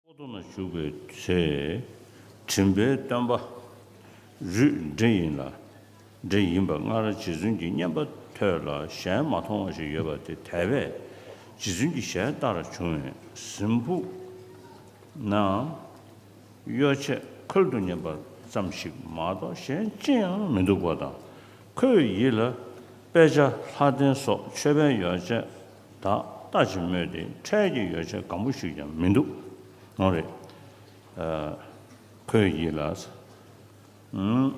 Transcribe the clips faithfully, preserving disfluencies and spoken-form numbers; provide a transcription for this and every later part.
པོ་ཏོ་ན་བཞུགས་པའི་ཚེ། དྲིན་པའི་སྟོན་པ་རུས་འདྲེ་ཡིན་ལ། འདྲེ་ཡིན་པ་སྔར་རྗེ་བཙུན་གྱི་བསྙེན་པ་ཐོས་ལ་གཞན་མ་མཐོང་བ་ཞིག་ཡོད་པ་དེ་དད་པས་རྗེ་བཙུན་གྱི་ཞལ་ལྟར་བྱུང་བས་གཟིམ་ཕུག་ན་གཡོ་བྱད་ཁོལ་དུ་ཉན་པ་ཙམ་ཞིག་མ་གཏོགས་གཞན་ཅི་ཡང་མི་འདུག་པ་དང་། ཁོའི་ཡིད་ལ་དཔེ་ཆ་ལྷ་རྟེན་སོགས་མཆོད་པའི་ཡོ་བྱད་དག་ལྟ་ཅི་སྨོས་ཏེ་འཕྲལ་གྱི་ཡོ་བྱད་སྒམ་པོ་ཞིག་ཀྱང་མི་འདུག། འོང་རེད། ཨ། ཁོའི་ཡིད་ལ། ཨང་།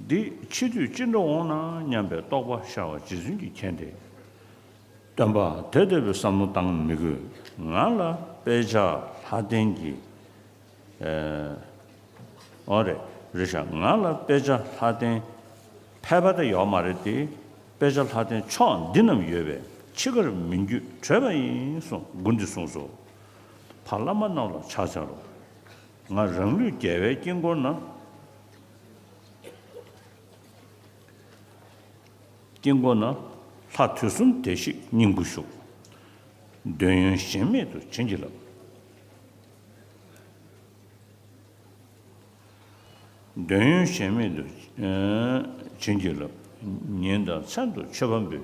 འདི་འཆི་དུས་ཅི་འདྲ་འོང་ན་སྙམ་པའི་རྟོག་པ་ཤར་བ་རྗེ་བཙུན་གྱིས་མཁྱེན་ཏེ། སྟོན་པ་དེ་ལྟ་བུའི་བསམ་བློ་བཏང་མི་དགོས། ང་ལ་དཔེ་ཆ་ལྷ་རྟེན་གྱི། ཨ། འོ་རེད། རེད་ཤག། ང་ལ་དཔེ་ཆ་ལྷ་རྟེན་ཕལ་པ་དེ་ཡོད་མ་རེད་དེ། དཔེ་ཆ་ལྷ་རྟེན་མཆོག་འདི་རྣམས་ཡོད་པས་འཆི་ཁར་མི་འགྱུར་བྲོས་པ་ཡིན་གསུངས། མགུར་འདི་གསུངས་སོ། ཕ་བླ་མ་རྣམས་ལ་ཕྱག་འཚལ་ལོ། ང་རང་ལུས་རྒྱལ་བའི་དཀྱིལ་འཁོར་ན། དཀྱིལ་འཁོར་ན་ལྷ་དུས་གསུམ་བདེ་གཤེགས་སྙིང་པོ་བཞུགས། འདོད་ཡོན་གཞན་མེད་དུ་བྱིན་གྱིས་བརླབས། འདོད་ཡོན་གཞན་མེད་དུ། ཨ། བྱིན་གྱིས་བརླབས། ཉིན་དང་མཚན་དུ་མཆོད་པ་འབུལ།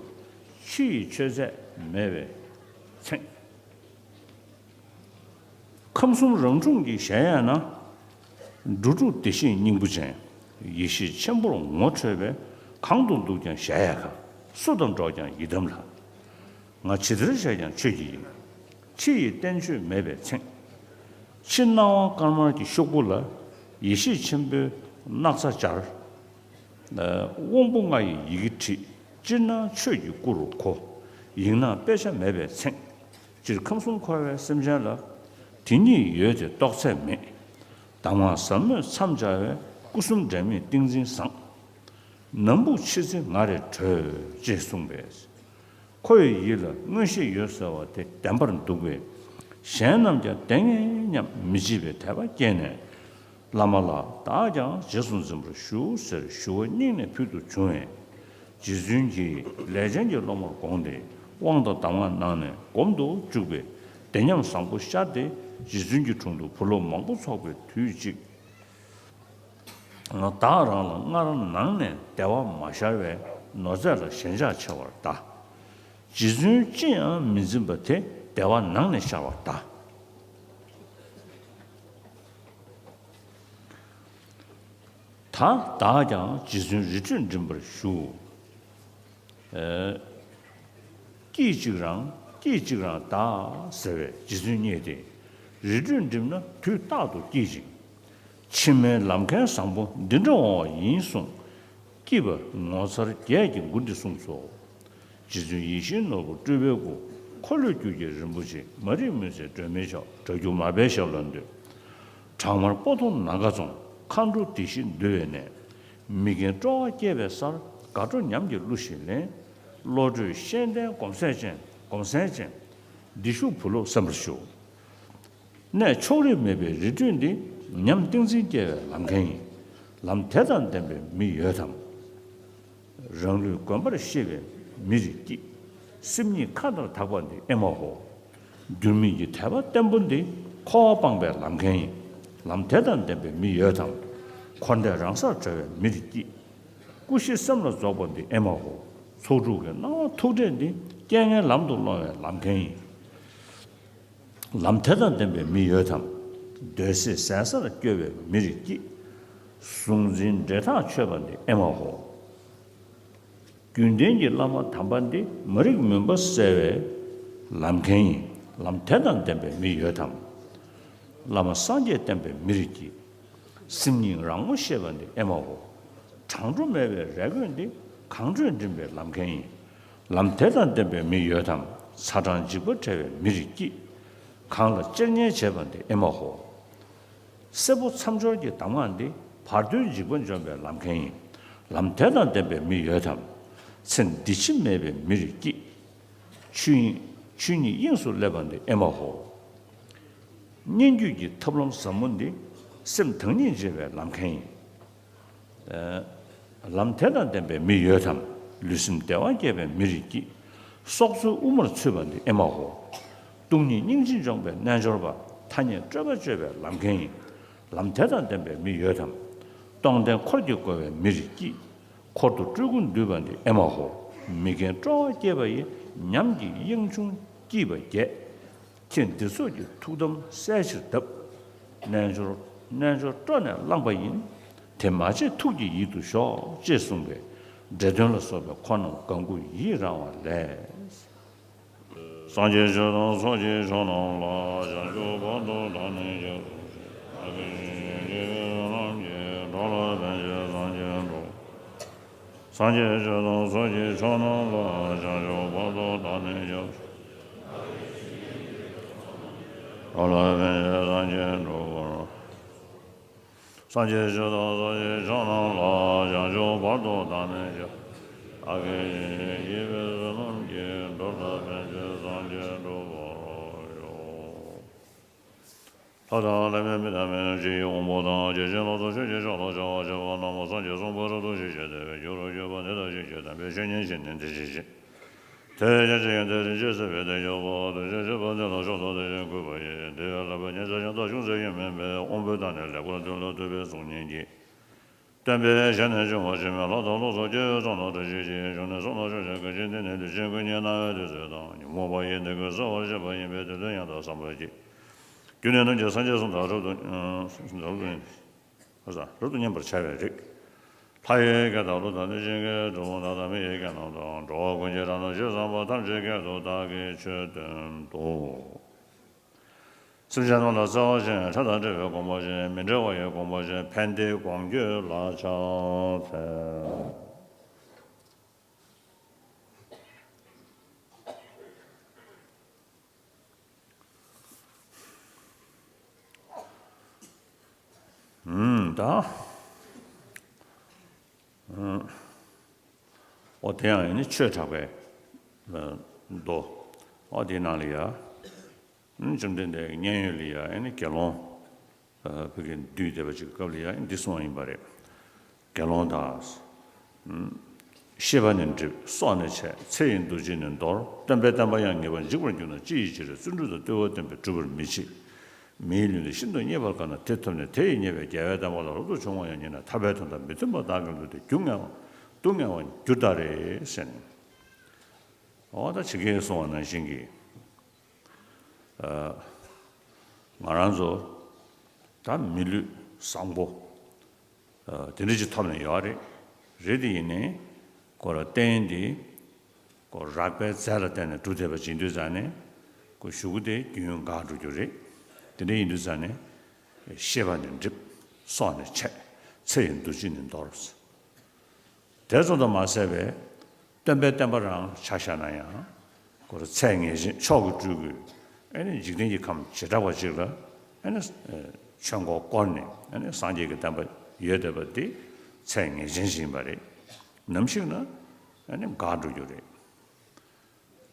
ཕྱི་ཡི་མཆོད་རྫས་མེད་པའི་ཚེ། ཁམས་གསུམ་རང་འཁྲུངས་ཀྱི་གཞལ་ཡས་ན། འགྲོ་དྲུག་བདེ་གཤེགས་སྙིང་པོ་ཅན། ཡེ་ཤེས་ཆེན་པོར་ངོ་འཕྲོད་པས། གང་དུ་འདུག་ཀྱང་གཞལ་ཡས་ཁ། སུ་དང་འགྲོགས་ཀྱང་ཡི་དམ་ལྷ། ང་ཇི་ལྟར་བྱས་ཀྱང་ཆོས་ཀྱི་དབྱིངས། ཕྱི་ཡི་བསྟན་བཅོས་མེད་པའི་ཚེ། ཕྱི་སྣང་བ་དཀར་དམར་གྱི་ཤོག་བུ་ལ། ཡེ་ཤེས་ཆེན་པོའི་སྣག་ཚ་སྦྱར། དབང་པོ་ལྔ་ཡི་ཡི་གེ་བྲིས། ཅིར་སྣང་ཆོས་ཀྱི་སྐུ་རུ་གོ། ཡིག་ནག་དཔེ་ཆ་མེད་པའི་ཚེ། སྤྱིར་ཁམས་གསུམ་འཁོར་བའི་སེམས་ཅན་ལ། དེ་ཉིད་ཡོད་དེ་རྟོགས་ཚད་མེད། གདམས་ངག་ཟབ་མོས་མཚམས་སྦྱར་བའི། སྐུ་གསུམ་འབྲལ་མེད་ཏིང་འཛིན་བཟང་། ནམ་ཕུགས་འཆི་ཚེ་ང་རེ་བྲོས། ཅེས་གསུངས་པས། ཁོ་ཡི་ཡིད་ལ་མངོན་ཤེས་ཡོད་ཟེར་བ་དེ་བདེན་པར་འདུག་པས། གཞན་རྣམས་ཀྱང་བདེན་ངེས་སྙམ་མི་བརྗེད་པའི་དད་པ་སྐྱེས་ནས། བླ་མ་ལ་བདག་ཀྱང་རྗེས་སུ་འཛིན་པར་ཞུ་ཟེར་ཞུ་བ་སྙིང་ནས་ཕུལ་དུ་བྱུང་བས། རྗེ་བཙུན་གྱིས་ལས་ཅན་གྱི་སློབ་མར་དགོངས་ཏེ་དབང་དང་གདམས་ངག་གནང་ནས་སྒོམ་དུ་བཅུག་པས། བདེ་ཉམས་བཟང་པོ་ཤར་ཏེ་རྗེ་བཙུན་གྱི་དྲུང་དུ་བུ་སློབ་མང་པོ་ཚོགས་པའི་དུས་གཅིག། བདག་རང་ལ་སྔར་ནང་ནས་བདེ་བ་མ་ཤར་བས་ནོར་རྫས་ལ་ཞེན་ཆགས་ཆེ་བར་གདའ། རྗེ་བཙུན་ཅི་ཡང་མི་འཛིན་པ་དེ་བདེ་བ་ནང་ནས་ཤར་བར་གདའ། ད་བདག་ཀྱང་རྗེ་བཙུན་རི་ཁྲོད་འགྲིམ་པར་ཞུ། ཨེ། སྐད་ཅིག་རང་སྐད་ཅིག་རང་གདའ་ཟེར་བས་རྗེ་བཙུན་མཉེས་ཏེ། རི་ཁྲོད་འགྲིམ་ན་དུས་རྟག་ཏུ་སྐྱེ་ཅིང་། ཕྱི་མའི་ལམ་མཁན་བཟང་པོ་འདི་འདྲ་འོང་བ་ཡིན་གསུངས། སྐྱིད་པ་ངོ་མཚར་བརྒྱད་ཀྱི་མགུར་འདི་གསུངས་སོ། རྗེ་བཙུན་ཡིད་བཞིན་ནོར་བུ་སྤྲུལ་པའི་སྐུ། འཁོར་ལོས་སྒྱུར་རྒྱལ་རིན་པོ་ཆེ། མ་རིག་མུན་སེལ་སྒྲོན་མེའི་མཆོག། གྲགས་འགྱུར་མར་པའི་ཞབས་ལ་འདུད། བྲག་དམར་སྤོ་ཐུང་ན་ག་རྫོང་། མཁའ་འགྲོ་བདེ་གཤེགས་འདུ་བའི་གནས། མི་རྒན་སྤྲོ་བ་སྐྱེས་པའི་སར། དགའ་སྤྲོ་ཉམས་ཀྱི་གླུ་ཞིག་ལེན། བློ་གྲོས་ཤེས་ལྡན་སྒོམ་ཟས་ཅན། སྒོམ་ཟས་ཅན། བདེ་ཤུགས་བུ་སློབ་གསན་པར་ཞུ། གནས་ཕྱོགས་རིས་མེད་པའི་རི་ཁྲོད་འདི། ཉམས་ཏིང་འཛིན་སྐྱེ་བའི་ལམ་མཁན་ཡིན། ལམ་དེ་དང་ལྡན་པའི་མི་ཡོད་དམ། རང་ལུས་དགོན་པར་ཤེས་པའི་མི་རིགས་ཀྱིས། སེམས་ཉིད་མཁའ་ལྟར་དག་པ་འདི་ཨེ་མ་ཧོ། འགྱུར་མེད་ཀྱི་དད་པ་བརྟན་པོ་འདི། འཁོར་བ་སྤངས་པའི་ལམ་མཁན་ཡིན། ལམ་དེ་དང་ལྡན་པའི་མི་ཡོད་དམ། འཁོར་འདས་རང་སར་གྲོལ་བའི་མི་རིགས་ཀྱིས། སྐུ་བཞི་སེམས་ལ་རྫོགས་པ་འདི་ཨེ་མ་ཧོ། ཚོགས་དྲུག་གི་སྣང་བ་ཐུག་འཕྲད་འདི། རྐྱེན་ངན་ལམ་དུ་སློང་བའི་ལམ་མཁན་ཡིན། ལམ་དེ་དང་ལྡན་པའི་མི་ཡོད་དམ། འདོད་སྲེད་ཟད་སར་སྐྱོ་བའི་མི་རིགས་ཀྱིས། གཟུང་འཛིན་འདྲེ་ཐག་ཆོད་པ་འདི་ཨེ་མ་ཧོ། རྒྱུན་ལྡན་གྱི་བླ་མ་དམ་པ་འདི། མ་རིག་མུན་པ་བསལ་བའི་ལམ་མཁན་ཡིན། ལམ་དེ་དང་ལྡན་པའི་མི་ཡོད་དམ། བླ་མ་སངས་རྒྱས་བསྟན་པའི་མི་རིགས་ཀྱིས། སེམས་ཉིད་རང་ངོ་ཤེས་པ་འདི་ཨེ་མ་ཧོ། གྲང་འགྲོ་མེད་པའི་རས་གོས་འདི། གངས་ཁྲོད་འགྲིམ་པའི་ལམ་མཁན་ཡིན། ལམ་དེ་དང་ལྡན་པའི་མི་ཡོད་དམ། ཚ་གྲང་འཇིགས་པ་བྲལ་བའི་མི་རིགས་ཀྱིས། གངས་ལ་གཅེར་ཉལ་བྱེད་པ་འདི་ཨེ་མ་ཧོ། སྲས་པོ་མཚམས་སྦྱོར་གྱི་གདམས་ངག་འདི། བར་དོའི་འཇིགས་པ་འཇོམས་པའི་ལམ་མཁན་ཡིན། ལམ་དེ་དང་ལྡན་པའི་མི་ཡོད་དམ། ཚེ་འདི་ཕྱི་མེད་པའི་མི་རིགས་ཀྱིས། ཆོས་དབྱིངས་ཆོས་ཉིད་དབྱིངས་སུ་སླེབས་པ་འདི་ཨེ་མ་ཧོ། སྙན་བརྒྱུད་ཀྱི་ཐབས་ལམ་ཟབ་མོ་འདི། སེམས་བདག་ཉིད་འབྱེད་པའི་ལམ་མཁན་ཡིན། ལམ་དེ་དང་ལྡན་པའི་མི་ཡོད་དམ། ལུས་སེམས་བདེ་བ་སྐྱེད་པའི་མི་རིགས་ཀྱིས། སྲོག་རྩོལ་དབུ་མར་ཚུད་པ་འདི་ཨེ་མ་ཧོ། སྟོང་ཉིད་སྙིང་རྗེ་འབྱོངས་པའི་རྣལ་འབྱོར་པ། ཐ་སྙད་སྤྲོས་པ་གཅོད་པའི་ལམ་མཁན་ཡིན། ལམ་དེ་དང་ལྡན་པའི་མི་ཡོད་དམ། སྟོང་ལྡན་འཁོར་གྱིས་བསྐོར་བའི་མི་རིགས་ཀྱིས། འཁོར་དུ་སྤྲུལ་སྐུ་འདུས་པ་འདི་ཨེ་མ་ཧོ། མི་རྒན་སྤྲོ་བ་སྐྱེས་པ་ཡི། ཉམས་ཀྱི་གཡེང་ཆུང་སྐྱིད་པ་རྒྱས། ཁྱེད་འདི་ཚོགས་ཀྱི་ཐུགས་དམ་གསལ་ཕྱིར་གདབ། རྣལ་འབྱོར་རྣལ་འབྱོར་སྤྲོ་ནས་བླངས་པ་ཡིན། དེ་མ་བྱེད་ཐུགས་ཀྱི་ཡིད་དུ་ཞོག་ཅེས་གསུངས་པས། འདྲེ་གདོན་ལ་སོགས་པའི་འཁོར་རྣམས་དགའ་མགུ་ཡིད་རངས་པ་ལས། སངས་རྒྱས་ཆོས་དང་ཚོགས་ཀྱི་མཆོག་རྣམས་ལ། བྱང་ཆུབ་བར་དུ་བདག་ནི་སྐྱབས་སུ་མཆི། བདག་གིས་བྱིན་གྱིས་བརླབས་པའི་བསོད་ནམས་ཀྱིས། འགྲོ་ལ་ཕན་ཕྱིར་སངས་རྒྱས་འགྲུབ། སངས་རྒྱས་ཆོས་དང་ཚོགས་ཀྱི་མཆོག་རྣམས་ལ། བྱང་ཆུབ་བར་དུ་བདག་ནི་སྐྱབས་སུ་མཆི། འགྲོ་ལ་ཕན་ཕྱིར་སངས་རྒྱས་འགྲུབ། སངས་རྒྱས་ཆོས་དང་ཚོགས་ཀྱི་མཆོག་རྣམས་ལ། བྱང་ཆུབ་བར་དུ་བདག་ནི་སྐྱབས། བདག་གིས་བྱིན་གྱིས་བརླབས་པའི་བསོད་ནམས་ཀྱིས། འགྲོ་ལ་ཕན་ཕྱིར་སངས་རྒྱས་འགྲུབ་པར་ཤོག། ལྷ་དང་ལྷ་མིན་མི་དང་མི་རྣམས་ཀྱི་དབང་པོ་དང་། བརྒྱ་བྱིན་ལ་སོགས་ཆོས་ཀྱི་མཆོག་ལ་སྦྱོར་བར་བྱ་བ་རྣམས། སངས་རྒྱས་གསུངས་པ་རབ་ཏུ་ཞིབ་ཅིང་བརྟན་པའི་རྒྱུ་རུ་གྱུར་པ་འདི་དག་ཤེས་བྱའི་བསྟན་པའི་བཤེས་གཉེན་བཞིན་ནི་འདི་ཞེས་བྱ། དེ་ཡང་ཡོན་ཏན་རིན་ཆེན་གསེར་པའི་གདན་འཇོག་པ། དེ་བཞིན་གཤེགས་པ་འདི་ལ་མཆོག་ཏུ་དེ་བཞིན་གུས་པ་ཡིས། དེ་ཡང་བསླབ་པ་ཉི་ཤུ་རྩ་གསུམ་དང་ཅུང་ཟད་ཀྱང་མིན་པའི་དབང་པོའི་མཐའ་ནས་ལེགས་པར་ཐོས་ལ་ཐོས་པའི་གཟུགས་བརྙན་གྱིས། སྟོན་པའི་ཞལ་ནས་བྱུང་བ་ཆེན་པོའི་ལྷ་དང་ལོ་ཙཱ་བརྒྱ་ཡི་ཚོགས་རྣམས་བཀྲ་ཤིས་ཤིང་། གཞུང་ནས་གསུངས་ལ་ཕྱོགས་བཅུའི་མཁན་ཆེན་འདི་ནི། དུས་གཅིག་སྐུ་ཉིད་སྣང་བའི་དུས་ཚོད་དང་། ཉོན་མོངས་པ་ཡི་ནད་ཀྱིས་གཟིར་བར་བྱེད་པ་ཡིན་པས། དེ་དོན་ཡང་དག་བསམ་པར་གྱིས། རྒྱུ་ནི་ནམ་མཁའི་སངས་རྒྱས་གསུམ་དང་རབ་ཏུ་རབ་ཏུ་རབ་ཏུ་མཉམ་པར་བྱ་བའི་རིགས། ལྷ་ཡི་སྐད་དང་ཀླུ་དང་གནོད་སྦྱིན་སྐད། གྲུལ་བུམ་དག་དང་མི་ཡི་སྐད་རྣམས་དང་། འགྲོ་བ་ཀུན་གྱི་སྒྲ་རྣམས་ཇི་ཙམ་པ། ཐམས་ཅད་སྐད་དུ་བདག་གིས་ཆོས་བསྟན་ཏོ། སེམས་ཅན་རྣམས་ལ་བརྩེ་བ་ཅན། ཕྲད་དང་བྲལ་བའི་དགོངས་པ་ཅན། མི་འབྲལ་བ་ཡི་དགོངས་པ་ཅན། ཕན་བདེའི་གོང་བཀོད་ལ་ཕྱག་འཚལ། ཨུམ། ད། ཨུམ། ཨོ་དེ་ཡང་ཡིན་ནི་ཆོས་གྲགས་པའི་མདོ། ཨོ་དེའི་ནང་ལ་ཡ། ཨུམ། བཅོམ་ལྡན་འདས་མཉན་ཡོད་ལ་ཡ་ཨེ་ནི་དགེ་སློང་། ཨ། བུ་གའི་འདུས་བསྡད་པ་ཅིག་གི་སྐབས་ལ་ཡང་འདི་གསུངས་པ་ཡིན་པ་རེད། དགེ་སློང་དག། ཨུམ། ཤེས་པ་ནི་འགྲིབ་སྲོག་ནི་ཆད། ཚེ་ཡི་འདུ་བྱེད་ནི་འདོར། སྟོན་པའི་བསྟན་པ་ཡང་ངེས་པར་འཇིག་པར་འགྱུར་ན་ཅི་ཡི་ཕྱིར། བརྩོན་འགྲུས་དང་བརྟུལ་བ་བསྟེན་པས་འགྲུབ་པར་མི་བྱེད། མིའི་ལུས་འདི་ཤིན་ཏུ་མཉེས་པར་དཀའ་ན་དེ་ཐོབ་ནས། དེ་ཡིས་མཉེས་པའི་རྒྱལ་བའི་བསྟན་པ་ལ། རབ་ཏུ་བྱུང་བ་ཡང་ཉིད་ནི་ཐར་པའི་དོན་དང་མི་མཐུན་པ་བདག་གིས་བསླུས་ཏེ། རྒྱུ་ངལ་བ་སྡུག་བསྔལ་བར་འགྱུར་ད་རེ་ཟེར་ནས། འོ་ད་ཇི་སྐད་གསུངས་པ་ནང་བཞིན་གྱི། ཨ། ང་རང་ཚོ་ད་མི་ལུས་བཟང་པོ། ཨ། དེ་འདྲ་ཅིག་ཐོབ་ནས་ཡོད་རེད། རེད་དེ་ཡིན་ནའི་ཁོ་ར་རྟེན་འདི་ཁོ་རགས་པའི་རྫས་ལ་བརྟེན་ནས་གྲུབ་བསྡད་པ་ཅིག་ཡིན་དུས་ཙང་ནས་ཁོ་གཞུག་གུ་དེ་རྒྱུན་འགག་འགྲོ་རྒྱུ་རེད། དེ་འདྲ་ཡིན་དུས་ཙང་ནས་ཤེས་པ་ནི་འགྲིབ། སྲོག་ནི་ཆད། ཚེ་ཡི་འདུ་བྱེད་ནི་འདོར། དེ་ཙམ་དུ་མ་ཟད་པའི་སྟོན་པའི་བསྟན་པ་རང་ཆ་བཞག་ན་ཡང་། ཁོ་ར་ཚད་ངེས་ཅན་མཆོག་གི་སྤྲུལ་སྐུས་ཨ་ནི་འཇིག་རྟེན་གྱི་ཁམས་བྱེ་བྲག་པ་ཅིག་ལ་ཨ་ནི་ཆོས་འཁོར་བསྐོར་ནས་ཨ་ནི་སངས་རྒྱས་ཀྱི་བསྟན་པ་ཡོད་བསྡད་པ་འདི་ཚད་ངེས་ཅན་ཞིག་ཡིན་པ་རེད། ནམ་ཞིག་ན་ཨ་ནི་འགག་འགྲོ་རྒྱུ་རེད།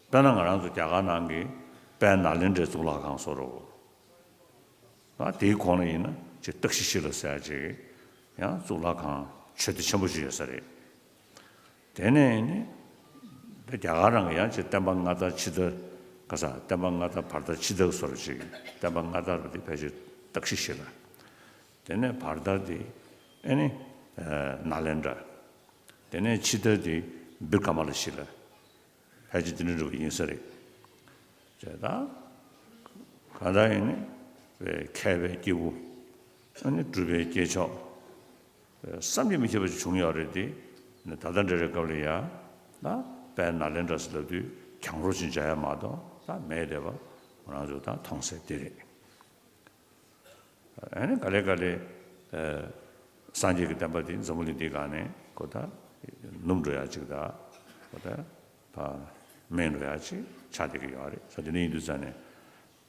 དཔེར་ན་ང་རང་ཚོ་རྒྱ་གར་ནང་གི་དཔལ་ནཱ་ལེནྡྲའི་གཙུག་ལག་ཁང་བཟོ་འདྲ་བོ། ཨ། དེའི་གོང་ལ་ཡིན་ན་ཅིག་སྟག་ཤི་ཤི་ལ་ཟེར་ཡ་ཅིག་ཡང་གཙུག་ལག་ཁང་མཆོད་རྟེན་ཆེན་པོ་ཞིག་ཡོད་ས་རེད། དེ་ནས་ནི་ད་རྒྱ་གར་རང་གི་ཡང་ཅིག་བསྟན་པ་སྔ་དར་ཕྱི་དར་ག་ས། བསྟན་པ་སྔ་དར་བར་དར་ཕྱི་དར་བཟོ་འདྲ་ཅིག་བསྟན་པ་སྔ་དར་བ་དེ་ཕལ་ཆེར་སྟག་ཤི་ཤི་ལ། དེ་ནས་བར་དར་དེ་ཨ་ནི་ནཱ་ལེནྡྲ། དེ་ནས་ཕྱི་དར་དེ་བིར་ཀ་མ་ལ་ཤི་ལ། ཕལ་ཆེར་དེ་འདྲ་འགྲོ་བ་ཡིན་ས་རེད། བྱས་ཙང་གང་ལྟར་ཡིན་ནའི་མཁས་པའི་སྐྱེས་བུ། ཨ་ནི་གྲུབ་པའི་སྐྱེས་མཆོག་བསམ་གྱིས་མི་ཁྱབ་པ་ཞིག་བྱུང་ཡོད་རེད་དེ། ད་ལྟ་འདྲ་རེད། སྐབས་ལ་ཡ་ད་དཔལ་ནཱ་ལེནྡྲ་ཟེར་ལབ་དུས་གྱང་རོ་ཅིག་འཇགས་ཡ་མ་གཏོགས་ད་མེད་བསྡད་པ་ང་རང་ཚོས་ད་མཐོང་གསལ་དེ་རེད། ཨ་ནི་ག་ལེ་ག་ལེ། ཨ། སངས་རྒྱས་ཀྱི་བསྟན་པ་འདི་འཛམ་བུ་གླིང་འདིའི་སྒང་ནས་ཁོ་ད་ནུབ་འགྲོ་ཡ་ཅིག་དང་། ཁོ་ད་ཕར་མེད་འགྲོ་ཡ་ཅིག་ཆགས་བསྡད་ཀྱི་ཡོད་རེད་ཟེར། དེ་འདྲ་ཡིན་དུས་ཙང་ནས་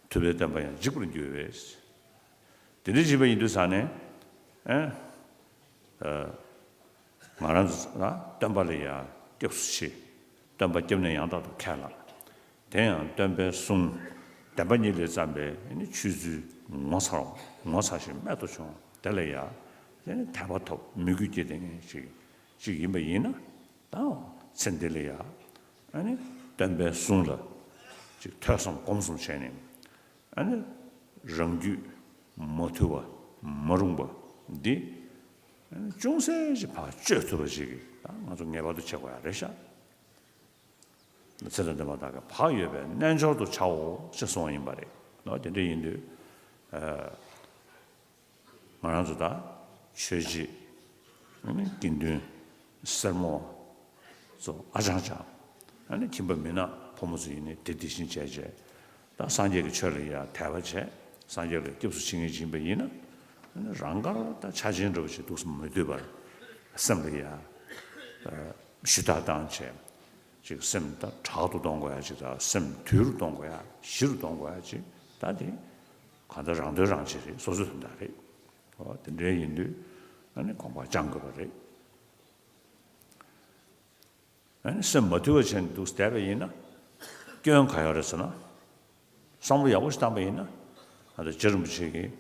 ཐུབ་པའི་བསྟན་པ་ཡང་འཇིག་པར་འགྱུར་བས། དེ་འདྲ་བྱས་པ་ཡིན་དུས་ཙང་ནས། ཨ། ཨ། ང་རང་ཚོ་ལ་སྟོན་པ་ལ་ཡ་སྐྱབས་སུ་མཆི། སྟོན་པ་སྐྱབས་གནས་ཡང་དག་ཏུ་ཁས་བླངས། དེ་ཡང་སྟོན་པའི་གསུང་བདེན་པ་གཉིས་ལས་བརྩམས་པའི་ཨ་ནི་ཆོས་ཚུལ་ངོ་མཚར་ངོ་མཚར་ཞིང་རྨད་དུ་བྱུང་། དེ་ལ་ཡ་ཨ་ནི་དད་པ་ཐོབ། མོས་གུས་སྐྱེས་བསྡད་མཁན་ཞིག་ཅིག་ཡིན་པ་ཡིན་ན། ད་ཚེ་འདི་ལ་ཡ་ཨ་ནི་སྟོན་པའི་གསུང་ལ་ཅིག་ཐོས་བསམ་སྒོམ་གསུམ་བྱས་ནས། ཨ་ནི་ རང་རྒྱུད་མ་ཐུལ་བ་མ་རུངས་པ་འདི་ཅུང་ཟད་ཅིག་ཕར་བཅོས་ཐུབ་པ་ཞིག་གིས་ད་ང་ཚོ་ངེས་པར་དུ་བྱེད་དགོས་ཡ་རེད་ཤག་ཚེ་དང་ལྡན་པ་དག་གི་བག་ཡོད་པའི་རྣལ་འབྱོར་དུ་བྱའོ་ཞེས་གསུངས་པ་ཡིན་པ་རེད། ཨོ་དེ་འདྲ་ཡིན་དུས། ཨ། ང་རང་ཚོ་ད་ཆོས་བྱེད། ཨ་ནི་དགེ་འདུན། སེར་མོ་ཚོ་ཨ་ཅང་ཅང་། ཨ་ནི་ཁྱིམ་པ་མི་ནག་ཕོ་མོ་ཚོ་ཡིན་ནི་དེ་དེ་བཞིན་བྱས་བྱས། ད་སངས་རྒྱས་ཀྱི་ཆོས་ལ་ཡ་དད་པ་བྱས། སངས་རྒྱས་ལ་སྐྱབས་སུ་མཆི་མཁན་ཅིག་ཡིན་པ་ཡིན་ན། ཨ་ནི་རང་དགར་ད་ཆ་ཆེན་འདྲ་པོ་ཞིག་འདུག་སེ་མི་འདོད་པར། སེམས་ལ་ཡ་ཞུ་དག་བཏང་བྱས། ཅིག་སེམས་ད་དྲག་ཏུ་གཏོང་དགོས་ཡ་ཅིག་དང་། སེམས་དུལ་རུ་གཏོང་དགོས་ཡ། ཞི་རུ་གཏོང་དགོས་ཡ་ཅིག་ད་དེ་གང་ལྟར་རང་དོན་རང་གཅེས་རེད། སོ་སོའི་དོན་དག་རེད། འོ་དེ་འདྲའི་ཡིན་དུས། ཨ་ནི་དགོངས་པ་བཅངས་དགོས་པ་རེད། ཨ་ནི་སེམས་མ་དུལ་བ་བྱས་ནས་འདུག་བསྡད་པ་ཡིན་ན། སྐྱོན་ག་ཡོད་རེད་ཟེར་ན། བསམ་བློ་ཡག་པོ་ཞིག་བཏང་པ་ཡིན་ན། ཨ་ད་རྗེ་རིན་པོ་ཆེ་གིས་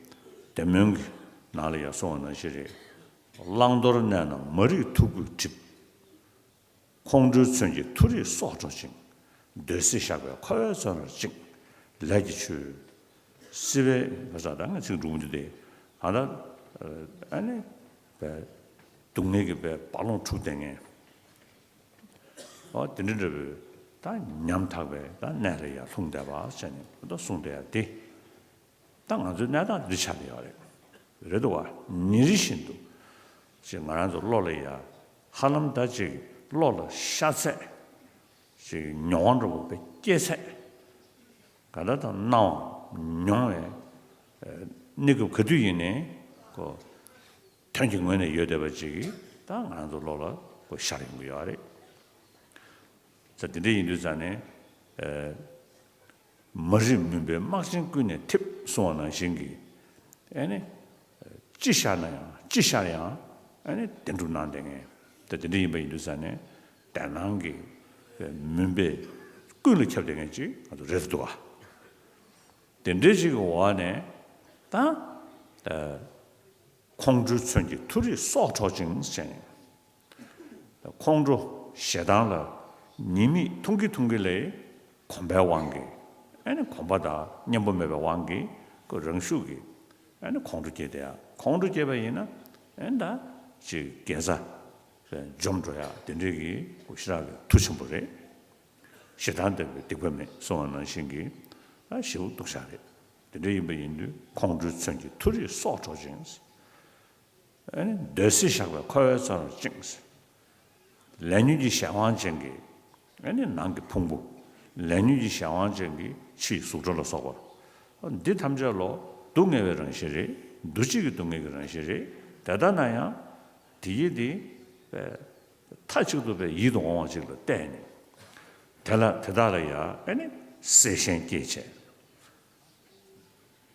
བདེ་སྨོན་གྱི་ནང་ལ་ཡང་གསུངས་པ་ནང་བཞིན་རེད། བླང་དོར་གནས་ན་མ་རིག་མཐུ་གུས་གྲིབ། ཁོང་ཁྲོའི་མཚོན་གྱིས་མཐོ་རིས་སྲོག་འཕྲོག་ཅིང་། འདོད་སྲེད་བཞག་པའི་འཁོར་བའི་བཙོན་རར་བཅིངས། ལས་ཀྱི་ཆུ། སྲིད་པའི་བ་ས་ད་ང་ཚིག་འབྲུ་མི་འདུག་སྟེ། ད་ལྟ་ཨ་ནི་སྡུག་བསྔལ་གྱི་རྦ་ཀློང་འཁྲུགས་བསྡད་མཁན། ཨོ་དེ་འདྲ་འདྲ་པོའི་ད་ཉམ་ཐག་པའི་ད་གནས་ལ་ཡར་ལྷུང་བསྡད་པ་བྱས་ནས་ད་གསུངས་བསྡད་ཡ་དེ། ད་ང་ཚོའི་གནས་སྟངས་འདི་ཆགས་བསྡད་ཡོད་རེད། རེད་འདུག་བ། ཉིན་རེ་བཞིན་དུ་ཅིག་ང་རང་ཚོ་བློ་ལ་ཡ་ཧ་ལམ་ད་ཅིག་བློ་ལ་ཤ་ཚད་ཅིག་མྱོང་བ་འདྲ་པོ་དཔེ་སྐྱེ་ཚད། ག་ད་དང་སྣང་བ་མྱོང་བའི་གནས་སྐབས་ག་དུས་ཡིན་ནའི་ཁོ་དོན་གྱི་ངོས་ནས་ཡོད་བསྡད་པ་ཅིག་གིས་ད་ང་རང་ཚོ་བློ་ལ་ཁོ་ཤར་ཡོང་གི་ཡོད་རེད། ད་དེ་འདྲ་ཡིན་དུས་ཙང་ནས། མ་རིག་མུན་པའི་སྨག་ཆེན་ཀུན་ནས་འཐིབས་གསུངས་པ་ནང་བཞིན་གྱི། ཨེ་ནི། ཅི་ཤར་ན་ཡང་ཅི་ཤར་ཡང་ཨེ་ནི་བདེན་གྲུབ་སྣང་བསྡད་མཁན། ད་དེ་འདྲ་ཡིན་པ་ཡིན་དུས་ཙང་ནས་བདེན་སྣང་གི་མུན་པས་ཀུན་ལ་ཁྱབ་བསྡད་མཁན་ཅིག་ང་ཚོ་རེད་འདུག་ག་དེ་འདྲའི་ཅིག་གི་འོག་ནས་ད། ཁོང་ཁྲོའི་མཚོན་གྱིས་མཐོ་རིས་སྲོག་འཕྲོག་ཅིང་ཟེར་ནས། ཁོང་ཁྲོ་ཞེ་སྡང་ལ་ཉེས་དམིགས་མཐོང་གི་མཐོང་གི་ལས་གོམས་པའི་དབང་གིས། ཨེ་ནི་གོམས་པ་དང་གཉེན་པོ་མེད་པའི་དབང་གིས་ཁོ་རང་ཤུགས་ཀྱིས་ཨེ་ནི་ཁོང་ཁྲོ་སྐྱེས་བསྡད་ཡ། ཁོང་ཁྲོ་སྐྱེས་པ་ཡིན་ན་ཨེ་ནི་ད་ཅིག་དགེ་རྩ་འཇོམས་འགྲོ་ཡ་དེ་འདྲའི་གི་ཁོ་ཞེ་དྲག་གི་མཐུ་ཆེན་པོ་རེད། ཞེ་སྡང་ལྡན་པའི་སྡིག་པ་མེད་གསུངས་པ་ནང་བཞིན་གྱི་ད་ཞེ་པོ་སྡུག་ཅག་རེད། དེ་འདྲ་ཡིན་པ་ཡིན་དུས་ཁོང་ཁྲོའི་མཚོན་གྱིས་མཐོ་རིས་སྲོག་འཕྲོག་ཅིང་། ཨེ་ནི་འདོད་སྲེད་བཞག་པའི་འཁོར་བའི་བཙོན་རར་བཅིངས། ལས་ཉོན་གྱི་གཞན་དབང་ཅན་གྱི་ཨེ་ནི་ནང་གི་ཕུང་པོ། ལས་ཉོན་གྱི་གཞན་དབང་ཅན་གྱི་ཕྱིའི་གཟུགས་སྒྲ་ལ་སོགས་པ། འདི་ཐམས་ཅད་ལོ་སྡུག་བསྔལ་བའི་རང་བཞིན་རེད། འདུ་བྱེད་ཀྱི་སྡུག་བསྔལ་གྱི་རང་བཞིན་རེད། དེ་ལྟ་ན་ཡང་། དེ་ཡིས་དེ། མཐའ་གཅིག་ཏུ་པའི་ཡིད་དུ་འོང་བ་ཅིག་ལ་བལྟས་ནས། དེ་ལ་དེ་དག་ལ་ཡང་ཨེ་ནི་བསད་གཞན་སྐྱེས་བྱས།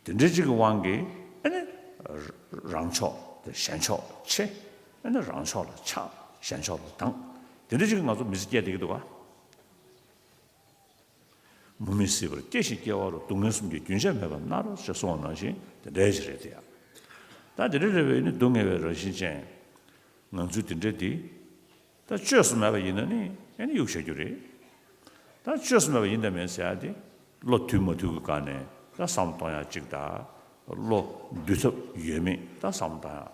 དེ་འདྲའི་ཅིག་གི་དབང་གིས་ཨེ་ནི་རང་ཕྱོགས་དེ་གཞན་ཕྱོགས་ཆེ། ཨེ་ནི་རང་ཕྱོགས་ལ་ཆགས། གཞན་ཕྱོགས་ལ་སྡང་། དེ་འདྲའི་ཅིག་གིས་ང་ཚོ་མི་ཚེ་སྐྱེལ་བསྡད་ཀྱི་འདུག་ག་མུ་མེད་སྲིད་པར་སྐྱེ་ཞིང་སྐྱེ་བ་རུ། སྡུག་བསྔལ་གསུམ་གྱིས་རྒྱུན་ཆད་མེད་པར་མནར། ཞེས་གསུངས་པ་ནང་བཞིན་དེ་འདྲའི་ཅིག་རེད་དེ་ཡ། ད་དེ་འདྲ་རེད་པས་ནི་སྡུག་བསྔལ་བའི་རང་བཞིན་ཅན། ང་ཚོའི་དེ་འདྲ་འདི། ད་བཅོས་སུ་མེད་པ་ཡིན་ན་ནི་ཨེ་ནི་གཡུག་བཞག་རྒྱུ་རེད། ད་བཅོས་སུ་མེད་པ་ཡིན་དང་མིན་ཟེར་ཡ་དེ། བློ་དུལ་མ་དུལ་གྱི་སྒང་ནས་ད་བསམ་བློ་གཏོང་ཡ་གཅིག་དང་། བློ་འདུལ་ཐབས་ཡོད་མེད་ད་བསམ་བློ་གཏོང་ཡ།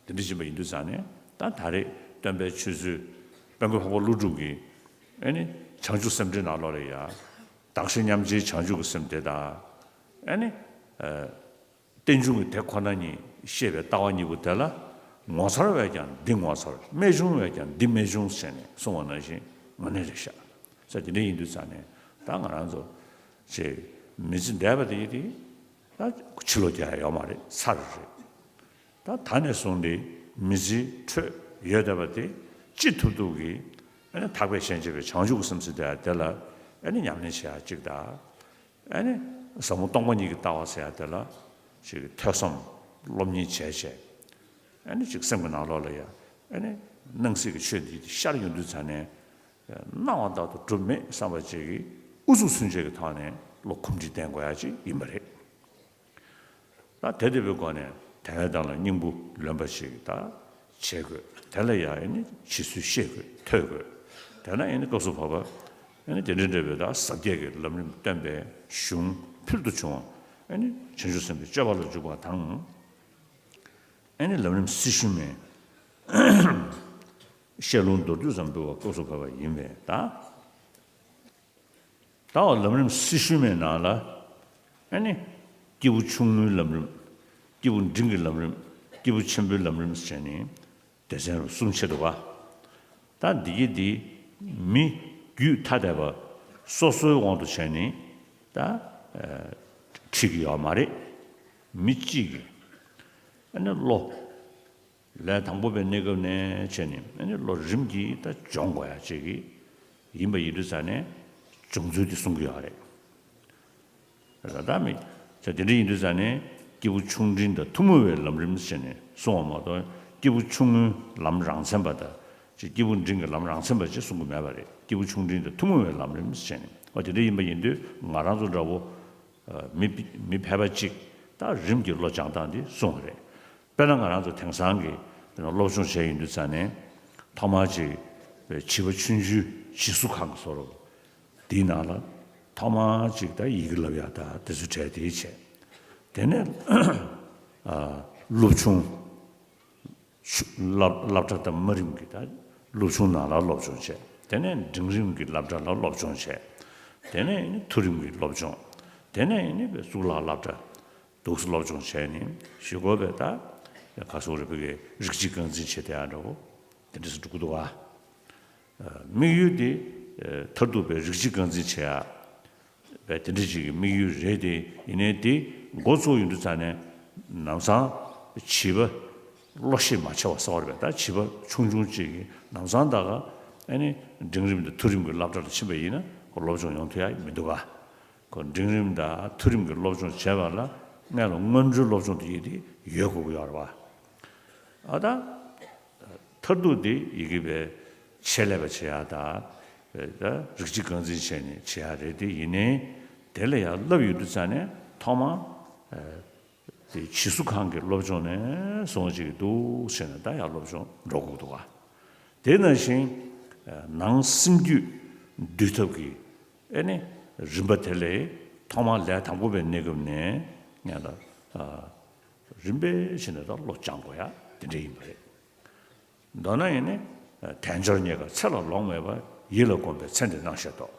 དེ་འདྲ་ཕྱིན་པ་ཡིན་དུས་ཙང་ནས་ད་ད་རེས་སྟོན་པའི་ཆོས་ཚུལ་དཔལ་མགོན་འཕགས་པ་ཀླུ་སྒྲུབ་ཀྱིས་ཨེ་ནི་བྱང་ཆུབ་སེམས་འགྲེལ་ནང་ལོགས་ལ་ཡ། གདགས་གཞི་མཉམ་བརྗེའི་བྱང་ཆུབ་ཀྱི་སེམས་དེ་དང་། ཨེ་ནི། རྟེན་འབྱུང་གི་དེ་ཁོ་ན་ཉིད་ཤེས་པའི་ལྟ་བ་གཉིས་པོ་དེ་ལ། ངོ་མཚར་བས་ཀྱང་འདི་ངོ་མཚར། རྨད་བྱུང་བས་ཀྱང་འདི་རྨད་བྱུང་ཟེར་ནས་གསུངས་པ་ནང་བཞིན་དངོས་གནས་རེད་ཤག་ས་དེ་འདྲ་ཡིན་དུས་ཙང་ནས་ད་ང་རང་ཚོ་ཅིག་མི་ཚེ་འདས་པ་དེ་ཡིན་དེ་ད་ཕྱི་ལོགས་རྒྱག་ཡ་ཡོད་མ་རེད། ཚར་རེད། ད་ད་ནས་བཟུང་སྟེ་མི་ཚེའི་ཁྲོད་ཡོད་བསྡད་པ་དེ་ཅི་ཐུབ་ཐུབ་ཀྱིས་ཨ་ནི་ཐག་པས་གཞན་གཅེས་པའི་བྱང་ཆུབ་ཀྱི་སེམས་ཟེར་དེ་དེ་ལ་ཨ་ནི་ཉམས་ལེན་བྱེད་ཡ་གཅིག་དང་། ཨ་ནི་ཟབ་མོ་སྟོང་པ་ཉིད་ཀྱི་ལྟ་བ་ཟེར་ཡ་དེ་ལ་ཅིག་ཐོས་བསམ་སློབ་གཉེར་བྱས་བྱས། ཨ་ནི་ཅིག་སེམས་ཀྱི་ནང་ལོགས་ལ་ཡ་ཨ་ནི་སྣང་སྲིད་ཀྱི་ཆོས་འདི་ཤར་ཡོང་དུས་ཙང་ནས་སྣང་བ་ལྟར་དུ་གྲུབ་མེད་བསམ་པ་ཅིག་གིས་ཨུ་ཚུགས་ཚུན་ཆད་ཀྱི་ཐོག་ནས་བློ་གོམས་འདྲིས་བསྟེན་དགོས་ཡ་ཅིག་ཡིན་པ་རེད། ད་དེ་ལྟ་བུའི་སྒོ་ནས་དལ་བའི་དང་ལ་སྙིང་པོ་ལོན་པ་ཞིག་ད་བྱེད་དགོས། དེ་ལ་ཡང་ཨེ་ནི་བྱེད་ཚུལ་ཤེས་དགོས། ཐོས་དགོས། དེ་ན་ཨེ་ནི་སྐབས་སུ་བབ་པ་ཨེ་ནི་དེ་འདྲའི་འདྲ་བའི་ད་ཟབ་རྒྱས་ཀྱི་ལམ་རིམ་སྟོན་པའི་གཞུང་ཕུལ་དུ་བྱུང་ ཨ་ནི་བྱང་ཆུབ་སེམས་དཔའི་སྤྱོད་པ་ལ་འཇུག་པ་དང་། ཨ་ནི་ལམ་རིམ་སྲི་ཞུ་མའི་བཤད་ལུང་མདོར་བསྡུས་ཙམ་འབུལ་བ་སྐབས་སུ་བབས་པ་ཡིན་པས་ད། ད་འོ་ལམ་རིམ་སྲི་ཞུ་མའི་ནང་ལ་ཨ་ནི་སྐྱེས་བུ་ཆུང་ངུའི་ལམ་རིམ། སྐྱེས་བུ་འབྲིང་གི་ལམ་རིམ། སྐྱེས་བུ་ཆེན་པོའི་ལམ་རིམ་ཟེར་ནས་སྡེ་ཚན་རུ་གསུམ་ཕྱེ་འདུག་ག་ད་འདི་གི་འདི་མི་རྒྱུད་ཐ་དད་པ་སོ་སོའི་དབང་དུ་བྱས་ནས་ད་ཁྲིད་ཀྱི་ཡོད་མ་རེད། མི་གཅིག་གིས་ཨ་ནི་བློ། ལས་དང་པོ་པའི་གནས་སྐབས་ནས་བྱས་ནས་ཨ་ནི་བློ་རིམ་གྱིས་ད་སྦྱོང་དགོས་ཡ་ཅིག་གི་ཡིན་པ་ཡིན་དུས་ཙང་ནས་སྦྱོང་ཚུལ་དེ་གསུང་གི་ཡོད་རེད། ད་ལྟ་མི་ཚེ་དེ་འདྲ་ཡིན་དུས་ཙང་ནས་སྐྱེས་བུ་ཆུང་འབྲིང་དང་ཐུན་མོང་བའི་ལམ་རིམ་བྱས་ནས་གསུང་བ་མ་གཏོགས་སྐྱེས་བུ་ཆུང་ངུའི་ལམ་རང་མཚན་པ་དང་ཅིག་སྐྱེས་བུ་འབྲིང་གི་ལམ་རང་མཚན་པ་ཅིག་གསུང་གི་མེད་པ་རེད། སྐྱེས་བུ་ཆུང་འབྲིང་དང་ཐུན་མོང་བའི་ལམ་རིམ་བྱས་ནས་འོ་དེ་འདྲ་ཡིན་པ་ཡིན་དུས་ང་རང་ཚོ་འདྲ་བོ་མི་མི་ཕལ་པ་ཅིག་ད་རིམ་གྱིས་བློ་སྦྱང་སྟངས་འདི་གསུང་བ་རེད། དཔེར་ན་ང་རང་ཚོ་དེང་སང་གི་སློབ་སྦྱོང་བྱས་ཡིན་དུས་ཙང་ནས་ཐོག་མར་ཅིག་བྱིས་པ་ཆུང་ཆུང་བྱིས་གསོ་ཁང་གི་བཟོ་འདྲ་འདིའི་ནང་ལ་ཐོག་མར་ཅིག་ད་ཡི་གེ་བསླབ་ཡག་ད་དེ་ཚོ་གྲས་དེ་བྱས། དེ་ནས་ཨ་སློབ་ཆུང་ཆུ་སློབ་སློབ་གྲྭ་དང་དམའ་རིམ་གྱི་ད་སློབ་ཆུང་ནང་ལ་སློབ་སྦྱོང་བྱས། དེ་ནས་འབྲིང་རིམ་གྱི་སློབ་གྲྭ་ལ་སློབ་སྦྱོང་བྱས། དེ་ནས་ཨ་ནི་མཐོ་རིམ་གྱི་སློབ་སྦྱོང་། དེ་ནས་ཨ་ནི་གཙུག་ལག་སློབ་གྲྭ། འདུག་སེ་སློབ་སྦྱོང་བྱས་ནས་གཞིས་འགོ་བས་ད་ག་སོག་རེ་བོད་ཀྱི་རིགས་གཅིག་རྐང་འཛིན་བྱེད་དེ་ཡང་འདྲ་བོ་དེ་འདྲ་སེ་འགྲོ་གི་འདུག་ག་དམིགས་ཡུལ་དེ་མཐར་ཐུག་པའི་རིགས་གཅིག་རྐང་འཛིན་བྱེད་ཡ་བས་དེ་འདྲ་ཅིག་གི་དམིགས་ཡུལ་རེད་དེ། ཡིན་ནའི་དེ་འགོ་བཙུགས་ཡོང་དུས་ཙང་ནས་ལམ་སང་བྱིས་པ་བློ་ཤེད་མ་ཆེ་བ་གསར་བ་རེད་པས། ད་བྱིས་པ་ཆུང་ཆུང་ཅིག་གིས་ལམ་སང་ད་ག་ཨ་ནི་འབྲིང་རིམ་དང་མཐོ་རིམ་གྱི་སློབ་གྲྭ་ལ་ཕྱིན་པ་ཡིན་ན་ཁོ་སློབ་སྦྱོང་ཡོང་ཐུབ་ཡ་མི་འདུག་ག་ཁོ་འབྲིང་རིམ་དང་མཐོ་རིམ་གྱི་སློབ་སྦྱོང་བྱས་པ་ལ་སྔོན་ལ་སྔོན་འགྲོའི་སློབ་སྦྱོང་དེ་ཡིན་དེ་ཡོད་དགོས་ཀྱི་ཡོད་རེད་བ། ཨ་ད་མཐར་ཐུག་དེ་ཡི་གེ་བའི་ཆེད་ལས་པ་བྱེད་ཡག་དང་ད་རིགས་གཅིག་རྐང་འཛིན་བྱས་ནས་བྱེད་ཡག་རེད་དེ། ཡིན་ནའི་དེ་ལ་ཡང་བསླབ་ཡོང་དུས་ཙང་ནས་ཐོག་མ་དེ་བྱིས་གསོ་ཁང་གི་སློབ་སྦྱོང་ནས་བཟུང་བྱེད་ཀྱི་འདུག་བྱས་ནས་ད་ཡང་སློབ་སྦྱོང་འགྲོ་དགོས་འདུག་ག་དེ་ནང་བཞིན་ནང་སེམས་རྒྱུད་འདུལ་ཐབས་ཀྱི་ཨེ་ནི་རིམ་པ་དེ་ལས་ཐོག་མར་ལས་དང་པོ་པའི་གནས་སྐབས་ནས་ངས་ལ་རིམ་པས་བྱས་ནས་ད་བློ་སྦྱང་དགོས་ཡ་དེ་འདྲ་ཡིན་པ་རེད། མདོར་ན་ཡིན་ནི་དལ་འབྱོར་རྙེད་དཀའ་ཚེ་ལ་ལོང་མེད་པ། ཡིད་ལ་གོམས་པས་ཚེ་འདིའི་སྣང་ཤས་རྟོགས།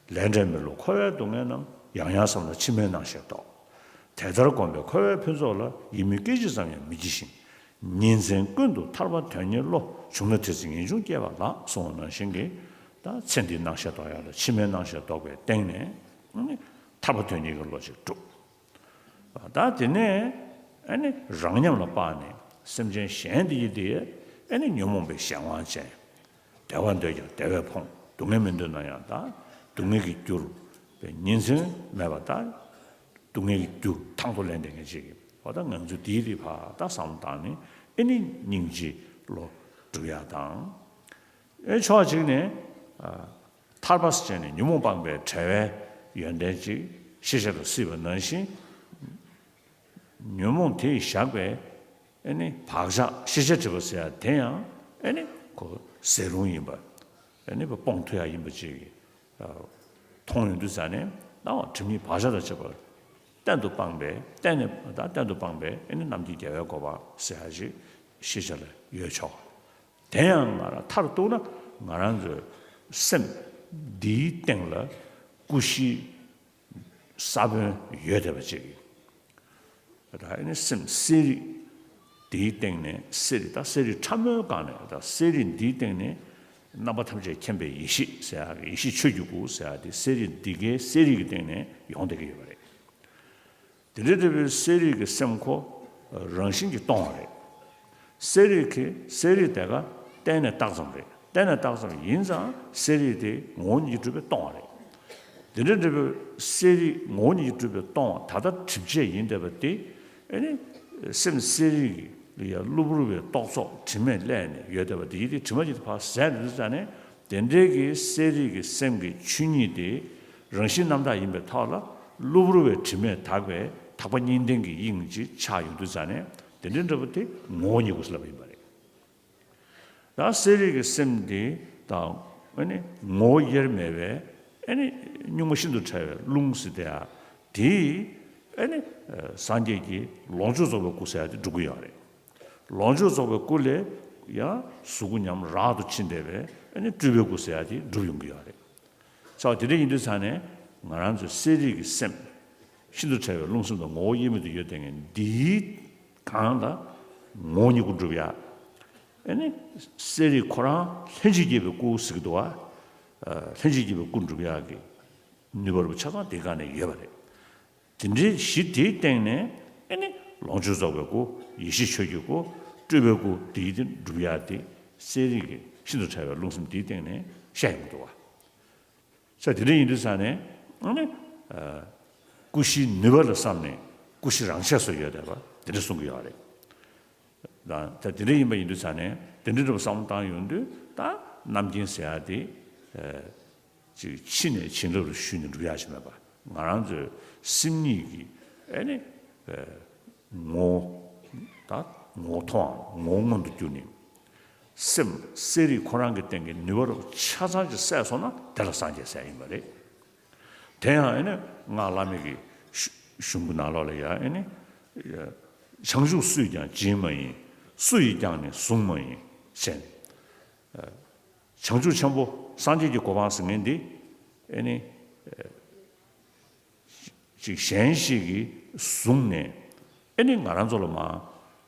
ལས་འབྲས་མི་སླུ་འཁོར་བའི་སྡུག་བསྔལ་རྣམས། ཡང་ཡང་བསམས་ལ་ཕྱི་མའི་སྣང་ཤས་རྟོགས། དེ་ལྟར་གོམས་པས་འཁོར་བའི་ཕུན་ཚོགས་ལ། ཡིད་མི་སྐད་ཅིག་ཙམ་ཡང་མི་འགྱུར་ཞིང་། ཉིན་མཚན་ཀུན་ཏུ་ཐར་པ་དོན་གཉེར་བློ། བྱུང་ན་དེ་ཚེ་ངེས་འབྱུང་སྐྱེ་བ་ལགས། གསུངས་པ་ནང་བཞིན་གྱི་ད་ཚེ་འདིའི་སྣང་ཤས་རྟོགས་ཡག་ལ་ཕྱི་མའི་སྣང་ཤས་རྟོགས་པའི་སྟེང་ནས་ཐར་པ་དོན་གཉེར་གྱི་བློ་ཅིག་སྒྲུབ། ད་དེ་ནས་ཨ་ནི་རང་ཉམས་ལ་དཔག་ནས་སེམས་ཅན་གཞན་དེ་ཡི་དེ་ཨ་ནི་ཉོན་མོངས་པའི་གཞན་དབང་ཅན། བདེ་བ་འདོད་ཀྱང་བདེ་བས་ཕོངས། སྡུག་བསྔལ་མི་འདོད་ན་ཡང་ད་སྡུག་བསྔལ་གྱི་རྒྱུར་ཉིན་མཚན་མེད་པ་ད། སྡུག་བསྔལ་གྱི་རྒྱུ་དང་དུ་ལེན་བསྡད་མཁན་ཅིག་གིས་འོ་ད་ང་ཚོ་དེའི་རིགས་ཕར་ད་བསམ་བློ་བཏང་ནས་ཨེ་ནི་སྙིང་རྗེ་བློ་སྒྲུབ་ཡག་དང་། ཨེ་ཕྱོགས་གཅིག་ནས་ཨ་ཐར་པ་ཟེར་ནས་ཉོན་མོངས་སྤངས་པའི་བྲལ་བའི་ཡོན་ཏན་ཅིག་ཤེས་བྱ་ལ་སྲིད་པ་ནང་བཞིན། ཉོན་མོངས་དེས་བཞག་པའི་ཨེ་ནི་བག་ཆགས་ཤེས་བྱ་སྒྲིབ་པ་ཟེར་ཡག་དེ་ཡང་ཨེ་ནི་ཁོ་ཟད་རུང་ཡིན་པ། ཨེ་ནི་སྤོང་ཐུབ་ཡག་ཡིན་པ་ཅིག་མཐོང་ཡོང་དུས་ཙང་ནས་སྣང་བ་སྒྲིབ་གཉིས་བག་ཆགས་དང་བཅས་པ་གཏན་དུ་སྤངས་པའི་གཏན་ནས་ད་གཏན་དུ་སྤངས་པའི་ཨེ་ནི་རྣམ་མཁྱེན་རྒྱལ་བའི་གོ་འཕང་ཟེར་ཡག་ཅིག་ཤེས་བྱ་ལ་ཡོད་ཆོག་དེ་ཡང་ང་རང་མཐར་གཏུགས་ན་ང་རང་ཚོའི་སེམས་འདིའི་སྟེང་ལ་ཀུ་ཤི་ས་བོན་ཡོད་བསྡད་པ་ཅིག་ད་ཨེ་ནི་སེམས་གསལ་རིག་འདིའི་སྟེང་ནས་གསལ་རིག་ད་གསལ་རིག་ཕྲ་མོའི་སྒང་ནས་ད་གསལ་རིག་འདིའི་སྟེང་ནས་རྣམ་པ་ཐམས་ཅད་མཁྱེན་པའི་ཡེ་ཤེས་ཟེར་ཡག་གི་ཡེ་ཤེས་ཆོས་ཀྱི་སྐུ་ཟེར་ཡག་དེ་གསལ་རིག་འདི་གའི་གསལ་རིག་གི་སྟེང་ནས་ཡོང་བསྡད་ཀྱི་ཡོད་པ་རེད། དེ་འདྲའི་འབྲས་བུའི་གསལ་རིག་གི་སེམས་ཁོ་རང་བཞིན་གྱིས་སྟོང་བ་རེད། གསལ་རིག་གི་གསལ་རིག་དེ་ག་བརྟེན་ནས་བཏགས་ཙམ་རེད། བརྟེན་ནས་བཏགས་ཙམ་ཡིན་ཙང་གསལ་རིག་དེ་ངོ་བོ་ཉིད་ཀྱིས་གྲུབ་པས་སྟོང་བ་རེད། དེ་འདྲའི་འབྲས་བུའི་གསལ་རིག་ངོ་བོ་ཉིད་ཀྱིས་གྲུབ་པས་སྟོང་བ་ད་ལྟ་གྲིབ་བྱེད་ཡིན་བསྡད་པ་དེ་ཨེ་ནི་སེམས་གསལ་རིག་གི་ཡ་གློ་བུར་བའི་རྟོག་ཚོགས་དྲི་མས་བསླད་ནས་ཡོད་བསྡད་པ་དེ་ཡིན་དེ་དྲི་མ་ཉིད་དུ་ཕར་ཟད་འགྲོ་དུས་ཙང་ནས་དེ་འདྲའི་གི་གསལ་རིག་གི་སེམས་ཀྱི་ཆོས་ཉིད་དེ་རང་བཞིན་རྣམ་དག་ཡིན་པའི་ཐོག་ལ་གློ་བུར་བའི་དྲི་མས་དག་པའི་དག་པ་གཉིས་ལྡན་གྱི་དབྱིངས་ཅིག་ཆགས་ཡོང་དུས་ཙང་ནས་དེ་འདྲའི་འབྲས་བུ་དེ་ངོ་བོ་ཉིད་སྐུ་ཟེར་ལབ་པ་ཡིན་པ་རེད། ད་གསལ་རིག་གི་སེམས་འདི་དང་ཨ་ནི་ངོ་བོ་དབྱེར་མེད་པའི་ཨ་ནི་གཉུག་མ་ཤིན་ཏུ་ཕྲ་བའི་རླུང་ཟེར་དེ་ཡང་དེས་ཨ་ནི་ སངས་རྒྱས་ཀྱི་ལོངས་སྤྱོད་རྫོགས་པའི་སྐུ་ཟེར་ཡ་དེ་འགྲུབ་ཀྱི་ཡོད་རེད། ལོངས་སྤྱོད་རྫོགས་པའི་སྐུ་ལས་ཡང་གཟུགས་སྐུ་ཉམས་རག་ཏུ་ཕྱིན་བསྡད་པའི་ཨ་ནི་སྤྲུལ་པའི་སྐུ་ཟེར་ཡ་དེ་འགྲུབ་ཡོང་གི་ཡོད་རེད། ཚ་བ་དེ་འདྲ་ཡིན་དུས་ཙང་ནས་ང་རང་ཚོའི་གསལ་རིག་གི་སེམས། ཤིན་ཏུ་ཕྲ་བའི་རླུང་སེམས་དང་ངོ་བོ་དབྱེར་མེད་དུ་ཡོད་དེ་ངས་འདིའི་སྒང་ལ་ངོ་བོ་ཉིད་སྐུ་འགྲུབ་ཡ། ཨ་ནི་གསལ་རིག་ཁོ་རང་ལྷན་ཅིག་སྐྱེས་པའི་སྐུ་ཟེར་གྱི་འདུག་བ། ལྷན་ཅིག་སྐྱེས་པའི་སྐུ་འགྲུབ་ཡ་གི་ནུས་པ་རུ་ཆ་ཚང་དེའི་སྒང་ནས་ཡོད་པ་རེད། དེ་འདྲའི་གཞི་དེའི་སྟེང་ནས་ཨེ་ནི་ལོངས་སྤྱོད་རྫོགས་པའི་སྐུ། ཡེ་ཤེས་ཆོས་ཀྱི་སྐུ། སྤྲུལ་པའི་སྐུ་དེའི་དེ་འགྲུབ་ཡ་དེ་གསལ་རིག་གི་ཤིན་ཏུ་ཕྲ་བའི་རླུང་སེམས་དེའི་སྟེང་ནས་ཤར་ཡོང་གི་འདུག་བ། ས་དེ་འདྲ་ཡིན་དུས་ཙང་ནས་ཨེ་ནི་ཨ་ཀུན་གཞིའི་ནུས་པ་ལ་བསམ་ནས་ཀུན་གཞི་རང་ཆས་སུ་ཡོད་བསྡད་པ་དེ་འདྲ་གསུང་གི་ཡོད་རེད། ད་ད་དེ་འདྲ་ཡིན་པ་ཡིན་དུས་ཙང་ནས་དེ་འདྲ་འདྲ་བ་བསམ་བློ་བཏང་ཡོང་དུས་ད་རྣམ་མཁྱེན་ཟེར་ཡ་དེ་ཨ་ཅིག་ཕྱི་ནས་བྱིན་རླབས་རུ་ཞུས་ནས་འགྲུབ་ཡག་ཅིག་མེད་པ། ང་རང་ཚོའི་སེམས་ཉིད་ཀྱི་ཨེ་ནི་ངོ་བོ་ད་ངོ་བོ་མཐོང་བའམ་ངོ་བོ་མངོན་དུ་གྱུར་ནས་སེམས་གསལ་རིག་ཁོ་རང་གི་སྟེང་གི་ནུས་པ་རུ་ཆ་ཚང་ཅིག་གསལ་སོང་ན་དེ་ལ་སངས་རྒྱས་ཟེར་ཡིན་པ་རེད། དེ་ཡང་ཨེ་ནི་སྔགས་བླ་མེད་ཀྱི་གཞུ་གཞུང་གི་ནང་ལོགས་ལ་ཡང་ཨེ་ནི་བྱང་ཆུབ་སུས་ཀྱང་བྱིན་མ་ཡིན། སུ་ཡིས་ཀྱང་ནི་བཟུང་མ་ཡིན་ཟེར། བྱང་ཆུབ་ཆེན་པོ་སངས་རྒྱས་ཀྱི་གོ་འཕང་ཟེར་མཁན་འདི་ཨེ་ནི་ཅིག་གཞན་ཞིག་གིས་བཟུང་ནས་ཨེ་ནི་ང་རང་ཚོ་ལ་མ་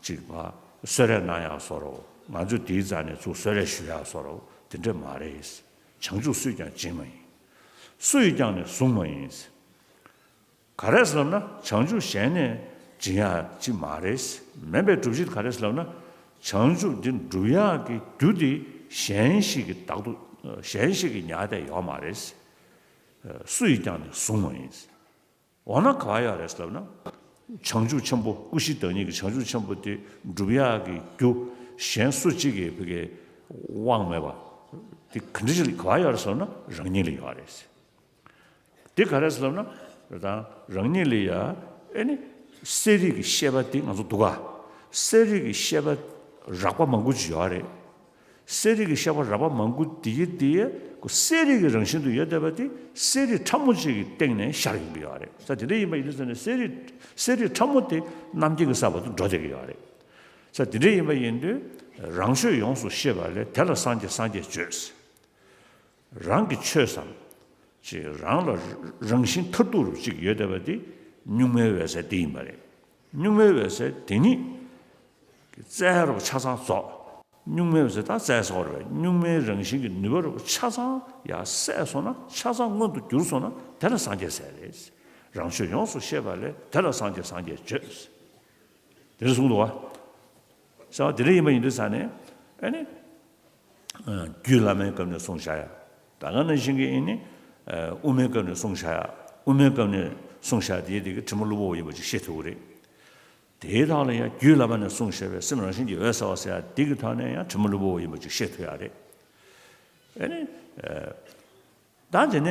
ཅིག་ཕ་གསོལ་རས་གནང་ཡག་བཟོ་འདྲ་བོ། ང་ཚོས་དེའི་རྩ་ནས་ཚུར་གསོལ་རས་ཞུ་ཡག་བཟོ་འདྲ་བོ་དེ་འདྲ་མ་རེད། བྱང་ཆུབ་སུས་ཀྱང་བྱིན་མ་ཡིན། སུ་ཡིས་ཀྱང་ནི་བཟུང་མ་ཡིན། ག་རེ་ཟེར་ལབ་ན་བྱང་ཆུབ་གཞན་ནས་སྦྱིན་ཡག་ཅིག་མ་རེད། མིན་པའི་སྒྲུབ་བྱེད་ག་རེ་ཟེར་ལབ་ན་བྱང་ཆུབ་འདི་འགྲུབ་ཡག་གི་རྒྱུ་དེ་གཞན་ཞིག་གིས་བདག་ཏུ་གཞན་ཞིག་གིས་ཉར་བསྡད་ཡོད་མ་རེད། སུ་ཡིས་ཀྱང་ནི་བཟུང་མ་ཡིན། འོ་ན་ག་པར་ཡོད་རེད་ཟེར་ལབ་ན། བྱང་ཆུབ་ཆེན་པོ་ཀུན་གཞི་བདག་ཉིད་ཀྱི་བྱང་ཆུབ་ཆེན་པོ་དེ་འགྲུབ་ཡག་གི་རྒྱུ་གཞན་སུ་གཅིག་གིས་ཕ་གིའི་དབང་མེད་པ་དེ་ག་འདྲ་ཞིག་ལ་ག་པར་ཡོད་རེད་ཟེར་ན་རང་ཉིད་ལ་ཡོད་རེད། དེ་ག་རེ་ཟེར་ལབ་ན། ད་རང་ཉིད་ལ་ཡ་ཨེ་ནི་གསལ་རིག་གི་ཤེས་པ་དེ་ང་ཚོ་འདུག་ག་གསལ་རིག་གི་ཤེས་པ་རགས་པ་མང་པོ་ཅིག་ཡོད་རེད། གསལ་རིག་གི་ཤེས་པ་རགས་པ་མང་པོ་དེ་ཡི་དེ་ཡི་གསལ་རིག་གི་རང་བཞིན་དུ་ཡོད་བསྡད་པ་དེ་གསལ་རིག་ཕྲ་མོ་ཅིག་གི་སྟེང་ནས་ཤར་ཡོང་གི་ཡོད་རེད། ས་དེ་འདྲ་ཡིན་པ་ཡིན་དུས་ཙང་ནས་གསལ་རིག་གསལ་རིག་ཕྲ་མོ་དེ་རྣམ་མཁྱེན་གྱི་ས་བར་དུ་འགྲོ་བསྡད་ཀྱི་ཡོད་རེད། ས་དེ་འདྲ་ཡིན་པ་ཡིན་དུས་རང་ཆོས་ཡོངས་སུ་ཤེས་པ་ལས་དེ་ལ་སངས་རྒྱས་སངས་རྒྱས་བརྗོད། རང་གི་ཆོས་སམ། ཅིག་རང་ལ་རང་བཞིན་མཐར་ཐུག་རུ་ཅིག་ཡོད་བསྡད་པ་དེ་གཉུག་མའི་འོད་གསལ་དེ་ཡིན་པ་རེད། གཉུག་མའི་འོད་གསལ་དེ་ཉིད་ཀྱི་རྩལ་རུ་ཆ་ཚང་རྫོགས། གཉུག་མའི་འོད་གསལ་ད་རྩལ་སོགས་རེད། གཉུག་མའི་རང་བཞིན་གྱི་ནུས་པ་རུ་ཆ་ཚང་ཡར་གསལ་སོང་ན་ཆ་ཚང་མངོན་དུ་གྱུར་སོང་ན་དེ་ལ་སངས་རྒྱས་ཟེར་རེད། རང་ཆོས་ཡོངས་སུ་ཤེས་པ་ལས་དེ་ལ་སངས་རྒྱས་སངས་རྒྱས་བརྗོད། དེ་འདྲ་གསུངས་འདུག་བ། ས་དེ་འདྲ་ཡིན་པ་ཡིན་དུས་ས་ནས་ཨ་ནི། རྒྱུད་བླ་མའི་སྐབས་ནས་གསུངས་བཞག་ཡ། ད་ག་ནང་བཞིན་གྱི་ཨེ་ནི། དབུ་མའི་སྐབས་ནས་གསུངས་བཞག་ཡ། དབུ་མའི་སྐབས་ནས་གསུངས་བཞག་དེའི་དེ་གི་དྲི་མ་གློ་བུར་བ་ཡིན་པ་ཅིག་ཤེས་ཐུབ་ཀྱི་རེད། དེའི་ཐོག་ལ་ཡང་རྒྱུད་བླ་མ་ནས་གསུངས་བཞག་པའི་སེམས་རང་བཞིན་གྱིས་འོད་གསལ་བ་ཟེར་ཡ་དེ་གི་ཐོག་ནས་ཡང་དྲི་མ་གློ་བུར་བ་ཡིན་པ་ཅིག་ཤེས་ཐུབ་ཡ་རེད། ཨེ་ནི། ད་དེ་ནས་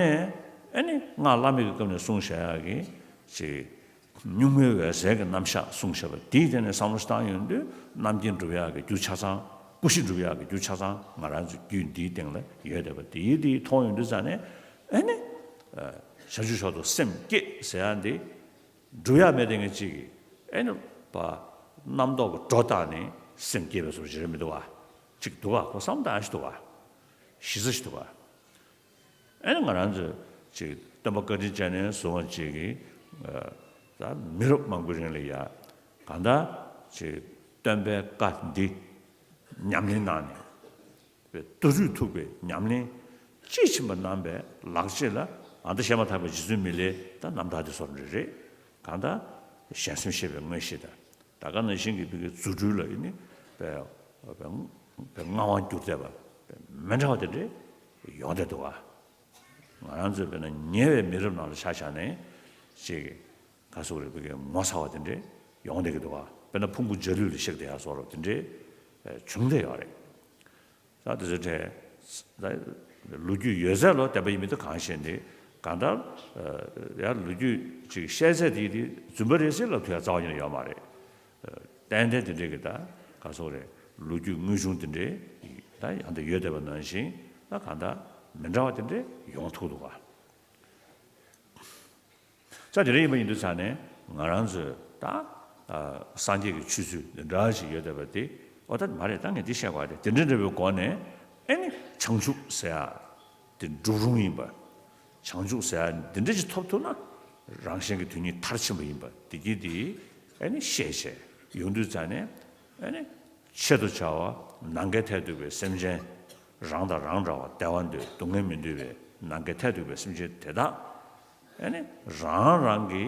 ཨེ་ནི་སྔགས་བླ་མེད་ཀྱི་སྐབས་ནས་གསུངས་བཞག་ཡག་གི་ཅིག་གཉུག་མའི་འོད་གསལ་གྱི་རྣམ་གཞག་གསུངས་བཞག་པ་དེའི་སྟེང་ནས་བསམ་བློ་བཏང་ཡོང་དུས་རྣམ་མཁྱེན་འགྲུབ་ཡག་གི་རྒྱུ་ཆ་ཚང་། ཀུན་གཞི་འགྲུབ་ཡག་གི་རྒྱུ་ཆ་ཚང་ང་རང་ཚོའི་རྒྱུད་འདིའི་སྟེང་ལ་ཡོད་བསྡད་པ་དེའི་དེའི་མཐོང་ཡོང་དུས་ཙང་ནས་ཨེ་ནི་བྱང་ཆུབ་མཆོག་ཏུ་སེམས་བསྐྱེད་ཟེར་ཡག་འདི་འགྲུབ་ཡག་མེད་དེ་ངས་ཅིག་གི་ཨེ་ནི་པ་རྣམ་རྟོག་གི་སྒྲོ་བཏགས་ནས་སེམས་བསྐྱེད་པའི་བཟོ་ཅིག་རེད་མི་འདུག་ག་ཅིག་འདུག་ག་ཁོ་བསམ་བཏང་ཞིག་འདུག་ག་གཞི་རྩ་ཞིག་འདུག་ག་ཨེ་ནི་ང་རང་ཚོས་ཅིག་སྟོན་པ་བཀའ་དྲིན་ཅན་ནས་བཟུང་བ་ཅིག་གིས་ད་མི་རབས་མང་པོའི་རིང་ལ་ཡ་གང་ལྟར་ཅིག་སྟོན་པའི་བཀའ་འདི་ཉམས་ལེན་གནང་ནས་པའི་མདོ་རྒྱུད་ཐུག་པའི་ཉམས་ལེན་དཔྱིས་ཕྱིན་པ་གནང་བའི་ལག་རྗེས་ལ་ཨ་མདོ་བཤད་མ་ཐག་པའི་རྗེ་བཙུན་མི་ལའི་ད་རྣམ་ཐར་དེ་སོར་འདྲ་རེད། གང་ལྟར་གཞན་སེམས་ཤེས་པའི་མངོན་ཤེས་དང་། ད་ག་ནང་བཞིན་གྱི་བོད་ཀྱི་རྫུ་འཕྲུལ་ལ་ཨེ་ནི་པའི་པའི་མངའ་དབང་བསྒྱུར་བསྡད་པ་མི་འདྲ་བ་དེ་འདྲས་ཡོང་བསྡད་འདུག་ག་ང་རང་ཚོའི་དཔེར་ན་ཉེ་བའི་མི་རབས་ནང་ལ་ཆ་བཞག་ནས་ཅིག་ག་ཟེར་དགོས་རེད། བོད་ཀྱི་ངོ་མཚར་བ་དེ་འདྲས་ཡོང་བསྡད་ཀྱི་འདུག་ག་དཔེར་ན་ཕུང་པོ་འཇའ་ལུས་ལ་གཤེགས་བསྡད་ཡག་བཟོ་འདྲ་དེ་འདྲས་བྱུང་བསྡད་ཡོད་རེད། ད་དེ་ཚོ་གྲས། ད་ལོ་རྒྱུས་ཡོད་ཚད་ལོ་བསྟན་པ་ཡིན་མིན་དེ་གང་ཤེས་འདི། གང་ལྟར་ཡང་ལོ་རྒྱུས་ཅིག་བཤད་ཚད་དེ་དེ་རྫུན་པ་རེད་ཟེར་ལབ་ཐུབ་ཡ་རྩ་བ་ཉིད་ནས་ཡོད་མ་རེད། ཏན་ཏན་དེ་འདྲས་ཀྱི་ད་ག་ཟེར་དགོས་རེད། ལོ་རྒྱུས་དངོས་བྱུང་དེ་འདྲས་ད་ཡང་དེ་ཡོད་བསྡད་པ་ནང་བཞིན་ད་གང་ལྟར་མི་འདྲ་བ་དེ་འདྲས་ཡོང་ཐུབ་འདུག་ག་ས་དེ་རེ་ཡིན་པ་ཡིན་དུས་ཙང་ནས་ ང་རང་ཚོས་ད་ཨ་སངས་རྒྱས་ཀྱི་ཆོས་ཚུལ་འདི་འདྲ་ཞིག་ཡོད་བསྡད་པ་དེ། འོ་ད་མ་རེད། ད་ངས་འདི་བཤད་དགོས་རེད། དེ་འདྲ་འདྲ་བའི་སྒོ་ནས་ཨེ་ནི་བྱང་ཆུབ་ཟེར་ཡ་དེ་འགྲུབ་རུང་ཡིན་པ། བྱང་ཆུབ་ཟེར་ཡ་འདི་འདྲ་ཞིག་ཐོབ་ཐུབ་ན་རང་གཞན་གྱི་དོན་གཉིས་མཐར་ཕྱིན་པ་ཡིན་པ་དེ་གི་དེ་ཨེ་ནི་ཤེས་བྱས་ཡོང་དུས་ཙང་ནས། ཨེ་ནི་ཆེད་དུ་བྱ་བ་ནམ་མཁའི་མཐས་གཏུགས་པའི་སེམས་ཅན། རང་དང་རང་འདྲ་བ་བདེ་བ་འདོད་སྡུག་བསྔལ་མི་འདོད་པའི་ནམ་མཁའི་མཐས་གཏུགས་པའི་སེམས་ཅན་དེ་དག་ཨེ་ནི་རང་རང་གི་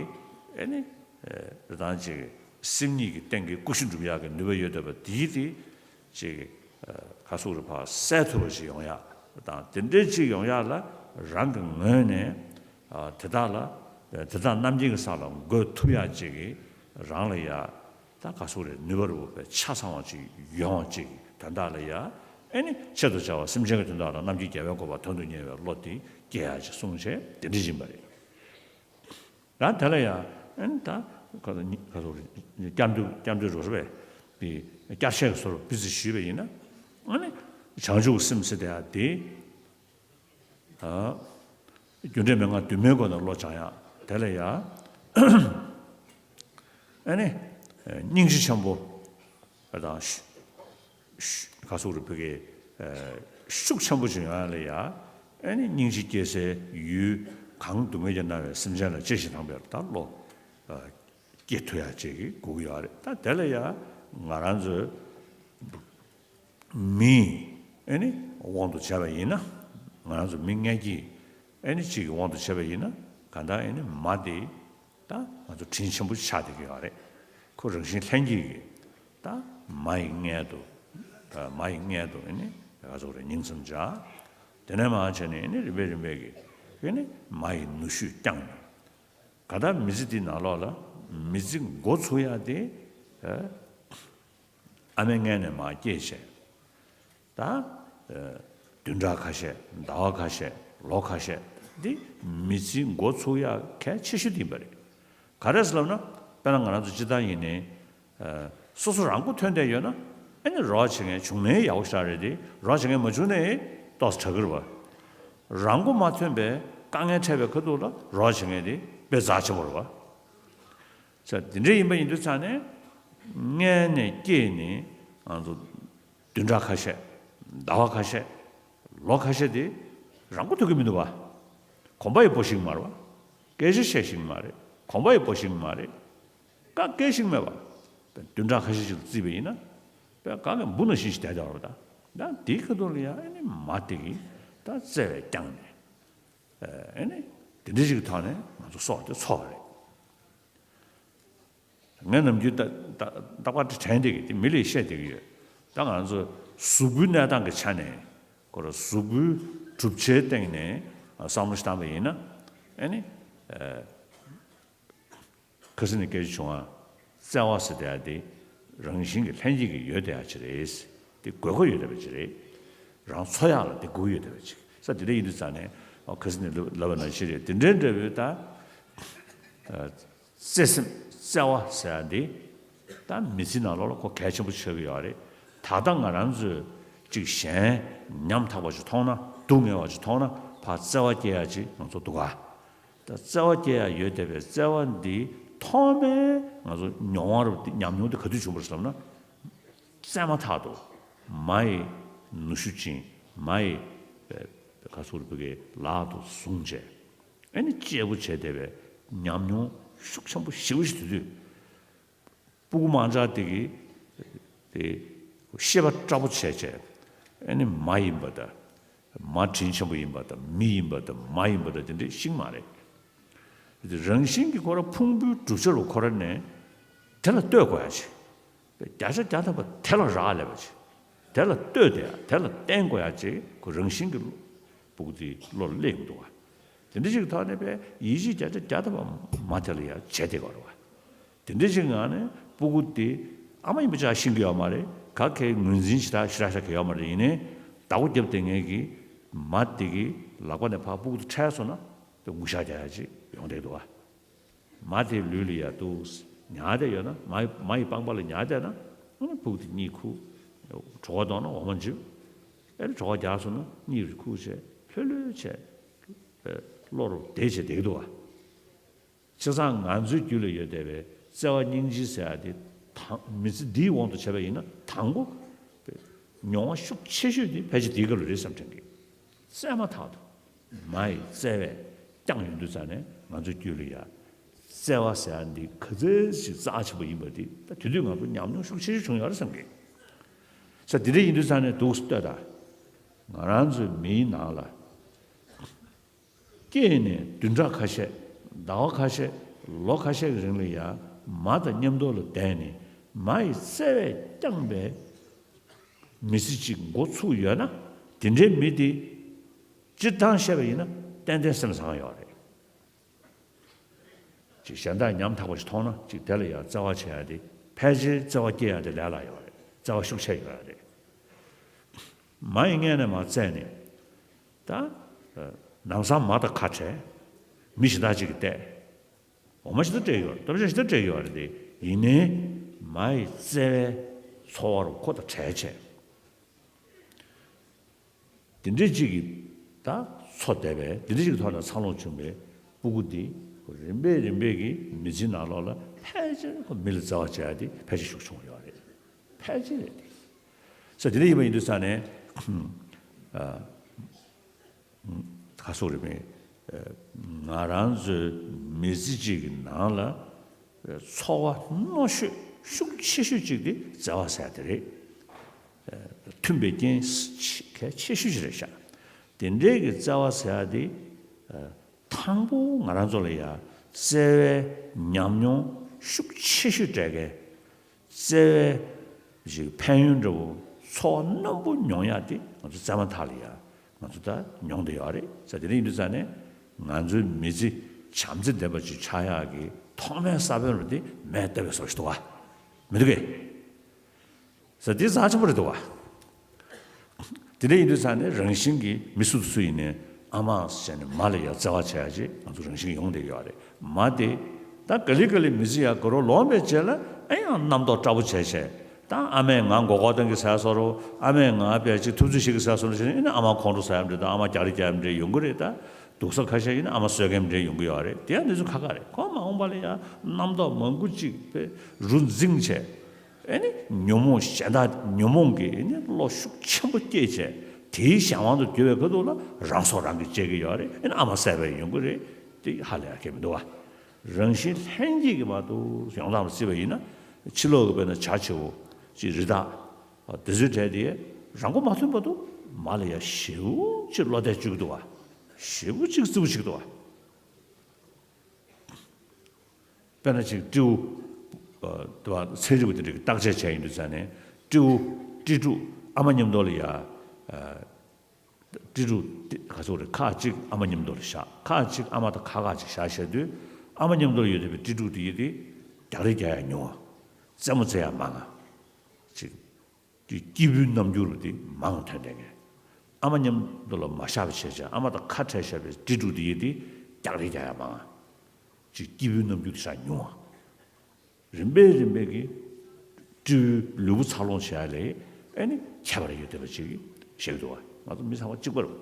ཨེ་ནི་ཨེ་རང་ཅིག་སེམས་ཉིད་ཀྱི་སྟེང་གི་ཀུ་ཤུ་འགྲུབ་ཡག་གི་ནུས་པ་ཡོད་བསྡད་པ་དེའི་དེ་ཅིག་ཨ་ག་སོགས་རེ་ཕར་གསལ་ཐུབ་པ་ཞིག་ཡོང་ཡག་དང་། དེ་འདྲའི་ཅིག་ཡོང་ཡག་ལ་རང་གི་ངོས་ནས་ཨ་དེ་དག་ལ་དེ་དག་རྣམ་མཁྱེན་གྱི་ས་ལ་འགོད་ཐུབ་ཡག་ཅིག་གི་རང་ལ་ཡ་ད་ག་སོགས་རེ་ནུས་པ་རུ་བའི་ཆ་ཚང་བ་ཅིག་ཡོང་བ་ཅིག་དོན་དག་ལ་ཡ། ཨེ་ནི་ཆེད་དུ་བྱ་བ་སེམས་ཅན་གྱི་དོན་དག་ལ་རྣམ་མཁྱེན་རྒྱལ་བའི་གོ་འཕང་དོན་དུ་གཉེར་བའི་བློ་དེ་སྐྱེ་ཡག་ཅིག་གསུངས་བྱས་དེ་འདྲ་ཡིན་པ་རེད། ཡང་དེ་ལ་ཡང་ཨེ་ནི་ད་ག་ཚོད་ག་ཚོད་རེད། བསྐྱར་ཟློས་བསྐྱར་ཟློས་རོ་རེད་པས། དེ་བསྐྱར་བཤད་ཀྱི་བཟོ་འདྲ་སྤུས་ཚད་ཞུས་པ་ཡིན་ན། ཨ་ནི་བྱང་ཆུབ་སེམས་ཟེར་དེ་ཡང་དེ། ཨ། རྒྱུ་འབྲས་མན་ངག་བདུན་མའི་སྒོ་ནས་བློ་སྦྱང་ཡག་དེ་ལ་ཡ། ཨ་ནི། སྙིང་རྗེ་ཆེན་པོ་དང་། ག་སོགས་རུ་བོད་ཀྱི་ཤུགས་ཆེན་པོ་ཅིག་ཡོང་ཡག་ལ་ཡ། ཨ་ནི་སྙིང་རྗེ་སྐྱེ་སའི་ཡུལ་གང་སྡུག་བསྔལ་གྱིས་མནར་བའི་སེམས་ཅན་ལ་གཅེས་ཤིང་དང་བའི་ད་བློ་སྐྱེ་ཐུབ་ཡག་ཅིག་གི་དགོས་ཀྱི་ཡོད་རེད། ད་དེ་ལ་ཡ་ང་རང་ཚོའི། མི་ཨེ་ནི་དབང་དུ་བྱས་པ་ཡིན་ན། ང་རང་ཚོ་མི་མངལ་སྐྱེས་ཨེ་ནི་གཅིག་གི་དབང་དུ་བྱས་པ་ཡིན་ན། གང་ལྟར་ཨེ་ནི་མ་དེ་ད་ང་ཚོ་དྲིན་ཆེན་པོ་ཆགས་བསྡད་ཀྱི་ཡོད་རེད། ཁོ་རང་བཞིན་ལྷན་སྐྱེས་ཀྱི་ད་མ་ཡི་མངལ་དུ། མ་ཡི་མངལ་དུ་ཨེ་ནི་ང་ཚོ་རེ་ཉིང་མཚམས་སྦྱར། དེ་ནས་མར་བྱས་ནས་ཨེ་ནི་རིམ་པས་རིམ་པས་ཀྱི་ཨེ་ནི་མ་ཡི་ནུ་ཞོས་བསྐྱངས་ནས། གང་ལྟར་མི་ཚེ་འདིའི་ནང་ལོགས་ལ་མི་ཚེ་འགོ་ཚུགས་ཡག་དེ། ཨ། ཨ་མའི་མངལ་ནས་མར་སྐྱེས་བྱས། ད། ཨ། བདུན་ཕྲག་ཁ་ཤས། ཟླ་བ་ཁ་ཤས། ལོ་ཁ་ཤས། འདི་མི་ཚེ་འགོ་ཚུགས་ཡག་གལ་ཆེ་ཤོས་དེ་ཡིན་པ་རེད། ག་རེ་ཟེར་ལབ་ན། དཔེར་ན་ང་རང་ཚོ་སྤྱིར་བཏང་ཡིན་ནའི། ཨ། སོ་སོ་རང་མགོ་ཐོན་བསྡད་ཡོད་ན། ཨ་ནི་རོགས་བྱེད་མཁན་བྱུང་ནའི་ཡག་པོ་ཞེ་དྲག་རེད་དེ། རོགས་བྱེད་མཁན་མ་བྱུང་ནའི་ཏོག་ཙམ་དྲག་གི་རེད་པ། རང་མགོ་མ་ཐོན་པའི་དཀའ་ངལ་འཕྲད་པའི་ཁ་ཐུག་ལ་རོགས་བྱེད་མཁན་དེ་དཔེ་རྩ་ཆེན་པོ་རེད་པ། ས་དེ་འདྲ་ཡིན་པ་ཡིན་དུས་ཙང་ནས། མངལ་ནས་སྐྱེས་ནས་ང་ཚོ་བདུན་ཕྲག་ཁ་ཤས། ཟླ་བ་ཁ་ཤས། ལོ་ཁ་ཤས་དེ་རང་མགོ་ཐོན་གྱི་མི་འདུག་པ། གོམ་པ་ཡི་སྤོ་ཤེས་ཀྱི་མ་རེད་པ། སྐད་ཆ་བཤད་ཤེས་ཀྱི་མ་རེད། གོམ་པ་ཡི་སྤོ་ཤེས་ཀྱི་མ་རེད། ཀ་སྐད་ཤེས་ཀྱི་མེད་པ། བདུན་ཕྲག་ཁ་ཤས་ཤིག་ལ་བརྩིས་པ་ཡིན་ན། དཔེ་ག་གེ་འབུ་ནང་བཞིན་ཞིག་བསྡད་བསྡད་པ་རེད་པ། ད་ད་དེའི་ཁ་ཐུག་ལ་ཡང་ཨ་ནི་མ་དེ་གིས་ད་བརྩེ་བས་བསྐྱངས་ནས། ཨ་ནི་དེ་འདྲ་ཞིག་གི་ཐོག་ནས་ང་ཚོ་སྲོག་དེ་འཚོ་བ་རེད། ངས་ནམ་རྒྱུན་ད་ད་རྟག་པར་དྲན་བསྡད་ཀྱི་དེ་མི་ལ་བཤད་བསྡད་ཀྱི་ཡོད། ད་ང་ཚོ་གཟུགས་པོའི་གནས་སྟངས་ཀྱི་ཆ་ནས། ཁོ་རང་གཟུགས་པོའི་གྲུབ་ཆའི་སྟེང་ནས་བསམ་བློ་ཞིག་བཏང་པ་ཡིན་ན། ཨ་ནི། ཨ། ཁ་སང་ནས་སྐད་ཆ་བྱུང་བ། བརྩེ་བ་ཟེར་དེ་ཡ་དེ་རང་བཞིན་གྱིས་ལྷན་སྐྱེས་ཀྱི་ཡོད་བསྡད་ཡ་ཅིག་རེད། དེ་དགོས་མཁོ་ཡོད་བསྡད་པ་ཅིག་རེད། རང་འཚོ་ཡག་ལ་དེ་དགོས་ཀྱི་ཡོད་བསྡད་པ་ཅིག་ས་དེ་འདྲ་ཡིན་དུས་ཙང་ནས། ཨ། ཁ་སང་ནས་ལབ་ལབ་པ་ནང་བཞིན་རེད། དེ་འདྲའི་འདྲ་བོའི་ད། ཨ། བརྩེ་སེམས་བརྩེ་བ་ཟེར་ཡ་འདི་ད་མི་ཚེའི་ནང་ལོགས་ལ་ཁོ་གལ་ཆེན་པོ་ཆགས་ཀྱི་ཡོད་རེད། ད་ལྟ་ང་རང་ཚོས་ཅིག་གཞན་ཉམ་ཐག་པ་ཅིག་མཐོང་ན། སྡུག་བསྔལ་བ་ཅིག་མཐོང་ན་ཕར་བརྩེ་བ་སྐྱེ་ཡ་ཅིག་ང་ཚོ་འདུག་ག་ད་བརྩེ་བ་སྐྱེ་ཡ་ཡོད་བསྡད་པའི་བརྩེ་བ་འདི་ཐོག་མའི་ང་ཚོ་མྱོང་བ་རུ་ཉམས་མྱོང་དེ་ག་དུས་བྱུང་བ་རེད་ཟེར་ན། བཙས་མ་ཐག་ཏུ་མ་ཡི་ནུ་ཞོ་བྱིན། མ་ཡི་ག་ཚོད་རེད། བོད་སྐད་ལག་ཏུ་བཟུང་བྱས། ཨ་ནི་གཅེར་བུ་བྱས་བསྡད་པའི་ཉམས་མྱོང་ཤུགས་ཆེན་པོ་ཞེ་པོ་ཞིག་དེ་དུས། སྤུ་གུ་མང་དྲགས་དེ་གིས་དེ་ཤེས་པ་སྐྲག་པོ་བྱས་བྱས། ཨ་ནི་མ་ཡིན་པ་དང་། མ་དྲིན་ཆེན་པོ་ཡིན་པ་དང་མི་ཡིན་པ་དང་མ་ཡིན་པ་དང་དེ་འདྲས་ཤེས་ཀྱི་མ་རེད། དེ་རང་བཞིན་གྱིས་ཁོ་རང་ཕུང་པོའི་གྲུབ་ཆ་རུ་ཁོ་རང་ནས་དེ་ལ་ལྟོས་དགོས་ཡ་ཅིག་བརྒྱ་ཆ་བརྒྱ་ཐམ་པ་དེ་ལ་རག་ལས་པ་ཅིག་དེ་ལ་ལྟོས་ཏེ་ཡ། དེ་ལ་བརྟེན་དགོས་ཡ་ཅིག་ཁོ་རང་བཞིན་གྱིས་སྤུ་གུ་དེའི་བློ་ལ་སླེབས་ཀྱི་འདུག་བ། དེ་འདྲ་ཞིག་གི་ཐོག་ནས་པས་ཡིད་ཆེས་བརྒྱ་ཆ་བརྒྱ་ཐམ་པ་མ་དེ་ལ་ཡ་བྱས་བསྡད་དགོས་རེད་བ། དེ་འདྲ་ཞིག་ངང་ནས་སྤུ་གུ་དེ་ཨ་མ་ཡིན་པ་ཅག་ཤེས་ཀྱི་ཡོད་མ་རེད། ག་གེ་ངོས་འཛིན་ཞེ་དྲག་ཞེ་དྲག་བྱེད་ཀྱི་ཡོད་མ་རེད། ཡིན་ནའི་བདག་པོ་རྒྱབ་བསྡད་མཁན་གྱི་མ་དེ་གི་ལག་པ་ནས་ཕར་སྤུ་གུ་དེ་ཁྲལ་སོང་ན་དེ་ངུ་ཤག་རྒྱག་ཡ་ཅིག་ཡོང་བསྡད་འདུག་བ། མ་དེའི་ལུས་ལ་ཡ་འདུག་ཉར་བསྡད་ཡོད་ན། མ་ཡི་མ་ཡི་པང་པ་ལ་ཉར་བསྡད་ན། ཨ་ནི་སྤུ་གུ་དེ་གཉིད་ཁུག་གྲོད་ཁོག་ལྟོགས་ན་འོ་མ་འཇིབ། ཨ་ནི་གྲོད་ཁོག་རྒྱགས་སོང་ན་གཉིད་རེ་ཁུག་བྱས་ལྷོད་ལྷོད་བྱས། ཨེ། བློ་རུ་བདེ་བྱས་བསྡད་ཀྱི་འདུག་བ། བྱས་ཙང་ང་ཚོའི་རྒྱུད་ལ་ཡོད་བསྡད་པའི་བརྩེ་བ་སྙིང་རྗེ་ཟེར་ཡ་དེ་དང་མི་ཚེ་འདིའི་དབང་དུ་བྱས་པ་ཡིན་ན་དང་པོ་མྱོང་བ་ཤུགས་ཆེ་ཤོས་དེ་ཕལ་ཆེར་དེའི་སྐབས་ལ་རེད་བསམ་དྲན་གི། བཙལ་མ་ཐག་ཏུ་མ་ཡི་བརྩེ་བས་བསྐྱངས་ཡོང་དུས་ཙང་ནས་ང་ཚོའི་རྒྱུད་ལ་ཡ་བརྩེ་བ་ཟེར་ཡ་འདི་ག་ཚོད་ཅིག་རྩ་ཆེན་པོ་ཡིན་པ་འདི་ད་དེ་དུས་ང་ཚོ་ཉམས་མྱོང་ཤུགས་ཆེ་ཤོས་བྱུང་ཡོད་རེད་བསམ་གི། ས་དེ་འདྲ་ཡིན་དུས་ཙང་ནས་འདུག་ལྟོས་དང་། ང་རང་ཚོའི་མིའི་ནང་ལ་སྐྱེས་ནས་བདུན་ཕྲག་ཁ་ཤས། ཟླ་བ་ཁ་ཤས། ལོ་ཁ་ཤས་ཀྱི་རིང་ལ་ཡང་མ་དང་མཉམ་དུ་ལ་བསྡད་ནས་མ་ཡི་བརྩེ་བས་བསྐྱངས་པའི་མི་ཚེ་གཅིག་འགོ་ཚུགས་ཡོད་ན། དེ་འདྲའི་མི་དེ་སྤྱིར་བཏང་བཤད་པ་ཡིན་ན་ཏན་ཏན་སེམས་བཟང་ཡོད་རེད། ཅིག་གཞན་དག་ཉམ་ཐག་པ་ཞིག་མཐོང་ན་ཅིག་དེ་ལ་ཡང་བརྩེ་བ་བྱེད་ཡ་དེ་ཕལ་ཆེར་བརྩེ་བ་སྐྱེ་ཡ་དེ་ལས་སླ་ཡོད་རེད། བརྩེ་བ་ཤུགས་ཆེ་ཡོད་རེད། མ་ཡི་སྔས་ནས་མར་བཙལ་ནས་ད་ལམ་སང་མ་དང་ཁ་བྲལ། མི་གཞན་དག་ཅིག་གིས་བལྟས། འོ་མ་ཞིག་ཏུ་སྤྲད་ཡོད་རེད། སྟོབས་ཆེན་ཞིག་ཏུ་སྤྲད་ཡོད་རེད་དེ། ཡིན་ནའི་མ་ཡི་བརྩེ་བའི་ཚོར་བ་རུ་ཁོ་དང་བྲལ་བྱས། དེ་འདྲའི་གཅིག་གིས་ད་འཚོ་བསྡད་པའི་དེ་འདྲའི་གཅིག་གི་ཐོག་ནས་འཚར་ལོངས་བྱུང་བའི་སྤུ་གུ་འདི་རིམ་པས་རིམ་པས་ཀྱིས་མི་ཚེའི་ནང་ལོགས་ལ་ཕལ་ཆེར་ཁོ་མི་ལ་བརྩེ་བ་བྱེད་ཡ་དེ་ཕལ་ཆེར་ཤུགས་ཆུང་བ་ཡོད་རེད། ཕལ་ཆེར་རེད་དེ། ས་དེ་འདྲ་ཡིན་པ་ཡིན་དུས་ཙང་ནས་ཨ། ཁ་སོག་རེད་མེད། ང་རང་ཚོའི་མི་ཚེ་གཅིག་གི་ནང་ལ་ཚོར་བ་རྣོ་ཤོས་ཤུགས་ཆེ་ཤོས་གཅིག་དེ་བརྩེ་བ་ཟེར་དེ་རེད། མཐུན་པའི་རྐྱེན་གལ་ཆེ་ཤོས་ཤིག་རེད་ཤག། དེ་འདྲའི་གི་བརྩེ་བ་ཟེར་ཡ་དེ་དང་པོ་ང་རང་ཚོ་ལ་ཡ་བརྩེ་བའི་ཉམས་མྱོང་ཤུགས་ཆེ་ཤོས་སྤྲད་མཁན། བརྩེ་བའི་ཕན་ཡོན་འདྲ་བོ་ཚོར་བ་རྣོན་པོ་མྱོང་ཡག་དེ་ང་ཚོ་བཙས་མ་ཐག་ལ་ཡ་ང་ཚོ་ད་མྱོང་བསྡད་ཡོད་རེད་ས། དེ་འདྲ་ཡིན་དུས་ཙང་ནས་ང་ཚོའི་མི་ཚེ་བྱམས་བརྩེ་ལྡན་པ་ཅིག་ཆགས་ཡག་གི་ཐོག་མའི་ས་བོན་རུ་དེ་མས་བཏབ་པའི་བཟོ་ཞིག་འདུག་བ། མི་འདུག་གས། ས་དེ་རྩ་ཆེན་པོ་རེད་འདུག་བ། དེ་འདྲ་ཡིན་དུས་ཙང་ནས་རང་བཞིན་གྱིས་མི་སུ་དང་སུ་ཡིན་ནའི་ཨ་མ་ཟེར་ནས་མ་ལ་ཡ་བརྩེ་བ་བྱེད་ཡ་ཅིག་ང་ཚོ་རང་བཞིན་ཡོང་བསྡད་ཡོད་རེད། མ་དེ་ད་ག་ལེ་ག་ལེ་མི་ཚེ་ཡར་འགྲོ་རོགས་ལོངས་པའི་རྗེས་ལ་ཨེ་ཡང་རྣམ་རྟོག་དྲག་པོ་བྱས་བྱས། ད་ཨ་མས་ང་མགོ་སྐོར་གཏོང་གི་ཟེར་བཟོ་འདྲ། ཨ་མས་ང་དཔེ་ཅིག་ཐུབ་ཚོད་བྱེད་ཀྱི་ཟེར་བཟོ་འདྲ་བྱས་ནས་ཨེ་ན་ཨ་མ་ཁོང་ཁྲོ་ཟ་ཡ་འདྲ་དང་ཨ་མ་རྒྱག་རེས་རྒྱག་ཡ་འདྲ་ཡོང་གི་རེད། ད་སྡུག་ས་ཁ་ཤས་ཡིན་ན་ཨ་མ་གསོད་མཁན་འདྲ་ཡོང་གི་ཡོད་རེད། དེ་ཡང་གནས་ཚུལ་ཁག་ཁག་རེད། ཁོ་མ་འོངས་པ་ལ་ཡང་རྣམ་རྟོག་མང་པོ་ཅིག་དཔེ་རུ་འཛིང་བྱས། ཨེ་ནི་ཉོན་མོངས་གཞན་དག་ཉོན་མོངས་ཀྱི་ཨེ་ནི་བློ་ཤུགས་ཆེན་པོ་སྐྱེས་བྱས། དེའི་གཞན་དབང་དུ་གྱུར་བའི་ཁ་ཐུག་ལ་རང་སྲོག་རང་གིས་བཅད་ཀྱི་ཡོད་རེད། ཨེ་ནི་ཨ་མ་བསད་པ་ཡོང་གི་རེད། དེ་ཧ་ལས་ཡ་གི་མི་འདུག་བ། རང་བཞིན་ལྷན་སྐྱེས་ཀྱི་མ་གཏོགས་ཡོང་སྟངས་ལ་བརྩིས་པ་ཡིན་ན། ཕྱི་ལོགས་ཀྱི་དཔེར་ན་བྱ་བྱེད་པོ་ཅིག་རི་དྭགས་དེ་ཚོའི་གྲས་དེ་རང་མགོ་མ་ཐོན་བར་དུ་མ་ལ་ཡ་ཞེ་པོ་ཅིག་བློ་གཏད་བཅུག་གི་འདུག་བ། ཞེ་པོ་ཅིག་བརྩི་བ་བྱེད་ཀྱི་འདུག་བ། དཔེར་ན་ཅིག་སྤྲེའུ། ཨ། དེ་བ་ཚན་རིག་པ་དེ་འདྲ་གིས་བརྟག་དཔྱད་བྱས་ཡིན་དུས་ཙང་ནས་སྤྲེའུ། སྤྲེལ་ཕྲུག་ཨ་མ་མཉམ་དུ་ལ་ཡ། ཨ། སྤྲེལ་ཕྲུག་དེ་ག་ཚོད་རེད། ཁག་ཅིག་ཨ་མ་མཉམ་དུ་ལ་བཞག་ཁག་ཅིག་ཨ་མ་དང་ཁ་ཁག་ཅིག་བཞག་བཞག་དུས་ཨ་མ་མཉམ་དུ་ལ་ཡོད་བསྡད་པའི་སྤྲེལ་ཕྲུག་དེ་ཡིན་དེ་རྒྱག་རེས་རྒྱག་ཡ་ཉུང་བ། རྩེད་མོ་རྩེ་ཡ་མང་ང་། ཅིག་སྐྱིད་པོའི་རྣམ་འགྱུར་དེ་མང་ཐོན་བསྡད་མཁན། ཨ་མ་མཉམ་དུ་ལ་མ་བཞག་པ་བྱས་བྱས་ཨ་མ་དང་ཁ་བྲལ་བཞག་པའི་སྤྲེལ་ཕྲུག་དེ་ཡིན་དེ་རྒྱག་རེས་རྒྱག་ཡ་མང་ང་། ཅིག་སྐྱིད་པོའི་རྣམ་འགྱུར་དེ་ཤ་ཉུང་བ། རིམ་པས་རིམ་པས་ཀྱིས་སྤྲེའུའི་ལུས་པོ་འཚར་ལོངས་བྱེད་ཡ་ལས་ཨེ་ནི་ཁྱད་པར་ཡོད་བསྡད་པ་ཅིག་བཤད་ཀྱི་འདུག་བ། ང་ཚོ་མི་ཚང་མ་གཅིག་པ་རེད།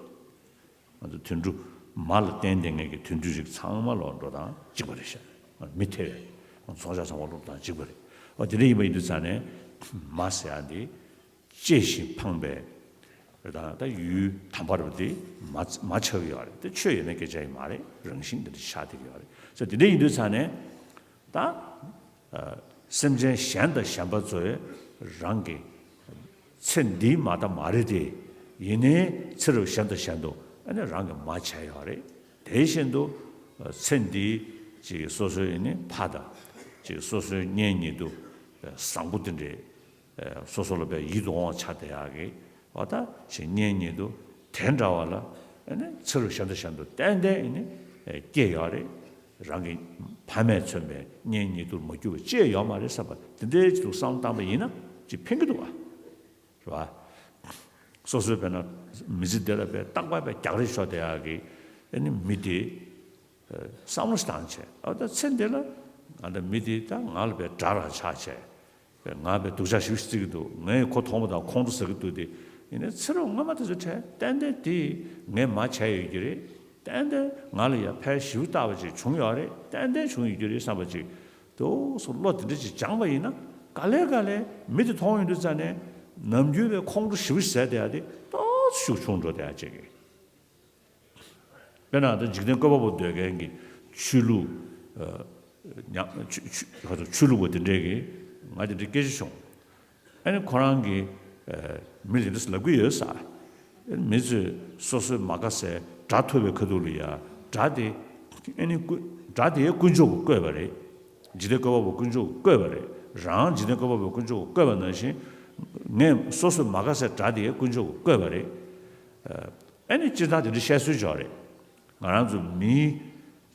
ང་ཚོ་དུད་འགྲོ་མ་ལ་བརྟེན་བསྡད་མཁན་གྱི་དུད་འགྲོ་རིགས་ཚང་མ་ལོག་འགྲོ་སྟངས་གཅིག་པ་རེད་ཤག་མི་ཐེ་བའི་ཚོང་བྱ་ཚང་མ་ལོག་སྟངས་གཅིག་པ་རེད། འོ་དེ་འདྲ་ཡིན་པ་ཡིན་དུས་ཙང་ནས་མ་ཟེར་ཡ་འདི་གཅེས་ཤིང་ཕངས་པའི་རེད། ད་ད་ཡུལ་དམ་པ་རེད་པ་དེ་མ་མ་ཆགས་ཀྱི་ཡོད་རེད། དེ་ཆོས་ཡོད་མེད་སྐད་ཆ་ཡིན་མ་རེད། རང་བཞིན་དེ་འདྲ་ཆགས་བསྡད་ཀྱི་ཡོད་རེད། ས་དེ་འདྲ་ཡིན་དུས་ཙང་ནས། ད། ཨ། སེམས་ཅན་གཞན་དང་གཞན་པ་ཚོས་རང་གི་ཚེ་འདིའི་མ་རྩ་མ་རེད་དེ། ཡིན་ནའི་ཚེ་རབས་གཞན་དང་གཞན་དུ་ཨ་ནི་རང་གི་མ་བྱས་ཡོད་རེད། དེ་བཞིན་དུ་ཚེ་འདིའི་ཅིག་སོ་སོའི་ནི་ཕ་དང་ཅིག་སོ་སོའི་གཉེན་ཉེ་དུ་བཟང་པོ་དེ་འདྲའི་སོ་སོ་ལ་དཔེ་ཡིད་དུ་འོང་བ་ཆགས་བསྡད་ཡག་གི། འོ་ད་ཞེས་གཉེན་ཉེ་དུ་དེ་འདྲ་བ་ལ་ཨ་ནི་ཚེ་རབས་གཞན་དང་གཞན་དུ་ཏན་ཏན་ཨ་ནི་སྐྱེས་ཡོད་རེད། རང་གི་ཕ་མས་མཚོན་པའི་གཉེན་ཉེ་དུར་མ་གྱུར་བ་ཅིག་ཡོད་མ་རེད་བསམ་པ་དེ་འདྲའི་ཅིག་ཏུ་བསམ་བློ་བཏང་པ་ཡིན་ན་ཅིག་ཕན་གྱི་འདུག་བ། རེད་བ། སོ་སོའི་དཔེར་ན་མི་ཚེ་འདི་ལ་དཔེ་རྟག་པར་དཔེ་རྒྱག་རེས་ཤོར་བསྡད་ཡག་གི་ཨ་ནི་མི་དེ། བསམ་བློ་ཞིག་བཏང་བྱས། ཨ་ད་ཚེ་འདི་ལ་ང་ད་མི་དེ་ད་ང་ལ་དཔེ་དགྲ་རང་ཆགས་བྱས། ང་དཔེ་སྡུག་ཅག་ཞིག་བརྩི་གི་འདུག་ངས་ཁོ་མཐོང་བ་དང་ཁོང་ཁྲོ་ཟ་གི་འདུག་སྟེ། ཡིན་ནའི་ཚེ་རབས་སྔོན་མ་དེ་ཚོའི་གྲས་ཏན་ཏན་དེ་ངས་མ་བྱས་ཡོད་ཀྱི་རེད། ཏན་ཏན་ང་ལ་ཡང་ཕན་ཞེ་པོ་ཅིག་བྱུང་ཡོད་རེད། ཏན་ཏན་བྱུང་ཡོད་རྒྱུ་རེད་བསམ་པ་ཅིག་དེ་འོ་སོ་བློ་དེ་འདྲ་ཅིག་སྦྱངས་པ་ཡིན་ན། ག་ལེ་ག་ལེ་མི་དེ་མཐོང་ཡོང་དུས་ཙ་ནས་ནམ་རྒྱུན་པའི་ཁོང་ཁྲོ་ཞེ་པོ་ཟ་བསྡད་ཡ་དེ་ཏོག་ཙམ་ཤུགས་ཆུང་འགྲོ་བསྡད་ཡ་ཅིག་གི། དཔེར་ན་ད་འཇིག་རྟེན་བཀོད་པ་པོ་འདོད་མཁན་གྱི་ཆོས་ལུགས། ཨ། ཉམས་ཆོས་ཆོས་ག་ཚོད་ཆོས་ལུགས་པ་དེ་འདྲས་ཀྱིས་ང་དེ་འདྲའི་སྐད་ཆ་བྱུང་། ཨ་ནི་ཁོ་རང་གིས། ཨ། མི་ལ་འདི་འདྲ་ལབ་ཀྱི་ཡོད་ས། མི་ཚོས་སོ་སོའི་མ་དགའ་སའི་དགྲ་ཐུག་པའི་ཁ་ཐུག་ལ་ཡ་དགྲ་དེ། ཨ་ནི་དཀོན་དགྲ་དེ་དཀོན་མཆོག་གིས་བཀོད་པ་རེད། འཇིག་རྟེན་བཀོད་པ་པོ་དཀོན་མཆོག་གིས་བཀོད་པ་རེད། རང་འཇིག་རྟེན་བཀོད་པ་པོ་དཀོན་མཆོག་གིས་བཀོད་པ་ནང་བཞིན། ངས་སོ་སོའི་མ་དགའ་སའི་དགྲ་དེ་དཀོན་མཆོག་གིས་བཀོད་པ་རེད། ཨ། ཨ་ནི་སྤྱིར་བཏང་དེ་འདྲ་བཤད་སྲོལ་ཅིག་ཡོད་རེད། ང་རང་ཚོ་མིའི་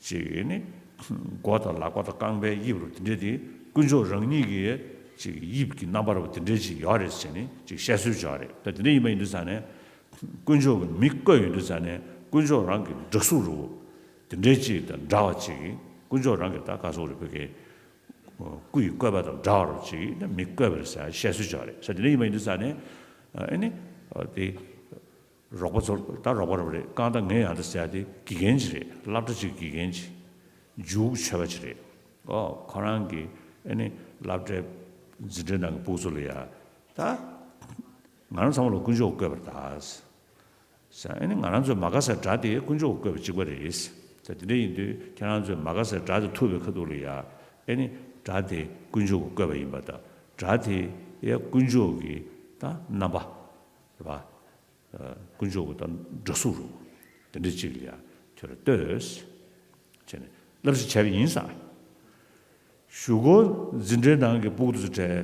ཅིག་ནི་མགོ་དང་ལག་པ་དང་རྐང་པའི་དབྱིབས་རུ་དེ་འདྲས་དེ་དཀོན་མཆོག་རང་ཉིད་ཀྱི་ཅིག་དབྱིབས་ཀྱི་རྣམ་པ་རུ་དེ་འདྲས་ཅིག་ཡོད་རེད་ཟེར་ནས་ཅིག་བཤད་སྲོལ་ཅིག་ཡོད་རེད། ད་དེ་འདྲ་ཡིན་པ་ཡིན་དུས་ཙང་ནས་དཀོན་མཆོག་གིས་མི་བཀོད་ཡོང་དུས་ཙང་ནས་དཀོན་མཆོག་རང་གི་འདྲ་གཟུགས་རུ་དེ་འདྲས་ཅིག་དང་འདྲ་བ་ཅིག་གིས། དཀོན་མཆོག་རང་གི་ད་ག་སོགས་རེད། བོད་ཀྱི་སྐུ་ཡི་བཀོད་པ་དང་འདྲ་བ་རུ་ཅིག་གིས་མི་བཀོད་པ་རེད་ཟེར་བཤད་སྲོལ་ཅིག་ཡོད་རེད་ཟེར། དེ་འདྲ་ཡིན་པ་ཡིན་དུས་ཙང་ནས་ཨ་ནི་དེ། རོགས་པ་ཚོ་ད་རོགས་པ་རོགས་རེད། གང་ལྟར་ངས་ཡང་ད་ཟེར་ཡ་དེ་དགེ་རྒན་ཅིག་རེད། སློབ་གྲྭ་ཅིག་གི་དགེ་རྒན་ཅིག་འཇུག་ཆོས་པ་ཅིག་རེད། ཨོ་ཁོ་རང་གིས་ཨ་ནི་སློབ་གྲྭའི་འཛིན་གྲྭའི་ནང་གི་ཕྲུ་གུ་ཚོ་ལ་ཡ། ད་ང་རང་ཚང་མ་ལ་དཀོན་མཆོག་བཀོད་པ་རེད་ད་ཟེར། ཨ་ནི་ང་རང་ཚོའི་མ་དགའ་སའི་དགྲ་དེ་དཀོན་མཆོག་གིས་བཀོད་པ་གཅིག་པ་རེད་ཟེར། དེ་འདྲ་ཡིན་དུས་ཁྱེད་རང་ཚོའི་མ་དགའ་སའི་དགྲ་དེ་ཐུག་པའི་ཁ་ཐུག་ལ་ཡ། ཨ་ནི་དགྲ་དེ་དཀོན་མཆོག་གིས་བཀོད་པ་ཡིན་པ་དང་། དགྲ་དེ་ཡ་དཀོན་མཆོག་གི་ད་རྣམ་པ་རེད་པ། དཀོན་མཆོག་གི་ད་འདྲ་གཟུགས་རུ་དེ་འདྲ་ཅིག་ལ་ཡ་ཁྱོད་ར་ལྟོས་བྱས་ནས་བསླབ་བྱ་བྱས་པ་ཡིན་ས། གཞུག་གུ་འཛིན་གྲྭའི་ནང་གི་ཕྲུ་གུ་དེ་ཚོ་གྲས།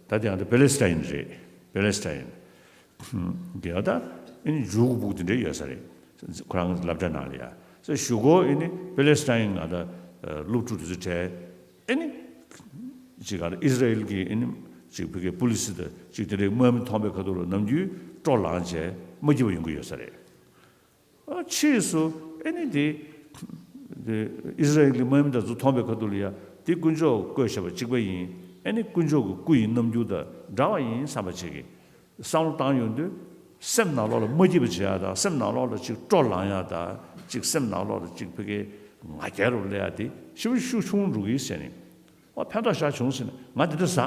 ད་དེ་ཡང་ད་པེ་ལེ་སི་ཐན་རེད། པེ་ལེ་སི་ཐན་དེ་ཡང་ད་ཨིན་ཇུའུ་གི་ཕྲུ་གུ་དེ་འདྲ་ཡོད་ས་རེད། ཁོ་རང་སློབ་གྲྭའི་ནང་ལ་ཡ་ས་གཞུག་གུ་ཨིན་པེ་ལེ་སི་ཐན་ང་ད་སློབ་ཕྲུག་དེ་ཚོ་གྲས། ཨེ་ནི། ཅིག་ག་ཨི་སི་ར་ཨེལ་གྱི་ཨེ་ནི། ཅིག་བོད་ཀྱི་པུ་ལི་སི་དང་ཅིག་དེ་འདྲའི་དམག་མི་མཐོང་པའི་ཁ་ཐུག་ལ་ནམ་རྒྱུན་སྤྲོ་ལངས་བྱས་མ་སྐྱིད་པ་ཡོང་གི་ཡོད་ས་རེད། ཨ་ཕྱིས་སུ་ཨེ་ནི་དེ། དེ་ཨི་སི་ར་ཨེལ་གྱི་དམག་མི་དེ་ཚོ་མཐོང་པའི་ཁ་ཐུག་ལ་ཡ། དེ་དཀོན་མཆོག་གིས་བཀོད་བཞག་པ་གཅིག་པ་ཡིན། ཨེ་ནི་དཀོན་མཆོག་གི་སྐུ་ཡི་རྣམ་འགྱུར་དང་འདྲ་བ་ཡིན་བསམ་པ་ཅིག་གི་བསམ་བློ་བཏང་ཡོང་དུས། སེམས་ནང་ལོགས་ལ་མ་སྐྱིད་པ་བྱེད་ཡ་དང་། སེམས་ནང་ལོགས་ལ་ཅིག་སྤྲོ་ལངས་ཡ་དང་། ཅིག་སེམས་ནང་ལོགས་ལ་ཅིག་ཕ་གིའི་ང་རྒྱལ་རུ་སླེབས་ཡ་དེ་ཞེ་པོ་ཤུགས་ཆུང་འགྲོ་གི་ཟེར་ནས། ཨོ་ཕན་ཐོགས་ཞེ་དྲག་བྱུང་ཟེར་ནས་ང་དེ་འདྲ་ཟ།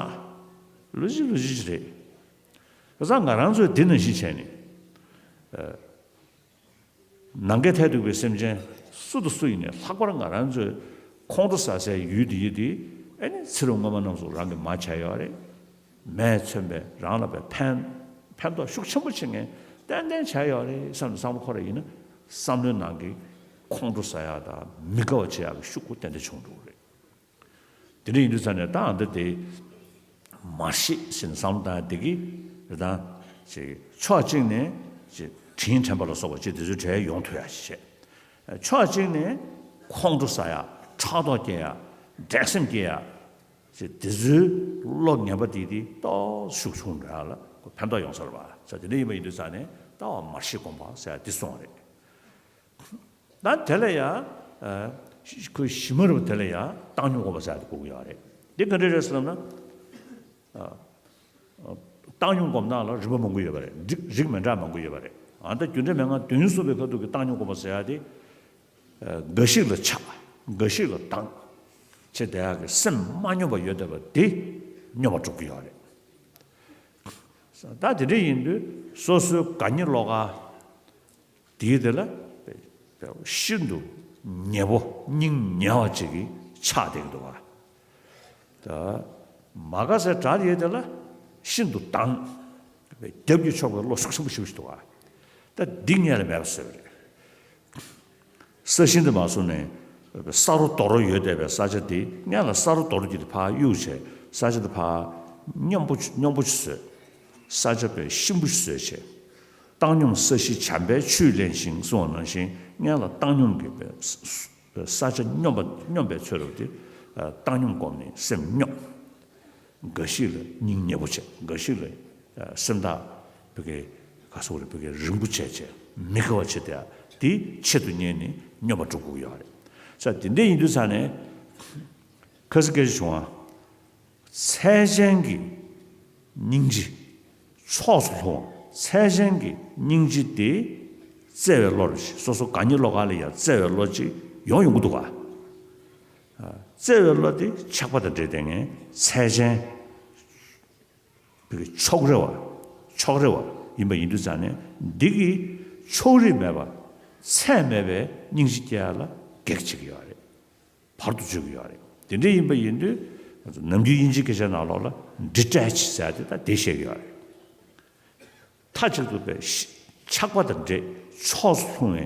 ལོ་གཅིག་ལོ་གཅིག་ཅིག་རེད། ཁ་སང་ང་རང་ཚོས་དེ་ནང་བཞིན་བྱས་ནས། ཨ། ནམ་མཁའི་མཐས་གཏུགས་པའི་སེམས་ཅན་སུ་དང་སུ་ཡིན་ནའི་ལྷག་པར་ང་རང་ཚོའི་ཁོང་ཁྲོ་ཟ་སའི་ཡུལ་དེ་ཡུལ་དེ། ཨེ་ནི་ཚེ་རབས་སྔོན་མ་རྣམས་སུ་རང་གིས་མར་བྱས་ཡོད་རེད། མས་མཚོན་པའི་རང་ལ་བའི་ཕན། ཕན་ཐོགས་ཤུགས་ཆེན་པོ་བྱེད་མཁན་ཏན་ཏན་བྱས་ཡོད་རེད་བསམ་ནས་བསམ་བློ་འཁོར་བ་ཡིན་ན། བསམ་བློའི་ནང་གི་ཁོང་ཁྲོ་ཟ་ཡག་དང་མི་དགའ་བ་བྱེད་ཡག་གི་ཤུགས་ཀྱིས་ཏན་ཏན་བྱུང་འགྲོ་གི་རེད། དེ་འདྲ་ཡིན་དུས་ཙང་ནས་ད་ཨ་འདི་དེ་མར་ཤེས་ཟེར་ནས་བསམ་བློ་བཏང་ཡག་དེ་གི་རེད་ད། ཅིག་ཕྱོགས་གཅིག་ནས་ཅིག་དྲིན་དྲན་པ་ལ་སོགས་པ་ཅིག་དེ་ཚོའི་གྲས་ཡོང་ཐུབ་ཡག་ཞིག་བྱས། ཕྱོགས་གཅིག་ནས་ཁོང་ཁྲོ་ཟ་ཡག་ཕྲག་དོག་སྐྱེ་ཡག་འགྲན་སེམས་སྐྱེ་ཡག་ཅེས་དེ་ཚོའི་བློ་ངན་པ་དེ་དེ་ཏོག་ཤུགས་ཆུང་འགྲོ་ཡག་ལ་ཁོ་ཕན་ཐོགས་ཡོང་ས་རེད་པ། ས་དེ་འདྲ་ཡིན་པ་ཡིན་དུས་ཙང་ནས་ད་བ་མར་ཤེས་སྒོམ་པ་ཟེར་ཡག་དེ་སོང་བ་རེད། ད་དེ་ལ་ཡ། ཨ། ཁོས་གཞི་མ་རུ་དེ་ལ་ཡ་བཏང་སྙོམས་སྒོམ་པ་ཟེར་ཡག་དེ་དགོས་ཀྱི་ཡོད་རེད། འདི་ག་འདྲ་རེད་ཟེར་ལབ་ན། ཨ། བཏང་སྙོམས་སྒོམ་སྟངས་ལ་རིམ་པ་མང་པོ་ཡོད་པ་རེད། རིགས་རིགས་མི་འདྲ་མང་པོ་ཡོད་པ་རེད། ཨ། ད་རྒྱུ་འབྲས་མན་ངག་བདུན་གསུངས་པའི་ཁ་ཐུག་གི་བཏང་སྙོམས་སྒོམ་པ་ཟེར་ཡག་དེ། ཨ། འགའ་ཞིག་ལ་ཆགས། འགའ་ཞིག་ལ་སྡང་བྱེད་བསྡད་ཡག་གི་སེམས་མ་སྙོམས་པ་ཡོད་བསྡད་པ་དེ་སྙོམས་པར་འཇུག་གི་ཡོད་རེད། ད་དེ་འདྲ་ཡིན་དུས་སོ་སོའི་དགའ་ཉེ་བློ་དགའ་དེའི་དེ་ལ་ཤིན་ཏུ་ཉེ་པོ་སྙིང་ཉེ་བ་ཅིག་གིས་ཆགས་བསྡད་ཀྱི་འདུག་ག། ད་མ་དགའ་སའི་དགྲ་དེའི་དེ་ལ་ཤིན་ཏུ་སྡང་། རྒྱབ་ཀྱིས་འཕྱོག་པའི་བློ་ཤུགས་ཆེན་པོ་ཞེ་པོ་ཞིག་འདུག་ག། ད་འདི་སྔོན་ལ་མེད་པ་བཟོས་པ་རེད། ས་གཞི་འདི་མ་བཟོ་ནས་ས་རོ་རྡོ་རོ་ཡོད་བསྡད་པའི་ས་ཆ་འདི་སྔོན་ལ་ས་རོ་རྡོ་རོ་འདི་ཕར་གཡུགས་བྱས་ས་ཆ་འདི་ཕར་སྙོམས་པོ་སྙོམས་པོ་ཞིག་བཟོས། ས་ཆ་དཔེ་གཤིན་པོ་ཞིག་བཟོས་བྱས། བཏང་སྙོམས་ས་གཞི་བྱམས་པས་ཆུས་བརླན་ཞིང་གསུངས་པ་ནང་བཞིན་སྔོན་ལ་བཏང་སྙོམས་ཀྱི་ས་ཆ་སྙོམས་པ་སྙོམས་པའི་ཚོད་རེད་དེ། བཏང་སྙོམས་སྒོམ་ནས་སེམས་སྙོམས། འགའ་ཞིག་ལ་སྙིང་ཉེ་པོ་བྱས། འགའ་ཞིག་ལ་ཨ་སེམས་ཐག་བོད་སྐད་ག་སོགས་རེད། བོད་སྐད་རིང་པོ་བྱས་བྱས་མི་དགའ་བ་བྱེད་དེ་དེ་ཆེད་དུ་གཉེར་ནས་སྙོམས་པར་འཇུག་དགོས་ཀྱི་ཡོད་རེད། ས་དེ་འདྲ་ཡིན་དུས་ཙང་ནས་ཁ་སང་སྐད་ཆ་བྱུང་བ། ཚད་ཅན་གྱི་སྙིང་རྗེ། ཕྱོགས་སུ་ལྷུང་བ། ཚད་ཅན་གྱི་སྙིང་རྗེ་དེ་ བརྩེ་བའི་བློ་རེད། སོ་སོ་དགའ་ཉེ་བློ་དགའ་ལ་ཡང་བརྩེ་བའི་བློ་ཅིག་ཡོང་ཡོང་གི་འདུག་ག་བརྩེ་བའི་བློ་དེ་ཆགས་པ་དང་འདྲེས་བསྡད་མཁན་ཚད་ཅན། བོད་ཀྱི་ཕྱོགས་རེ་བ། ཕྱོགས་རེ་བ་ཡིན་པ་ཡིན་དུས་ཙང་ནས་འདི་གི་ཕྱོགས་རིས་མེད་པ། ཚད་མེད་པའི་སྙིང་རྗེ་སྐྱེ་ཡ་ལ་གེགས་བྱེད་ཀྱི་ཡོད་རེད། བར་དུ་གཅོད་ཀྱི་ཡོད་རེད། དེ་འདྲ་ཡིན་པ་ཡིན་དུས་ནམ་རྒྱུན་དབྱིན་ཇིའི་སྐད་ཆ་ནང་ལོགས་ལ་ཌི་ཊེཆ་ཟེར་ཏེ་ད་དེ་བཤད་ཀྱི་ཡོད་རེད། མཐའ་གཅིག་ཏུ་པའི་ཤ- ཆགས་པ་དང་འདྲེས་ཕྱོགས་སུ་ལྷུང་བའི་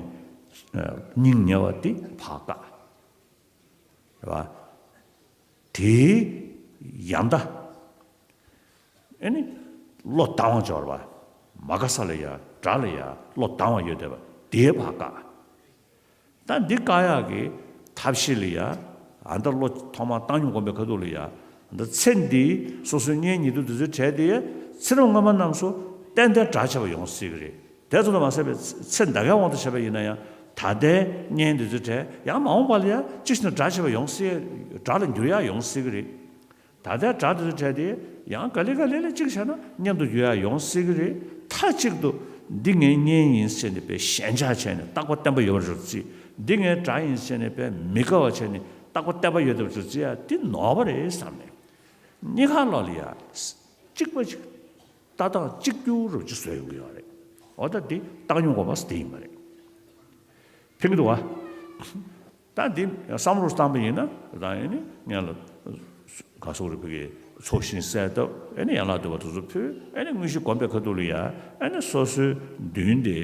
སྙིང་ཉེ་བ་དེ་བག་དཀའ། རེད་བ། དེའི་ཡང་ད། ཨེ་ནི། བློ་དང་བ་འབྱོར་བ། མ་དགའ་ས་ལ་ཡ་དགྲ་ལ་ཡ་བློ་དང་བ་ཡོད་བསྡད་པ་དེའི་བག་དཀའ། ད་འདི་བཀག་ཡག་གི་ཐབས་ཤེས་ལ་ཡ། ཨ་ད་བློ་ཐོག་མར་བཏང་སྙོམས་སྒོམ་པའི་ཁ་ཐུག་ལ་ཡ། ཨ་ད་ཚེ་འདིའི་སོ་སོའི་གཉེན་ཉེ་དུ་དེ་ཚོའི་གྲས་དེ་ཡ། ཚེ་རབས་སྔ་མ་རྣམས་སུ་ཏན་ཏན་དགྲ་བྱས་པ་ཡོང་སྲིད་གི་རེད། དེ་ཙམ་དུ་མ་ཟད་པའི་ཚེ་འདའ་ཁའི་དབང་དུ་བྱས་པ་ཡིན་ན་ཡང་ད་ལྟའི་གཉེན་དེ་ཚོའི་གྲས་ཡང་མ་འོངས་པ་ལ་ཡང་ཅི་ཞིག་ན་དགྲ་བྱས་པ་ཡོང་སྲིད། དགྲ་ལ་འགྱུར་ཡག་ཡོང་སྲིད་གི་རེད། ད་ལྟའི་དགྲ་དེ་ཚོའི་གྲས་དེ་ཡང་ག་ལེ་ག་ལེ་ལ་གཅིག་བྱས་ན་མཉམ་དུ་འགྱུར་ཡག་ཡོང་སྲིད་གི་རེད། མཐའ་གཅིག་ཏུ་འདི་ངའི་གཉེན་ཡིན་ཟེར་ནས་པའི་ཞེན་ཆགས་བྱས་ནས་རྟག་པ་བརྟན་པ་ཡོད་པ་རེད་ཅེས། འདི་ངའི་དགྲ་ཡིན་ཟེར་ནས་པའི་མི་དགའ་བ་བྱས་ནས་རྟག་པ་བརྟན་པ་ཡོད་པ་རེད་ཅེས་ཡ་འདི་ནོར་བ་རེད་བསམ་ནས། གཉིས་ཀ་ལོག་ལ་ཡ། གཅིག་པ་གཅིག་ལྟ་སྟངས་གཅིག་གྱུར་རུ་གཅིག་བཟོས་ཡོང་གི་ཡོད་རེད། འོ་ད་འདི་བཏང་སྙོམས་སྒོམ་པ་ཟེར་དེ་ཡིན་པ་རེད། ཕན་གྱི་འདུག་བ། ད་འདི་བསམ་བློ་བཏང་པ་ཡིན་ན་ད་ཨེ་ནི་སྔོན་ལ་ག་སོག་རིག་པའི་ཚོགས་ཞིང་གསལ་བཏབ་ཨེ་ནི་ཡན་ལག་བསྡུ་བ་དེ་ཚོ་ཕུལ། ཨེ་ནི་དངོས་གཞི་སྒོམ་པའི་ཁ་ཐུག་ལ་ཡ་ཨེ་ནི་སོ་སོའི་མདུན་དེ་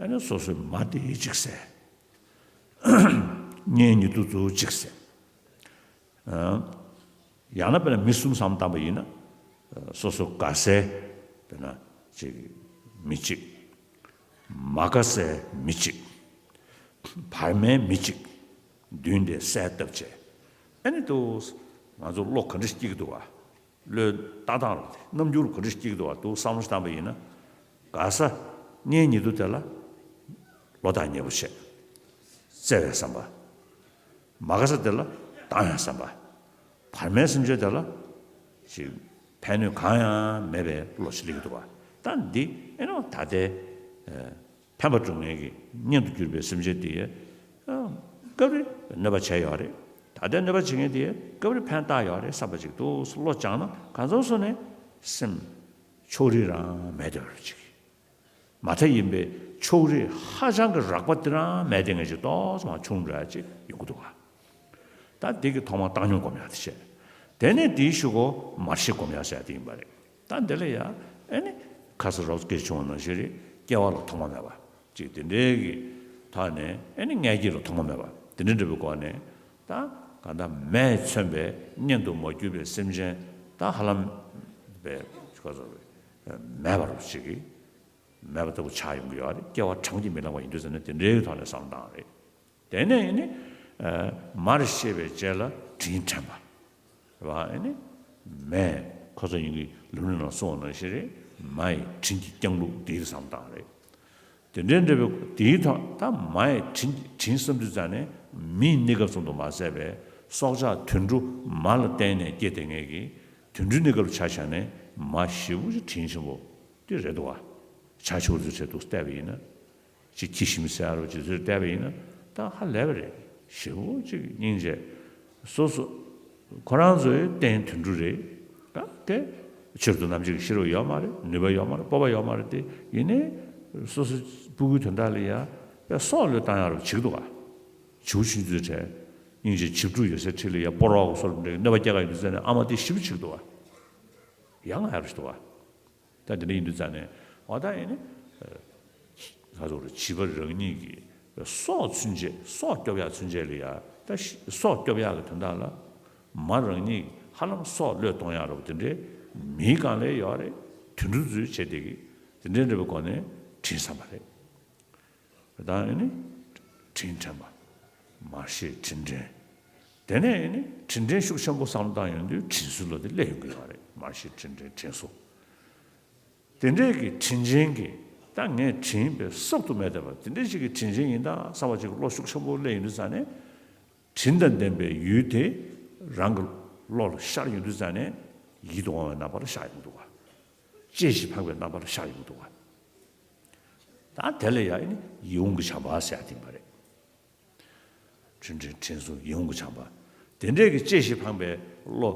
ཨེ་ནི་སོ་སོའི་མ་དེ་གཅིག་གསལ། གཉེན་ཉེ་དུ་ཚོ་གཅིག་གསལ། ཡང་ན་དཔེར་ན་མི་གསུམ་བསམ་བཏང་པ་ཡིན་ན། སོ་སོ་དགའ་སའི་དཔེར་ན་ཅིག་མི་གཅིག་མ་དགའ་སའི་མི་གཅིག་བར་མའི་མི་གཅིག་མདུན་དེ་གསལ་བཏབ་བྱས། ཨ་ནི་དུ་ང་ཚོ་བློ་ག་འདྲ་སྐྱེ་གི་འདུག་བ། བློའི་ལྟ་སྟངས་རུ་དེ་རྣམ་འགྱུར་ག་འདྲ་སྐྱེ་གི་འདུག་བ་དུ་བསམ་བློ་བཏང་པ་ཡིན་ན། དགའ་ས་གཉེན་ཉེ་དུ་དེ་ལ་བློ་ཐག་ཉེ་པོ་བྱས། བརྩེ་བའི་བསམ་པ། མ་དགའ་ས་དེ་ལ་བཏང་ཡང་བསམ་པ། བར་མའི་སེམས་ཅན་དེ་ལ་ཞིག་ཕན་གནོད་གང་ཡང་མེད་པའི་བློ་ཞིག་སླེབས་ཀྱི་འདུག་བ། ད་འདི་ཨེ་ནོ་ད་ལྟའི་ཕན་པ་སྒྲུབ་མཁན་གྱི་གཉེན་དུ་གྱུར་པའི་སེམས་ཅན་དེ་སྐབས་རེ་གནོད་པ་བྱས་ཡོད་རེད། ད་ལྟའི་གནོད་པ་བྱེད་མཁན་དེ་སྐབས་རེ་ཕན་བཏགས་ཡོད་རེད་བསམ་པ་ཅིག་འདུག་བློ་སྦྱངས་ན་གང་ཚང་སོ་ནས་སེམས་ཕྱོགས་རིས་རང་མེད་དེ་བར་ཅིག་མ་མཐའ་ཡིན་པའི་ཕྱོགས་རིས་ཧ་ཅང་གི་རགས་པ་དེ་རང་མེད་དེ་ངེས་ཅིག་ཏོག་ཙམ་ཆུང་འདྲ་ཅིག་ཡོང་གི་འདུག་ག་ད་འདི་གི་ཐོག་མ་བཏང་སྙོམས་སྒོམ་ཡག་དེ་བྱས། དེ་ནས་དེའི་གཞུག་གུ་མར་ཤེས་སྒོམ་ཡག་ཟེར་ཡག་དེ་ཡིན་པ་རེད། ད་འདི་ལ་ཡ་ཨེ་ནི་ཁ་ས་རོགས་སྐད་བྱུང་བ་ནང་བཞིན་རེད། སྐྱེ་བ་ལ་ཐོག་མ་མེད་པ་ཅིག་དེ་འདྲའི་གི་ཐོག་ནས་ཨེ་ནི་མངལ་སྐྱེས་ལ་ཐོག་མ་མེད་པ་དེ་འདྲ་འདྲ་པོའི་སྒོ་ནས་ད་གང་ལྟར་མས་མཚོན་པའི་གཉེན་དུ་མ་གྱུར་པའི་སེམས་ཅན་ད་ཧ་ལམ་པའི་ཁ་ས་རོགས་མེད་པ་རུ་ཅིག་གི་མེད་པ་ལྟ་བུ་ཆགས་ཡོང་གི་ཡོད་རེད། སྐྱེ་བ་གྲངས་ཀྱིས་མི་ལང་བ་ཡིན་དུས་ཙམ་ནས་དེ་འདྲའི་ཐོག་ནས་བསམ་བཏང་རེད། དེ་ནས་ནི་མར་ཤེས་པའི་རྗེས་ལ་དྲིན་དྲན་པ་རེད་བ། ཨེ་ནི་མས་ཁོ་ཚོ་ཡིན་གྱི་ལུང་རིགས་ནང་གསུངས་པ་ནང་བཞིན་རེད། མ་ཡི་དྲིན་གྱིས་བསྐྱངས་ལུགས་འདིའི་བསམ་བཏང་རེད། དེ་འདྲའི་འདྲ་བའི་དེའི་ཐོག་ད་མ་ཡི་དྲིན་དྲིན་བསམ་དུས་ཙམ་ནས་མིའི་གནས་སྐབས་ཙམ་དུ་མ་ཟད་པའི་སྲོག་ཆགས་དུད་འགྲོ་མ་ལ་བརྟེན་ནས་སྐྱེས་ཏེ་ངེས་ཀྱི་དུད་འགྲོའི་གནས་སྐབས་ཆ་བཞག་ནས་མ་ཞེ་པོ་ཅིག་དྲིན་ཆེན་པོ་དེ་རེད་འདུག་བ། བྱ་ཆུང་ཚོའི་གྲས་འདུག་བལྟས་པ་ཡིན་ན། ཅིག་ཁྱི་ཞིམ་ཟེར་རོ་ཅིག་ཚོས་བལྟས་པ་ཡིན་ན་ད་ཧ་ལས་པ་རེད། ཞེ་པོ་ཅིག་སྙིང་རྗེ། སོ་སོ་ཁོ་རང་ཚོའི་རྟེན་དུད་འགྲོ་རེད། ད་དེ་ཕྱིར་དུ་ནམ་ཞིག་ཤི་རོགས་ཡོད་མ་རེད། ནུས་པ་ཡོད་མ་རེད། སྤོབས་པ་ཡོད་མ་རེད། དེ་ཡིན་ནའི་སོ་སོ་སྤུ་གུའི་དོན་དག་ལ་ཡ་ཡ་སྲོག་བློས་བཏང་ཡག་རོ་བྱེད་ཀྱི་འདུག་ག་བྱིའུ་ཆུང་ཚོའི་གྲས་སྙིང་རྗེ་བྱིའུ་ཕྲུག་ཡོད་སའི་འཁྲིས་ལ་ཡ་སྤོ་རོགས་སོར་འདྲེ་གནོད་པ་སྐྱེལ་ག་ཡོད་དུས་ཙམ་ནས་ཨ་མ་དེ་ཞེ་པོ་བྱེད་ཀྱི་འདུག་ག་ཡ་ང་ཡ་རོ་ཞིག་འདུག་ག་ད་འདི་འདྲ་ཡིན་དུས་ཙང་ནས་འོ་ད་ཡིན་ནི། ཁ་ཚོ་རུ་བྱིས་པ་རང་ཉིད་ཀྱི་སྲོག་ཚུན་ཆད་སྲོག་སྐྱོབ་ཡག་ཚུན་ཆད་ལ་ཡ་ད་སྲོག་སྐྱོབ་ཡག་གི་དོན་དག་ལ་མ་རང་ཉིད་ཧ་ལམ་སྲོག་བློས་གཏོང་ཡག་རོ་དེ་འདྲའི་མིའི་སྒང་ལ་ཡོད་རེད། དུད་འགྲོ་ཚོའི་བྱས་དེ་གི་དེ་འདྲའི་འདྲ་བའི་སྒོ་ནས་དྲིན་བསམ་པ་རེད། ད་ཨེ་ནི་དྲིན་དྲན་པ། མར་ཤེས་དྲིན་དྲན། དེ་ནས་ཨེ་ནི་དྲིན་དྲན་ཤུགས་ཆེན་པོ་བསམ་བློ་བཏང་ཡོང་དུས་དྲིན་གཟོ་བློ་དེ་སླེབས་ཡོང་གི་ཡོད་རེད། མར་ཤེས་དྲིན་དྲན་དྲིན་གཟོ། དེ་འདྲས་ཀྱི་དྲིན་ཅན་གྱི་ད་ངས་དྲིན་པའི་གསོག་ཏུ་མེད་བསྡད་པ་དེ་འདྲས་ཞིག་གི་དྲིན་ཅན་ཡིན་ད་བསམ་པ་ཅིག་བློ་ཤུགས་ཆེན་པོ་སླེབས་ཡོང་དུས་ཙང་ནས་དྲིན་དང་ལྡན་པའི་ཡུལ་དེ་རང་གི་བློ་ལ་ཤར་ཡོང་དུས་ཙང་ནས་ཡིད་དུ་འོང་བའི་རྣམ་པ་ལ་ཤར་ཡོང་གི་འདུག་ག་གཅེས་ཤིང་འཕགས་པའི་རྣམ་པ་ལ་ཤར་ཡོང་གི་འདུག་ག་ད་དེ་ལ་ཡང་ཨེ་ནི་ཡིད་འོང་གི་བྱམས་པ་ཟེར་ཡ་དེ་ཡིན་པ་རེད། དྲིན་དྲན་དྲིན་གཟོ་ཡིད་འོང་གི་བྱམས་པ། དེ་འདྲས་ཀྱི་གཅེས་ཤིང་ཕངས་པའི་བློ་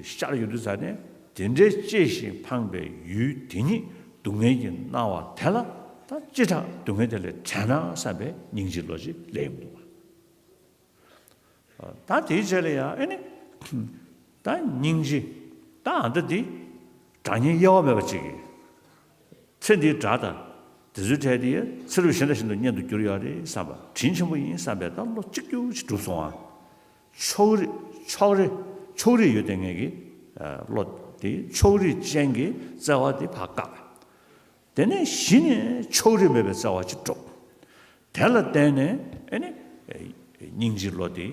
ཤར་ཡོང་དུས་ཙ་ནས། དེ་འདྲའི་གཅེས་ཤིང་ཕངས་པའི་ཡུལ་དེ་ཉིད་སྡུག་བསྔལ་གྱིས་མནར་བ་དེ་ལ། ད་ཅི་དྲག་སྡུག་བསྔལ་དེ་ལས་བྲལ་ན་བསམ་པའི་སྙིང་རྗེའི་བློ་ཅིག་སླེབས་ཡོང་གི་འདུག་པ། ད་དེའི་རྗེས་ལ་ཡང་ཨེ་ནི། ད་སྙིང་རྗེ། ད་ཨ་འདྲ་འདི་དགྲ་གཉེན་དབྱེ་བ་མེད་པ་ཅིག་གིས། ཚེ་འདིའི་དགྲ་དང་དེ་ཚོའི་གྲས་དེ་ཚེ་རབས་གཞན་དང་གཞན་དུ་གཉེན་དུ་གྱུར་ཡོད་རེད་བསམ་པ། དྲིན་ཆེན་པོ་ཡིན་བསམ་པའི་ད་བློ་གཅིག་གྱུར་ཅིག་གྲུབ་སོང་ཨ། ཕྱོགས་རིས་ཕྱོགས་རིས་ཕྱོགས་རིས་ཡོད་དེ་ངེད་ཀྱི་བློ་དེ་ཕྱོགས་རིས་ཅན་གྱི་བརྩེ་བ་དེ་ཕར་བཀག་དེ་ནས་གཞི་ནས་ཕྱོགས་རིས་མེད་པའི་བརྩེ་བ་ཅིག་འགྲུབ། དེ་ལ་བརྟེན་ནས་ཨེ་ནི། སྙིང་རྗེའི་བློ་དེ་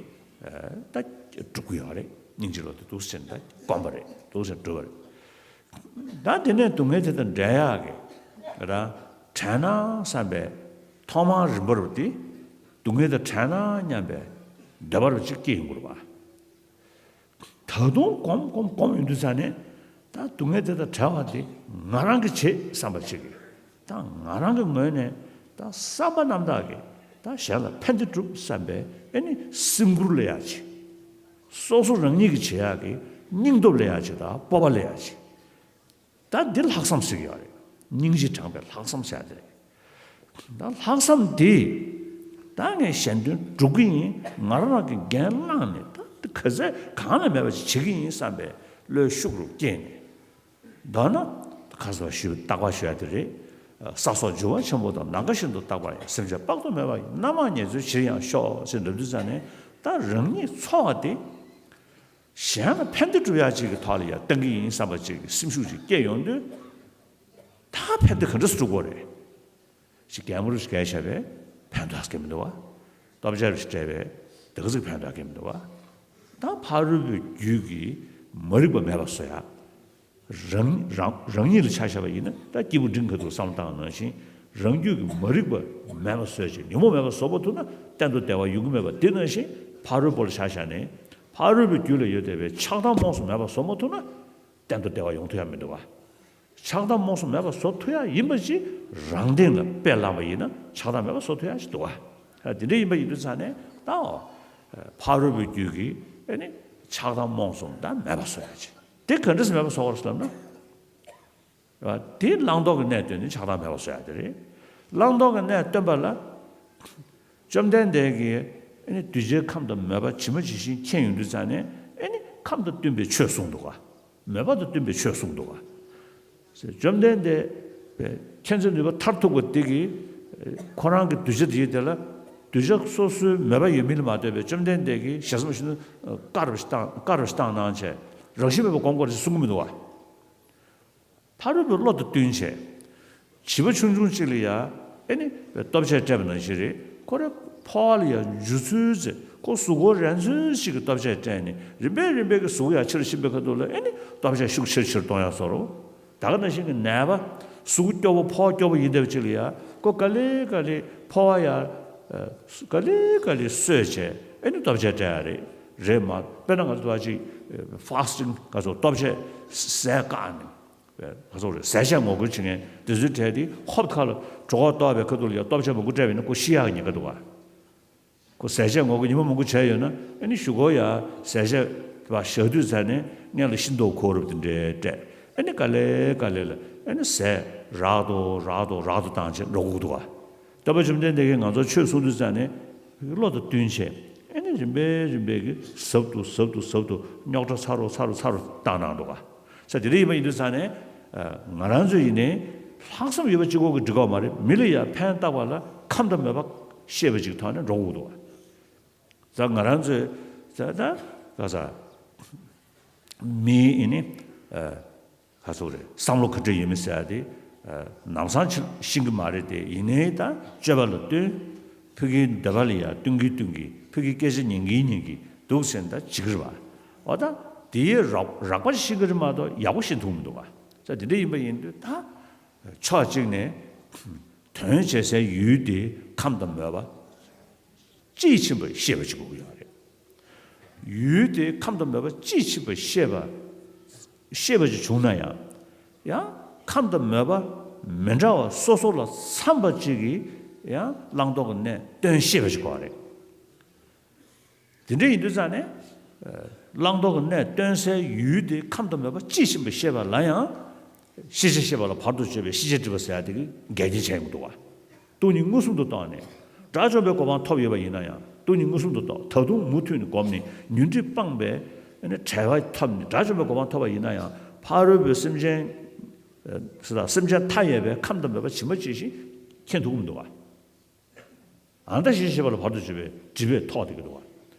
ད་འགྲུབ་ཀྱི་ཡོད་རེད། སྙིང་རྗེའི་བློ་དེ་འདུག་སེ་བྱས་ནས་ད་སྒོམ་པ་རེད། འདུག་སེ་བྱས་ནས་འགྲུབ་པ་རེད། ད་དེ་ནས་སྡུག་བསྔལ་དེ་དང་བྲལ་ཡག་གི་རང་བྲལ་ན་བསམ་པའི་ཐོག་མར་རིམ་པ་རུ་དེ། སྡུག་བསྔལ་དང་བྲལ་ན་སྙམ་པའི་འདོད་པ་རུ་ཅིག་སྐྱེ་ཡོང་གི་རེད་པ། ད་དུང་སྒོམ་སྒོམ་སྒོམ་ཡོང་དུས་ཙ་ནས། ད་སྡུག་བསྔལ་དེ་དང་བྲལ་བ་དེ་ང་རང་གིས་བྱེད་བསམ་པ་ཅིག་གིས། ད་ང་རང་གི་ངོས་ནས་ད་བསམ་པ་རྣམ་དག་གིས་ད་གཞན་ལ་ཕན་བདེ་སྒྲུབ་བསམ་པའི་ཨེ་ནི་སེམས་ཁུར་སླེབས་ཡག་ཅིག་སོ་སོ་རང་ཉིད་ཀྱིས་བྱེད་ཡག་གི་སྙིང་སྟོབས་སླེབས་ཡག་ཅིག་དང་སྤོབས་པ་སླེབས་ཡག་ཅིག་ད་འདི་ལྷག་བསམ་ཟེར་གྱི་ཡོད་རེད། སྙིང་རྗེ་དྲངས་པའི་ལྷག་བསམ་ཟེར་ཡ་དེ་རེད། ད་ལྷག་བསམ་འདི། ད་ངས་གཞན་དོན་སྒྲུབ་ཀྱི་ཡིན། ང་རང་རང་གི་འགན་བླངས་ནས་ད་འདི་ག་ཚད་གང་ལ་མེད་པ་ཞིག་བྱེད་ཀྱི་ཡིན་བསམ་པའི་བློའི་ཤུགས་རུ་སྐྱེས་ནས། མདོར་ན། ཁ་སང་ཞུས་རྟག་པར་ཞུ་ཡ་དེ་རེད། ས་སོགས་འབྱུང་བ་ཆེན་པོ་དང་ནམ་མཁའ་བཞིན་དུ་རྟག་པར་ཡང་། སེམས་ཅན་དཔག་ཏུ་མེད་པ་ཡི་རྣམ་མང་ཉེར་འཚོའི་ཕྱིར་ཡང་ཤོག་ཅེས་འདོན་དུས་ཙ་ནས། ད་རང་ཉིད་འཚོ་བ་དེ། གཞན་ལ་ཕན་བདེ་སྒྲུབ་ཡག་ཅིག་གི་ཐོག་ལ་ཡང་བཏང་གི་ཡིན་བསམ་པ་ཅིག་གི་སེམས་ཤུགས་ཅིག་སྐྱེ་ཡོང་དུས། ད་ཕན་བདེ་ག་འདྲ་སེ་སྒྲུབ་དགོས་རེད། ཅིག་རྒན་མོ་རུ་ཞིག་བསྐྱལ་བཞག་པས་ཕན་ཐོགས་སྐྱེ་མི་འདུག་བ། ལྟོ་ཆས་རུ་ཞིག་སྤྲད་པས་དེ་ག་ཚོད་ཕན་ཐོགས་སྐྱེ་མི་འདུག་བ། ད་ཕ་རོལ་པོའི་རྒྱུད་ཀྱི་མ་རིག་པ་མེད་པ་བཟོ་ཡག་རང་རང་རང་ཉིད་ལ་ཆ་བཞག་པ་ཡིན་ན། ད་སྐྱིད་པོ་འབྲིང་ག་ཚོད་བསམ་བློ་བཏང་ནང་བཞིན། རང་རྒྱུད་ཀྱི་མ་རིག་པ་མེད་པ་བཟོས་ཅིང་ཉོན་མོངས་མེད་པ་བཟོ་བ་ཐུབ་ན། གཏན་དུ་བདེ་བ་ཡོང་གི་མེད་པ་དེ་ནང་བཞིན། ཕ་རོལ་པོ་ལ་ཆ་བཞག་ནས་ཕ་རོལ་པོའི་རྒྱུད་ལ་ཡོད་བསྡད་པའི་ཆགས་སྡང་རྨོངས་གསུམ་མེད་པ་བཟོ་མ་ཐུབ་ན། གཏན་དུ་བདེ་བ་ཡོང་ཐུབ་ཡ་མི་འདུག་བ། ཆགས་སྡང་རྨོངས་གསུམ་མེད་པ་བཟོ་ཐུབ་ཡ་ཡིན་པ་ཅིག་རང་སྟེང་ལ་དཔེ་བླངས་པ་ཡིན་ན་ཆགས་སྡང་མེད་པ་བཟོ་ཐུབ་ཡ་ཅིག་འདུག་བ། དེ་འདྲ་ཡིན་པ་ཡིན་དུས་ཙ་ནས་ད། ཕ་རོལ་པོའི་རྒྱུད་ཀྱི་ཨེ་ནི་ཆགས་སྡང་རྨོངས་གསུམ་ད་མེད་པ་བཟོ་ཡ་ཅིག་དེ་ག་འདྲ་སེ་མེད་པ་བཟོ་དགོས་རེད་ཟེར་ལབ་ན། དེ་བླང་དོར་གྱི་གནས་སྟོན་ནས་ཆགས་སྡང་མེད་པར་བཟོ་ཡ་དེ་རེད། བླང་དོར་གྱི་གནས་སྟོན་པ་ལ། བཅོམ་ལྡན་འདས་ཀྱིས་ཨ་ནི་གདུལ་བྱའི་ཁམས་དང་མོས་པ་ཇི་མ་ཇི་བཞིན་མཁྱེན་ཡོང་དུས་ཙ་ནས། ཨ་ནི་ཁམས་དང་བསྟུན་པའི་ཆོས་གསུངས་འདུག་ག་མོས་པ་དང་བསྟུན་པའི་ཆོས་གསུངས་འདུག་ག་བཅོམ་ལྡན་འདས་མཁྱེན་བརྩེ་ནུས་པ་མཐར་ཐུག་པ་དེ་གིས་ཁོ་རང་གི་གདུལ་བྱ་དེ་ཡི་དེ་ལ། གདུལ་བྱ་སོ་སོའི་མོས་པ་ཡོད་མིན་ལ་མ་ལྟོས་པའི་བཅོམ་ལྡན་འདས་ཀྱིས་ཞལ་གསུམ་ཞིག་ནི་དཀར་རུ་ཞིག་བཏང་དཀར་རུ་ཞིག་བཏང་གནང་བྱས། རང་བཞིན་མེད་པར་སྒོམ་དགོས་རེད་ཟེར་གསུང་གི་མི་འདུག་ག་ཕ་རོལ་པོའི་བློ་དང་བསྟུན་བྱས། བྱིས་པ་ཆུང་ཆུང་གཅིག་ལ་ཡ་ཨེ་ནི་ལྟོ་ཆས་སྤྲད་པ་ནང་བཞིན་རེད། ཁོ་རེ་ཕོ་བ་ལ་ཡ་འཇུ་ཚུལ་ཟེར། ཁོ་གཟུགས་པོ་རན་ཚུལ་ཞིག་གི་ལྟོ་ཆས་སྤྲད་ནས། རིམ་པས་རིམ་པས་ཀྱི་གཟུགས་ཡ་ཆེར་ཕྱིན་པའི་ཁ་ཐུག་ལ་ཨེ་ནི་ལྟོ་ཆས་ཤུགས་ཆེར་ཆེར་གཏོང་ཡ་བཟོ་འདྲ། ད་ག་ནང་བཞིན་གྱི་ནད་པ་གཟུགས་སྐྱོ་པོ་ཕོ་བ་སྐྱོ་པོ་ཡིན་བསྡད་པ་ཅིག་ལ་ཡ་ཁོ་ག་ལེ་ག་ལེ་ཕོ་བ་ཡ་ག་ལེ་ག་ལེ་གསོས་བྱས། ཨེ་ནི་ལྟོ་ཆས་སྤྲད་ཡ་རེད། རེད་མ་དཔེར་ན་ང་ཚོ་བ་ཅིག་ཕ་སི་ཊིང་ང་ཚོ་ལྟོ་ཆས་ཟས་བཀག་ནས། ང་ཚོ་རེད་ཟས་བཅད་ངོ་རྒོལ་བྱེད་མཁན་དེ་ཚོའི་གྲས་དེ་ཧོབ་ཁ་ལ་གྲོད་ཁོག་ལྟོགས་པའི་ཁ་ཐུག་ལ་ཡ་ལྟོ་ཆས་མང་པོ་སྤྲད་པ་ཡིན་ན་ཁོ་ཤི་ཡག་གི་ཉེན་ཁ་འདུག་ག་ཁོ་ཟས་བཅད་ངོ་རྒོལ་ཉིན་མོ་མང་པོ་བྱས་ཡོད་ན། ཨ་ནི་གཞུག་གུ་ཡ་ཟས་བཅད་པ་བཞག་དུས་ཙ་ནས་སྔན་ལ་ཤི་མདོག་ཁ་པོ་དེ་འདྲས་སྤྲད། ཨ་ནི་ག་ལེ་ག་ལེ་ལ་ཨ་ནི་ཟས་རག་ཏུ་རག་ཏུ་རག་ཏུ་བཏང་བྱས་འགྲོ་དགོས་འདུག་ག་སྟོན་པ་བཅོམ་ལྡན་འདས་ཀྱིས་ང་ཚོར་ཆོས་གསུང་དུས་ཙ་ནས་བློ་དང་བསྟུན་བྱས། ཨ་ནི་རིམ་པས་རིམ་པས་ཀྱི་ཟབ་ཏུ་ཟབ་ཏུ་ཟབ་ཏུ་རྙོག་དྲ་ཚ་རུ་ཚ་རུ་ཚ་རུ་བཏང་གནང་འདུག་ག་ས་དེ་འདྲ་ཡིན་པ་ཡིན་དུས་ཙ་ནས། ང་རང་ཚོ་ཡིན་ནའི་ལྷག་བསམ་ཡོད་པ་གཅིག་པོ་གིས་འགྲིག་གི་མ་རེད། མི་ལ་ཡང་ཕན་བཏགས་པ་ལ་ཁམས་དང་མོས་པ་ཤེས་པ་ཅིག་ཐོག་ནས་འགྲོ་དགོས་འདུག་ག་ད་ང་རང་ཚོས་ད་ད་ག་ས་མི་ཡིན་ནི་ག་ཚོད་རེད། བསམ་བློ་ག་འདྲ་ཡོད་མེད་ཟེར་ཡ་དེ་ནམ་སང་ཆ་ཤེས་ཀྱི་མ་རེད་དེ། ཡིན་ནའི་ད་སྤྱོད་པ་ལ་བསྟུན། ཕ་གིའི་འདོད་པ་ལ་ཡང་བསྟུན་གྱིན་བསྟུན་གྱིན། ཕ་གིའི་སྐད་ཆ་ཉན་གྱིན་ཉན་གྱིན་འདུག་ཟེར་ན་ད་བྱེད་ཀྱི་རེད་པ། འོ་ད་དེ་ཡི་རགས་རགས་པ་ཤེས་ཀྱི་རེད་མ་གཏོགས་ཡག་པོ་ཤེས་ཐུབ་མི་འདུག་ག་ས་དེ་འདྲ་ཡིན་པ་ཡིན་དུས་ད་ཕྱོགས་གཅིག་ནས་དོན་བྱེད་སའི་ཡུལ་དེ་ཁམས་དང་མོས་པ་དཔྱིས་ཕྱིན་པ་ཤེས་པ་ཅིག་དགོས་ཀྱི་ཡོད་རེད། ཡུལ་དེ་ཁམས་དང་མོས་པ་དཔྱིས་ཕྱིན་པ་ཤེས་པ་ཤེས་པ་ཅིག་བྱུང་ན་ཡང་། ཡང་ཁམས་དང་མོས་པ་ མི་འདྲ་བ་སོ་སོ་ལ་འཚམ་པ་ཅིག་གིས་ཡང་བླང་དོར་གྱི་གནས་སྟོན་ཤེས་པ་ཞིག་དགོས་པ་རེད། དེ་འདྲ་ཡིན་དུས་ཙང་ནས། བླང་དོར་གྱི་གནས་སྟོན་སའི་ཡུལ་དེ་ཁམས་དང་མོས་པ་ཅི་བཞིན་པ་ཤེས་པ་ལ་ཡང་། ཤེས་བྱ་ཤེས་པ་ལ་བར་དུ་གཅོད་པའི་ཤེས་བྱ་སྒྲིབ་པ་ཟེར་ཡ་དེ་གིས་འགལ་རྐྱེན་བྱས་ཡོང་གི་འདུག་བ། སྟོང་ཉིད་མངོན་སུམ་དུ་རྟོགས་ནས་དགྲ་བཅོམ་པའི་གོ་འཕང་ཐོབ་ཡོད་པ་ཡིན་ན་ཡང་སྟོང་ཉིད་མངོན་སུམ་དུ་རྟོགས། ད་དུང་མུ་མཐུད་ནས་བསྒོམས་ནས་ཉོན་སྒྲིབ་སྤངས་པའི་བྲལ་བ་ཐོབ་ནས་དགྲ་བཅོམ་པའི་གོ་འཕང་ཐོབ་པ་ཡིན་ན་ཡང་ཕ་རོལ་པོའི་སེམས་ཅན། སེམས་ཅན་མཐའ་ཡས་པའི་ཁམས་དང་མོས་པ་ཇི་མ་ཇི་བཞིན་མཁྱེན་ཐུབ་ཀྱི་མི་འདུག་བ། ཨ་ནི་ད་ཤེས་བྱ་ཤེས་པ་ལ་བར་དུ་གཅོད་པའི་སྒྲིབ་པས་ཐོགས་བསྡད་ཀྱི་འདུག་བ།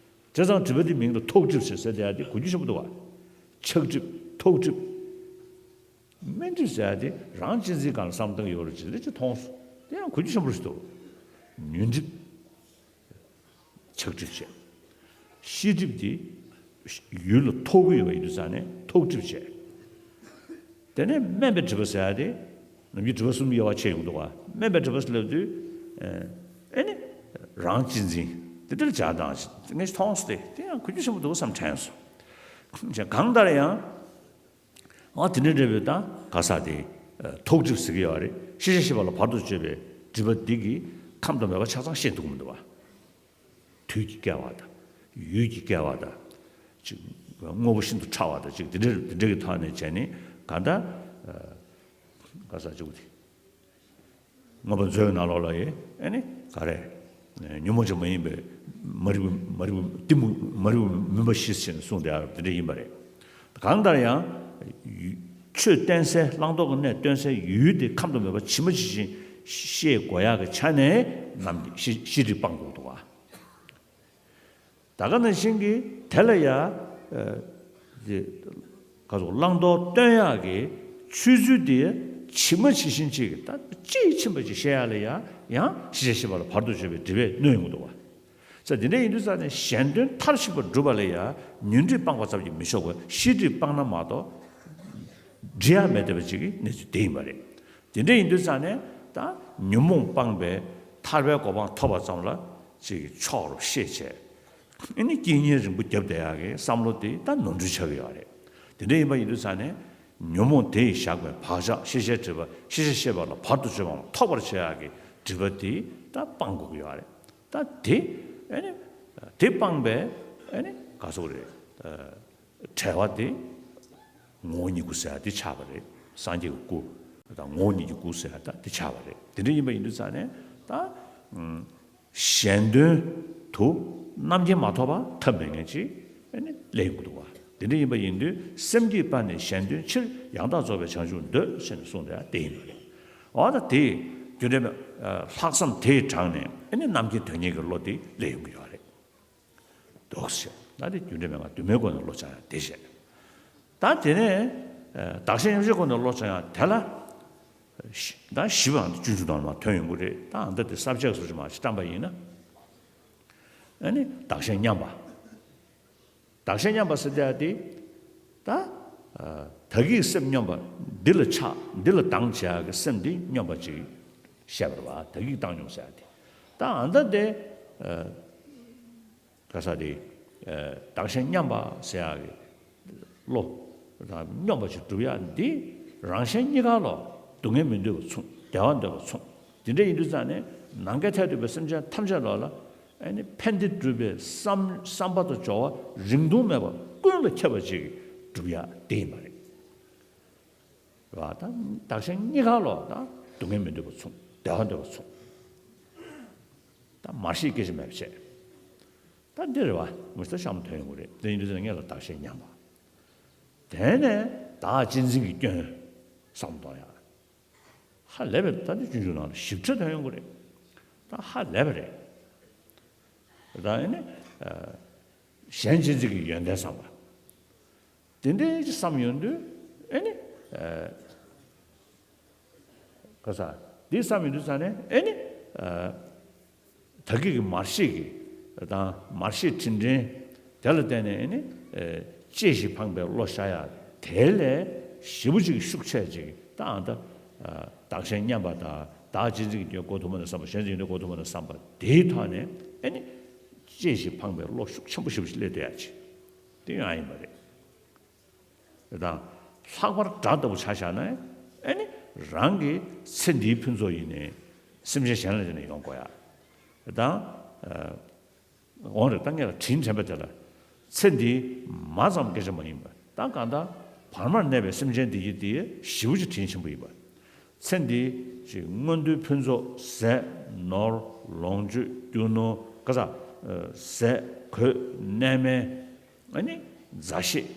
བྱས་ཙང་སྒྲིབ་པ་འདི་མིང་ལ་ཐོགས་སྒྲིབ་ཟེར་ཟེར་བསྡད་ཡ་དེ་གོ་རྒྱུ་ཆེན་པོ་འདུག་བ། ཆགས་སྒྲིབ། ཐོགས་སྒྲིབ། དམན་སྒྲིབ་ཟེར་ཡ་དེ་རང་གཅེས་འཛིན་སྒང་ལ་བསམ་བློ་གཏོང་གི་ཡོད་རེད་ཅེས་དེ་ཅིག་མཐོང་སོང་། དེ་ཡང་གོ་རྒྱུ་ཆེན་པོ་ཞིག་འདུག་ཉོན་སྒྲིབ། ཆགས་སྒྲིབ་བྱས། ཤེས་སྒྲིབ་དེ་ཡུལ་ལ་ཐོགས་ཀྱི་ཡོད་པ་ཡིན་དུས་ཙང་ནས་ཐོགས་སྒྲིབ་བྱས། དེ་ནས་དམན་པའི་སྒྲིབ་པ་ཟེར་ཡ་དེ། ནམ་རྒྱུན་སྒྲིབ་པ་གསུམ་དབྱེ་བ་ཕྱེ་ཡོང་འདུག་བ། དམན་པའི་སྒྲིབ་པ་ཟེར་ལབ་དུས། ཨེ་ནི། རང་གཅེས་འཛིན། དེ་འདྲ་ལ་སྦྱར་སྟངས་ཤིག་ངས་མཐོང་སོང་སྟེ་དེ་ཡང་གོ་རྒྱུ་ཆེན་པོ་འདུག་བསམ་དྲན་སོང་། གང་ལྟར་ཡང་། ཨ་དེ་འདྲ་འདྲ་བའི་ད་ག་ས་དེ། ཐོགས་སྒྲིབ་ཟེར་གྱི་ཡོད་རེད། ཤེས་བྱ་ཤེས་པ་ལ་བར་དུ་གཅོད་པའི་སྒྲིབ་པ་འདི་གིས་ཁམས་དང་མོས་པ་ཆ་ཚང་ཤེས་ཐུབ་ཀྱི་མི་འདུག་བ། དུས་ཀྱིས་བསྐལ་བ་དང་། ཡུལ་གྱིས་བསྐལ་བ་དང་། ཅིག་དངོས་པོ་ཤིན་ཏུ་ཕྲ་བ་དང་ཅིག་དེ་འདྲ་དེ་འདྲ་གི་ཐོག་ནས་བྱས་ནས་གང་ལྟར། ག་ས་ཅིག་དེ། མངོན་པ་མཛོད་ཀྱི་ནང་ལོགས་ལ་ཡི་ཨེ་ནི་ག་རེ། ཉོན་མོངས་ཀྱང་མ་ཡིན་པའི་མ་རིག་པའི་མ་རིག་པའི་གཏི་མུག་མ་རིག་པའི་མུན་པ་ཞི་ཞེས་གསུངས་དེ་ཡང་དེ་འདྲ་ཡིན་པ་རེད། གང་ལྟར་ཡང་། ཆོས་བསྟན་སའི་བླང་དོར་གྱི་གནས་སྟོན་སའི་ཡུལ་དེ་ཁམས་དང་མོས་པ་ཇི་མ་ཇི་བཞིན་ཤེས་དགོས་ཡག་གི་ཆ་ནས་ནམ་ཤེས་ཤེས་སྒྲིབ་སྤང་དགོས་འདུག་བ། ད་ག་ནང་བཞིན་གྱི་དེ་ལ་ཡ། དེ། ག་ཚོད་བླང་དོར་སྟོན་ཡག་གི་ཆོས་ཚུལ་དེ་ཇི་མ་ཇི་བཞིན་ཅིག་ད་དཔྱིས་ཕྱིན་པ་ཅིག་བཤད་ཡག་ལ་ཡ་ཡང་ཤེས་བྱ་ཤེས་པ་ལ་བར་དུ་གཅོད་པའི་སྒྲིབ་པས་གནོན་ཡོང་གི་འདུག་བ། ས་དེ་འདྲ་ཡིན་དུས་ཙང་ནས་གཞན་དོན་མཐར་ཕྱིན་པར་སྒྲུབ་པ་ལ་ཡང་ཉོན་སྒྲིབ་སྤངས་པ་ཙམ་གྱིས་མི་ཆོག་པར་ཤེས་སྒྲིབ་སྤངས་ན་མ་གཏོགས་འགྲིག་ཡ་མེད་བསྡད་པ་ཅིག་གི་གནས་ཚུལ་དེ་ཡིན་པ་རེད། དེ་འདྲ་ཡིན་དུས་ཙང་ནས་ད་ཉོན་མོངས་སྤངས་པའི་ཐར་པའི་གོ་འཕང་ཐོབ་པ་ཙམ་ལ་ཅིག་གི་ཆོག་རུ་ཤེས་བྱས། ཨ་ནི་དཀྱིལ་གཉེར་རིང་པོ་བརྒྱབ་བསྡད་ཡག་གི་བསམ་བློ་དེ་ད་ནོར་འཁྲུལ་ཆགས་ཀྱི་ཡོད་རེད། དེ་འདྲ་ཡིན་པ་ཡིན་དུས་ཙང་ནས་ཉོན་མོངས་དེ་ཡིས་བཞག་པའི་བག་ཆགས་ཤེས་བྱའི་སྒྲིབ་པ་ཤེས་བྱ་ཤེས་པ་ལ་བར་དུ་གཅོད་པའམ་ཐོགས་པར་བྱེད་ཡག་གི་སྒྲིབ་པ་དེ་ད་སྤང་དགོས་ཀྱི་ཡོད་རེད། ད་དེ་ཨ་ནི་དེ་སྤངས་པའི་ཨ་ནི་ག་ཟེར་དགོས་རེད། བྲལ་བ་དེ་ངོ་བོ་ཉིད་སྐུ་ཟེར་ཡ་དེ་ཆགས་པ་རེད། སངས་རྒྱས་ཀྱི་སྐུ་དང་ངོ་བོ་ཉིད་ཀྱི་སྐུ་ཟེར་ཡ་ད་དེ་ཆགས་པ་རེད། དེ་འདྲ་ཡིན་པ་ཡིན་དུས་ཙང་ནས་ད་གཞན་དོན་དུ་རྣམ་མཁྱེན་མ་ཐོབ་པ་ཐབས་མེད་མཁན་ཅིག་ཨ་ནི་སླེབས་ཡོང་གི་འདུག་བ། དེ་འདྲ་ཡིན་པ་ཡིན་དུས་སེམས་བསྐྱེད་པ་ནི་གཞན་དོན་ཕྱིར་ཡང་དག་རྫོགས་པའི་བྱང་ཆུབ་འདོད་ཟེར་ནས་གསུངས་དེ་དེ་ཡིན་པ་རེད། འོ་ད་དེ་རྒྱུ་འབྲས་མེད་ལྷག་བསམ་དེས་དྲངས་ནས་ཨ་ནི་རྣམ་མཁྱེན་དོན་གཉེར་གྱི་བློ་དེ་སླེབས་ཡོང་གི་ཡོད་རེད། འདུག་ཟེར། ད་དེ་རྒྱུ་འབྲས་མེད་པ་དུ་མའི་སྒོ་ནས་བློ་སྦྱང་ཡ་དེ་བྱས། ད་དེ་ནས་བདག་གཞན་མཉམ་བརྗེའི་སྒོ་ནས་བློ་སྦྱང་ཡ་དེ་ལ། ད་བཞི་པའང་སྤྱོད་འཇུག་ནང་ལ་མར་ཐོན་ཡོང་གི་རེད། ད་ཨ་ད་དེ་ས་བཅད་སོགས་ཀྱི་མར་ཅིག་བཀྲམ་པ་ཡིན་ན། ཨ་ནི་བདག་གཞན་མཉམ་པ། བདག་གཞན་མཉམ་པ་ཟེར་དེ་ཡ་དེ། ད། བདག་གིས་སེམས་སྙོམས་པ། འདི་ལ་ཆགས་འདི་ལ་སྡང་བྱེད་ཡག་གི་སེམས་འདི་སྙོམས་པ་ཅིག་བཤད་པ་རེད་བ། བདག་གིས་བཏང་སྙོམས་ཟེར་ཡ་དེ། ད་ཨ་ད་དེ། ག་ས་དེ། བདག་གཞན་མཉམ་པ་ཟེར་ཡག་གི་བློ་དང་སྙོམས་པ་ཅིག་སྒྲུབ་ཡག་འདི་རང་གཞན་གཉིས་ཀ་ལ་སྡུག་བསྔལ་མི་འདོད་པ་མཚུངས། བདེ་བ་འདོད་པ་མཚུངས། དེ་འདྲ་ཡིན་དུས་ཙང་ནས་ནམ་མཁའི་མཐས་གཏུགས་པའི་སེམས་ཅན་ཐམས་ཅད་ལ་ལ་ཨ་ནི་ཕན་བདེ་སྒྲུབ་པའི་བསམ་བསམ་པ་དང་སྦྱོར་བ་རིང་ཐུང་མེད་པར་ཀུན་ལ་ཁྱབ་པ་ཅིག་སྒྲུབ་ཡག་དེ་ཡིན་པ་རེད། རེད་བ། ད་བདག་གཞན་གཉིས་ཀ་ལ་ད་སྡུག་བསྔལ་མི་འདོད་པ་མཚུངས། བདེ་བ་འདོད་པ་མཚུངས། ད་མར་ཤེས་སྐད་ཆ་མེད་པ་བྱས། ད་འདི་རེད་བ། མུ་ཤ་ཤ་མ་ཐོན་ཡོང་གི་རེད། དེ་ཡིན་དུས་ཙང་ངེད་ལ་བདག་གཞན་མཉམ་པ། དེ་ནས་བདག་གཅེས་འཛིན་གྱི་སྐྱོན་བསམ་གཏོང་ཡག་ཧ་ལས་པའི་ད་འདི་སྤྱོད་འཇུག་ནང་ལ་ཞིབ་ཕྲ་ཐོན་ཡོང་གི་རེད། ད་ཧ་ལས་པ་རེད། ད་ཨ་ནི། གཞན་གཅེས་འཛིན་གྱི་ཡོན་ཏན་བསམ་པ། དེ་འདྲའི་ཅིག་བསམ་ཡོང་དུས་ཨ་ནི། ག་ས་འདི་བསམ་ཡོང་དུས་ཙང་ནས་ཨ་ནི། ད་གིན་གྱི་མར་ཤེས་ཀྱི་དང་མར་ཤེས་དྲིན་དྲན་དེ་ལ་བརྟེན་ནས་ཨ་ནི། བཅད་ཤིང་འཕངས་པའི་བློ་ཤར་ཡག་དེ་ལས་ཞེ་པོ་ཅིག་ཤུགས་ཆེ་ཅིག་ད་ཨ་ད། བདག་གཞན་མཉམ་པ་དང་བདག་གཅེས་འཛིན་གྱི་སྐྱོན་གོ་ཐུབ་མ་ནས་བསམ་པ། གཞན་གཅེས་འཛིན་གོ་ཐུབ་མ་ནས་བསམ་པ་དེའི་ཐོག་ནས་ཨ་ནི། བཅད་ཤིང་འཕངས་པའི་བློ་ཤུགས་ཆེན་པོ་ཞེ་པོ་ཅིག་སླེབས་བསྡད་ཡག་ཅིག་དེ་ཡང་ཡིན་པ་རེད། དང་། ལྷག་པར་དགྲ་ལྟ་བུ་ཆ་བཞག་ན་ཨེ་ནི། རང་གི་ཚེ་འདིའི་ཕུན་ཚོགས་ཡིན་ནའི་སེམས་ཅན་གཞན་ལ་བརྟེན་ནས་ཡོང་དགོས་ཡ། དང་། འོང་རེད། ད་ངས་ལ་དྲིན་དྲན་པ་དེ་ལ། ཚེ་འདི་མ་ཙམ་སྐད་ཆ་མ་ཡིན་པ། ད་གང་ལྟར་བར་མར་གནས་པའི་སེམས་ཅན་འདི་ཡི་དེ་ཞེ་པོ་ཅིག་དྲིན་ཆེན་པོ་ཡིན་པ། ཚེ་འདི་ཅིག་མངོན་མཐོའི་ཕུན་ཚོགས་ཟས་ནོར་ལོངས་སྤྱོད་རྒྱུ་ནོར་ག་ས། ཟས་གོས་གནས་མལ། ཨ་ནི་མཛའ་བཤེས།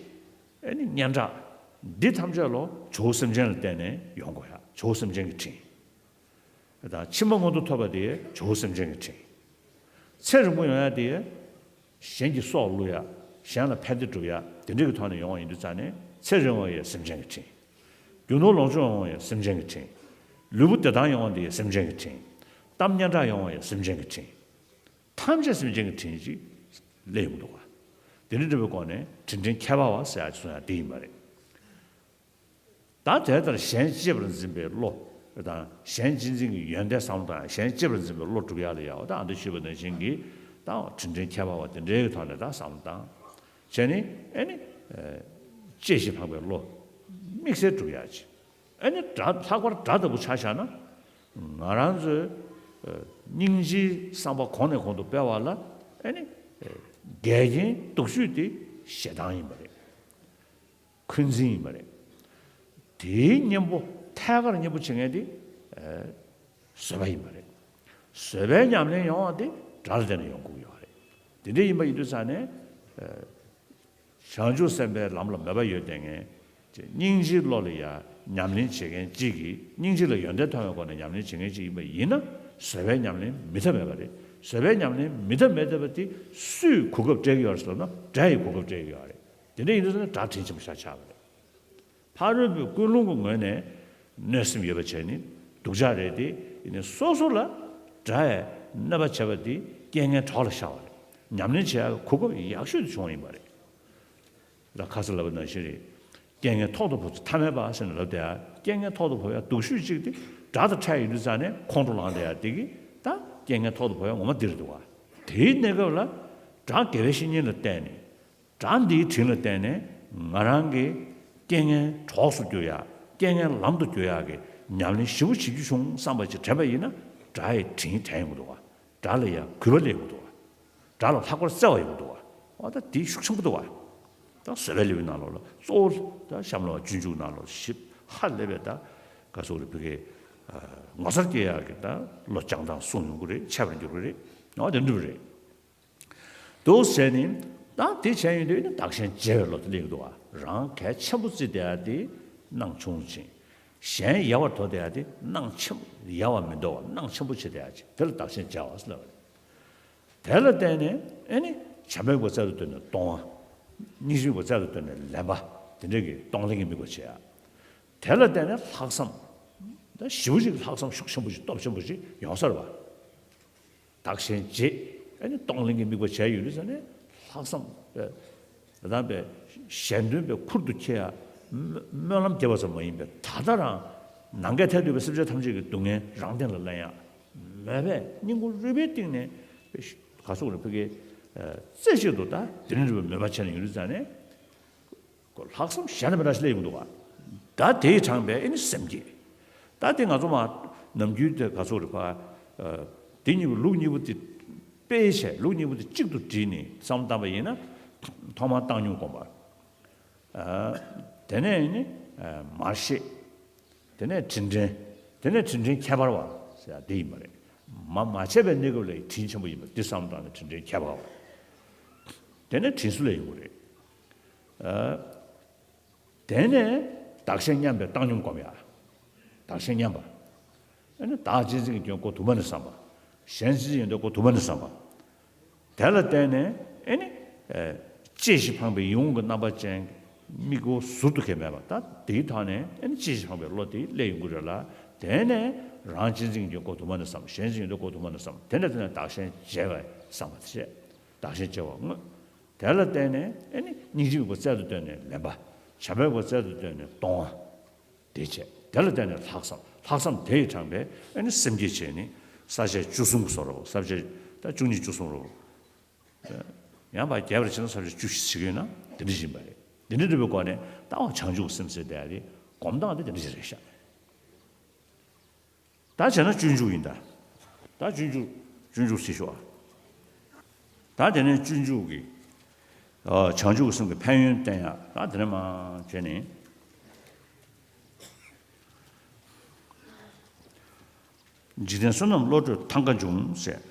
ཨ་ནི་སྙན་གྲགས། འདི་ཐམས་ཅད་ལོ་ཇོ་བོ་སེམས་ཅན་ལ་བརྟེན་ནས་ཡོང་དགོས་ཡ། ཇོ་བོ་སེམས་ཅན་གྱི་དྲིན། དང་ཕྱི་མ་མངོན་མཐོ་ཐོབ་པ་དེ་ཇོ་བོ་སེམས་ཅན་གྱི་དྲིན། ཚེ་རིང་པོ་ཡོང་ཡ་དེ་གཞན་གྱི་སྲོག་བླུ་ཡ། གཞན་ལ་ཕན་བདེ་སྒྲུབ་ཡ། དེ་འདྲ་གི་ཐོག་ནས་ཡོང་བ་ཡིན་དུས་ཙང་ནས་ཚེ་རིང་བ་ཡི་སེམས་ཅན་གྱི་དྲིན། རྒྱུ་ནོར་ལོངས་སྤྱོད་ཡོང་བ་ཡི་སེམས་ཅན་གྱི་དྲིན། ལུས་པོ་བདེ་ཐང་ཡོང་བ་དེ་ཡི་སེམས་ཅན་གྱི་དྲིན། གཏམ་སྙན་གྲགས་ཡོང་བ་ཡི་སེམས་ཅན་གྱི་དྲིན། ཐམས་ཅད་སེམས་ཅན་གྱི་དྲིན་ཅིག་སླེབས་ཡོང་གི་འདུག་ག་དེ་འདྲ་འདྲ་བའི་སྒོ་ནས་དྲིན་དྲན་ཁྱད་པར་བ་ཟེར་ཡ་ཅིག་གསུང་ཡ་དེ་ཡིན་པ་རེད། ད་དེ་ལྟར་གཞན་གཅེས་པར་འཛིན་པའི་བློ་དང་། གཞན་གཅེས་འཛིན་གྱི་ཡོན་ཏན་བསམ་བློ་བཏང་། གཞན་གཅེས་པར་འཛིན་པའི་བློ་སྒྲུབ་ཡག་ལ་ཡ། འོ་ད་ཨ་མདོ་ཞུས་པ་ནང་བཞིན་གྱི་ད་དྲིན་དྲན་ཁྱད་པར་བ་དེ་འདྲའི་གི་ཐོག་ནས་ད་བསམ་བློ་བཏང་། བྱས་ནས་ཨེ་ནི་གཅེས་ཤིང་ཕངས་པའི་བློ་དམིགས་བསལ་སྒྲུབ་ཡག་ཅིག་ཨེ་ནི་དགྲ་ལྷག་པར་དགྲ་ལྟ་བུ་ཆ་བཞག་ན། ང་རང་ཚོའི་སྙིང་རྗེའི་བསམ་པ་གོང་ནས་གོང་དུ་སྤེལ་བ་ལ། ཨེ་ནི་འགལ་རྐྱེན་སྡུག་ཤོས་དེ་ཞེ་སྡང་ཡིན་པ་རེད། འཁོན་འཛིན་ཡིན་པ་རེད། དེའི་གཉེན་པོ་ཐད་ཀར་གཉེན་པོ་བྱེད་མཁན་དེ་བཟོད་པ་ཡིན་པ་རེད། བཟོད་པའི་ཉམས་ལེན་ཡོང་བ་དེ་དགྲ་ལ་བརྟེན་ནས་ཡོང་དགོས་ཀྱི་ཡོད་རེད། དེ་འདྲ་ཡིན་པ་ཡིན་དུས་ཙང་ནས། བྱང་ཆུབ་སེམས་དཔའི་ལམ་ལ་མོས་པ་ཡོད་བསྡད་མཁན། སྙིང་རྗེའི་བློ་ལ་ཡང་ཉམས་ལེན་བྱེད་མཁན་གཅིག་གིས། སྙིང་རྗེ་ལ་ཡོན་ཏན་མཐོང་བའི་སྒོ་ནས་ཉམས་ལེན་བྱེད་མཁན་གཅིག་ཡིན་པ་ཡིན་ན། བཟོད་པའི་ཉམས་ལེན་མི་འཐབ་མེད་པ་རེད། བཟོད་པའི་ཉམས་ལེན་མི་འཐབ་མེད་བསྡད་པ་དེ་སུས་གོ་སྐབས་སྤྲད་ཀྱི་ཡོད་རེད་ཟེར་ན། དགྲ་ཡིས་གོ་སྐབས་སྤྲད་ཀྱི་ཡོད་རེད། དེ་འདྲ་ཡིན་དུས་ཙང་ནས་དགྲ་དྲིན་ཆེན་པོ་ཞེ་དྲག་ཆགས་པ་རེད། ཕ་རོལ་པོའི་ཀུན་སློང་གི་ངོས་ནས་གནོད་སེམས་ཡོད་པ་བྱས་ནས་སྡུག་ཅག་རེད་དེ། ཡིན་ནའི་སོ་སོ་ལ་དགྲ་ཡིས་གནོད་པ་བྱས་པ་དེ་རྐྱེན་ངན་གྲོགས་ལ་ཤར་བ་རེད། ཉམས་ལེན་བྱེད་ཡག་གི་གོ་སྐབས་ཡག་ཤོས་དེ་བྱུང་བ་ཡིན་པ་རེད། ད་ཁ་སང་ལབ་པ་ནང་བཞིན་རེད། རྐྱེན་ངན་ཐོག་ཏུ་བབས་ཚེ་ཐ་མལ་པ་ཟེར་ནས་ལབ་བསྡད་ཡ། རྐྱེན་ངན་ཐོག་ཏུ་བབས་ཡ་སྡུག་ཤོས་གཅིག་དེ་དགྲ་དང་འཕྲད་ཡོང་དུས་ཙང་ནས་ཁོང་ཁྲོ་ལངས་བསྡད་ཡ་དེ་གིས། ད་རྐྱེན་ངན་ཐོག་ཏུ་བབས་ཡ་ངོ་མ་འདི་རེད་འདུག་ག་དེའི་གནས་སྐབས་ལ་དགྲ་དགེ་བའི་བཤེས་གཉེན་ལ་བརྟེན་ནས། དགྲ་འདིའི་དྲིན་ལ་བརྟེན་ནས་ང་རང་གི་རྐྱེན་ངན་གྲོགས་སུ་འགྱུར་ཡ། རྐྱེན་ངན་ལམ་དུ་འགྱུར་ཡག་གི་ཉམས་ལེན་ཞེ་པོ་བྱེད་རྒྱུ་བྱུང་བསམ་པ་ཅིག་དྲན་པ་ཡིན་ན། དགྲ་ཡི་དྲིན་དྲན་ཡོང་གི་འདུག་ག་དགྲ་ལ་ཡང་གུས་པ་སླེབས་ཡོང་གི་འདུག་ག་དགྲ་ལ་ལྷག་པར་བརྩེ་བ་ཡོང་གི་འདུག་ག་འོ་ད་དེ་ཤུགས་ཆེན་པོ་འདུག་ག་ད་བཟོད་པའི་ལེའུའི་ནང་ལོགས་ལ་གཙོ་བོ་ད་གཤམ་ལ་སྤྱོད་འཇུག་ནང་ལོགས་ཞིབ་ཧ་ལས་པའི་ད་ག་ཟེར་དགོས་རེད། བོད་སྐད་ངོ་མཚར་སྐྱེ་ཡག་གི་ད་བློ་སྦྱང་སྟངས་གསུངས་ཡོང་གི་རེད། འཆད་པར་འགྱུར་གི་རེད། འོ་དེ་འདྲ་རེད། འདུག་ཟེར་ནས། ད་དེ་བྱས་ཡོང་དུས་ནི་བདག་གཞན་བརྗེ་བའི་བློ་དེ་སླེབས་ཀྱི་འདུག་ག་རང་གལ་ཆེན་པོ་བརྩིས་བསྡད་ཡ་དེ་སྣང་ཆུང་ཕྱིན། གཞན་ཡལ་བར་དོར་བསྡད་ཡ་དེ་སྣང་ཆེན་པོ། ཡལ་བར་མི་དོར་བ་སྣང་ཆེན་པོ་བྱེད་བསྡད་ཡ་ཅིག་དེ་ལ་བདག་གཞན་བརྗེ་བ་ཟེར་ལབ་པ་རེད། དེ་ལ་བརྟེན་ནས་ཨེ་ནི་བྱམས་པའི་སྒོ་རྩལ་དུ་བཏོན་ནས་གཏོང་བ། སྙིང་རྗེའི་སྒོ་རྩལ་དུ་བཏོན་ནས་ལེན་པ། དེ་འདྲ་གི་གཏོང་ལེན་གྱི་དམིགས་པ་བྱེད་ཡ། དེ་ལ་བརྟེན་ནས་ལྷག་བསམ། ད་ཞེ་པོ་ཅིག་ལྷག་བསམ་ཤུགས་ཆེན་པོ་ཅིག་སྟོབས་ཆེན་པོ་ཅིག་ཡོང་ས་རེད་པ། བདག་གཞན་བརྗེ། ཨ་ནི་གཏོང་ལེན་གྱི་དམིགས་པ་བྱས་ཡོད་དུས་ཙང་ནས་ལྷག་བསམ་དཔེ། ད་ལྟ་དཔེ་གཞན་དོན་དཔེ་ཁུར་དུ་འཁྱེར་ཡ། སྨོན་སྨོན་ལམ་རྒྱབ་པ་ཙམ་མ་ཡིན་པའི་ད་ལྟ་རང་ནམ་མཁའི་མཐས་གཏུགས་པའི་སེམས་ཅན་ཐམས་ཅད་ཀྱི་སྡུག་བསྔལ་རང་སྟེང་ལ་ལེན་ཡ། མོས་པས་སྙིང་ཁུང་རུས་པའི་གཏིང་ནས་དཔེ་ག་ཟེར་དགོས་རེད། བོད་སྐད་རྩེ་གཅིག་ཏུ་ད་དེ་རིང་རུ་མོས་པ་བྱས་ནས་ཡོད་དུས་ཙང་ནས། ལྷག་བསམ་གཞན་དང་མི་འདྲ་ཞིག་སླེབས་ཡོང་གི་འདུག་ག་ད་དེ་ཡིས་དྲངས་པའི་ཨེ་ནི་སེམས་བསྐྱེད། ད་དེ་ང་ཚོ་མ་ནམ་རྒྱུན་དེ་ག་ཚོད་རེད་པ། དེ་གཉིས་པོ་ལུགས་གཉིས་པོ་དེ་སྤེལ་བྱས། ལུགས་གཉིས་པོ་དེ་གཅིག་ཏུ་སྒྲིལ་ནས་བསམ་བློ་བཏང་པ་ཡིན་ན། ཐོག་མར་བཏང་སྙོམས་སྒོམ་པ། དེ་ནས་ཨེ་ནི་མར་ཤེས། དེ་ནས་དྲིན་དྲན། དེ་ནས་དྲིན་དྲན་ཁྱད་པར་བ་ཟེར་ཡ་དེ་ཡིན་པ་རེད། མ་མ་བྱས་པའི་གནས་སྐབས་ལ་དྲིན་ཆེན་པོ་ཡིན་པ་འདི་བསམ་བློ་བཏང་ནས་དྲིན་དྲན་ཁྱད་པར་བ། དེ་ནས་དྲིན་གཟོ་ལ་ཡོང་གི་རེད། ཨ། དེ་ནས་བདག་གཞན་མཉམ་པའི་བཏང་སྙོམས་སྒོམ་ཡ། བདག་གཞན་མཉམ་པ། ཨ་ནི་བདག་གཅེས་འཛིན་གྱི་སྐྱོན་ཁོ་དུ་མ་ནས་བསམ་པ། གཞན་གཅེས་འཛིན་ཡོན་ཏན་ཁོ་དུ་མ་ནས་བསམ་པ། དེ་ལ་བརྟེན་ནས་ཨེ་ནི། ཨེ། གཅེས་ཤིང་ཕངས་པའི་ཡིད་འོང་གི་རྣམ་པ་ཅན་མིག་གོ་ཟུར་དུ་གས་མེད་པ། ད་དེའི་ཐོག་ནས་ཨེ་ནི་གཅེས་ཤིང་ཕངས་པའི་བློ་དེ་སླེབས་ཡོང་གི་རེད་ལ། དེ་ནས་རང་གཅེས་འཛིན་གྱི་སྐྱོན་ཁོ་དུ་མ་ནས་བསམ། གཞན་གཅེས་འཛིན་ཡོན་ཏན་ཁོ་དུ་མ་ནས་བསམ། དེ་ནས་དེ་ནས་བདག་གཞན་བརྗེ་བའི་བསམ་པ་དེ་བྱས། བདག་གཞན་བརྗེ་བ་དངོས། དེ་ལ་བརྟེན་ནས་ཨེ་ནི་སྙིང་རྗེའི་སྒོ་རྩལ་དུ་བཏོན་ནས་ལེན་པ། བྱམས་པའི་སྒོ་རྩལ་དུ་བཏོན་ནས་གཏོང་བ། དེ་བྱས། དེ་ལ་བརྟེན་ནས་ལྷག་བསམ། ལྷག་བསམ་དེ་ཡིས་དྲངས་པའི་ཨེ་ནི་སེམས་བསྐྱེད་བྱས་ནས་ས་བཅད་བཅུ་གསུམ་གྱི་བཟོ་འདྲ་བོ། ས་བཅད་ད་བཅུ་གཉིས་བཅུ་གསུམ་འདྲ་བོ། ཡང་ཕར་རྒྱས་པར་བྱས་ན་ས་བཅད་བཅུ་བཞི་ཞིག་ཡོད་ན་དེ་འདྲ་ཡིན་པ་རེད། དེ་འདྲ་འདྲ་བའི་སྒོ་ནས་ད་འོ་བྱང་ཆུབ་སེམས་ཟེར་དེ་ཡ་དེ་སྒོམ་སྟངས་དེ་དེ་འདྲ་ཞིག་རེད་ཤག་ད་བྱས་ན་སྤྱོད་འཇུག་ཡིན་ད། ད་སྤྱོད་འཇུག་སྤྱོད་འཇུག་ཟེར་ཤོག་ཨ། ད་དེ་ནས་སྤྱོད་འཇུག་གི་ཨ་བྱང་ཆུབ་ཀྱི་སེམས་ཀྱི་ཕན་ཡོན་བསྟན་ཡ། ད་དེ་ནས་མར་བྱས་ནས། འཇིག་རྟེན་བསོད་ནམས་བློ་གྲོས་ཐང་ག་འབྱུང་ཟེར།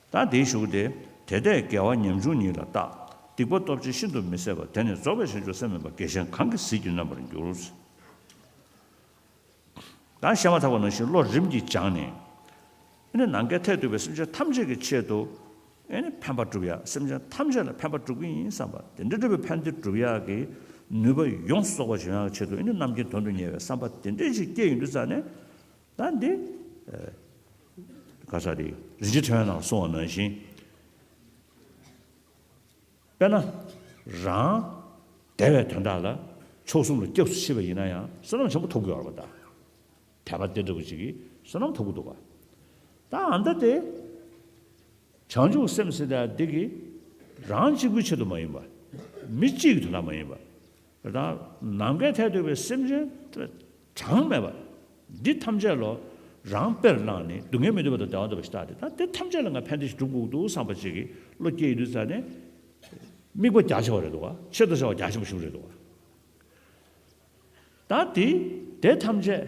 ད་དེའི་གཞུག་གུ་དེ། དེ་ལྟས་དགེ་བ་ཉམ་ཆུང་ཉིད་ལ་བརྟག་སྡིག་པ་སྟོབས་ཆེ་ཤིན་ཏུ་མི་བཟད་པ། དེ་ནི་རྫོགས་པའི་བྱང་ཆུབ་སེམས་མིན་པ། དགེ་གཞན་གང་གིས་ཟིལ་གྱིས་གནོན་པར་འགྱུར། ད་བཤད་མ་ཐག་པ་ནང་བཞིན་བློ་རིམ་གྱིས་སྦྱངས་ནས། ཨེ་ནི་ནམ་མཁའི་མཐས་གཏུགས་པའི་སེམས་ཅན་ཐམས་ཅད་ཀྱི་ཆེད་དུ། ཨེ་ནི་ཕན་པ་སྒྲུབ་ཡ། སེམས་ཅན་ཐམས་ཅད་ལ་ཕན་པ་སྒྲུབ་ཀྱི་ཡིན་བསམ་པ། དེ་འདྲ་འདྲ་བའི་ཕན་བདེ་སྒྲུབ་ཡ་གི་ནུས་པ་ཡོངས་སུ་རྫོགས་པ་འབྱུང་ཡ་གི་ཆེད་དུ། ཨེ་ནི་རྣམ་མཁྱེན་དོན་དུ་གཉེར་བའི་བསམ་པ་དེ་འདྲ་ཞིག་སྐྱེས་ཡོང་དུས་ཙ་ནས། ད་འདི་ག་ས་དེ་རིན་ཆེན་ཕྲེང་བའི་ནང་གསུངས་པ་ནང་བཞིན། དཔེར་ན། རང་བདེ་བའི་དོན་དག་ལ་མཆོག་གསུམ་ལ་སྐྱབས་སུ་མཆི་བ་ཡིན་ན་ཡང་བསོད་ནམས་ཆེན་པོ་ཐོབ་དགོས་པ་དང་། དད་པ་དེ་འདྲ་བོ་ཅིག་གིས་བསོད་ནམས་ཐོབ་ཀྱི་འདུག་ག་ད་ཨ་མདའ་དེ། བྱང་ཆུབ་སེམས་ཟེར་ཡ་དེ་གིས་རང་གཅིག་པུའི་ཆེད་དུ་མ་ཡིན་པ། མི་གཅིག་གི་དོན་དག་མ་ཡིན་པ། ད་ནམ་མཁའི་མཐས་གཏུགས་པའི་སེམས་ཅན་གྲངས་མེད་པ་འདི་ཐམས་ཅད་ལོ། རང་དཔེར་བླངས་ནས་སྡུག་བསྔལ་མི་འདོད་པ་དང་བདེ་བ་འདོད་པ་ཞིག་བལྟ་སྟེ། ད་དེ་ཐམས་ཅད་ལ་ང་ཕན་བདེ་ཞིག་སྒྲུབ་དགོས་འདུག་བསམ་པ་ཅིག་གི་བློ་སྐྱེས་ཡོང་དུས་ཙ་ནས། དམིགས་པ་རྒྱ་ཆེ་བ་རེད་འདུག་ག་ཆེད་དུ་བྱ་བ་རྒྱ་ཆེན་པོ་ཞིག་རེད་འདུག་ག་ད་དེ་དེ་ཐམས་ཅད་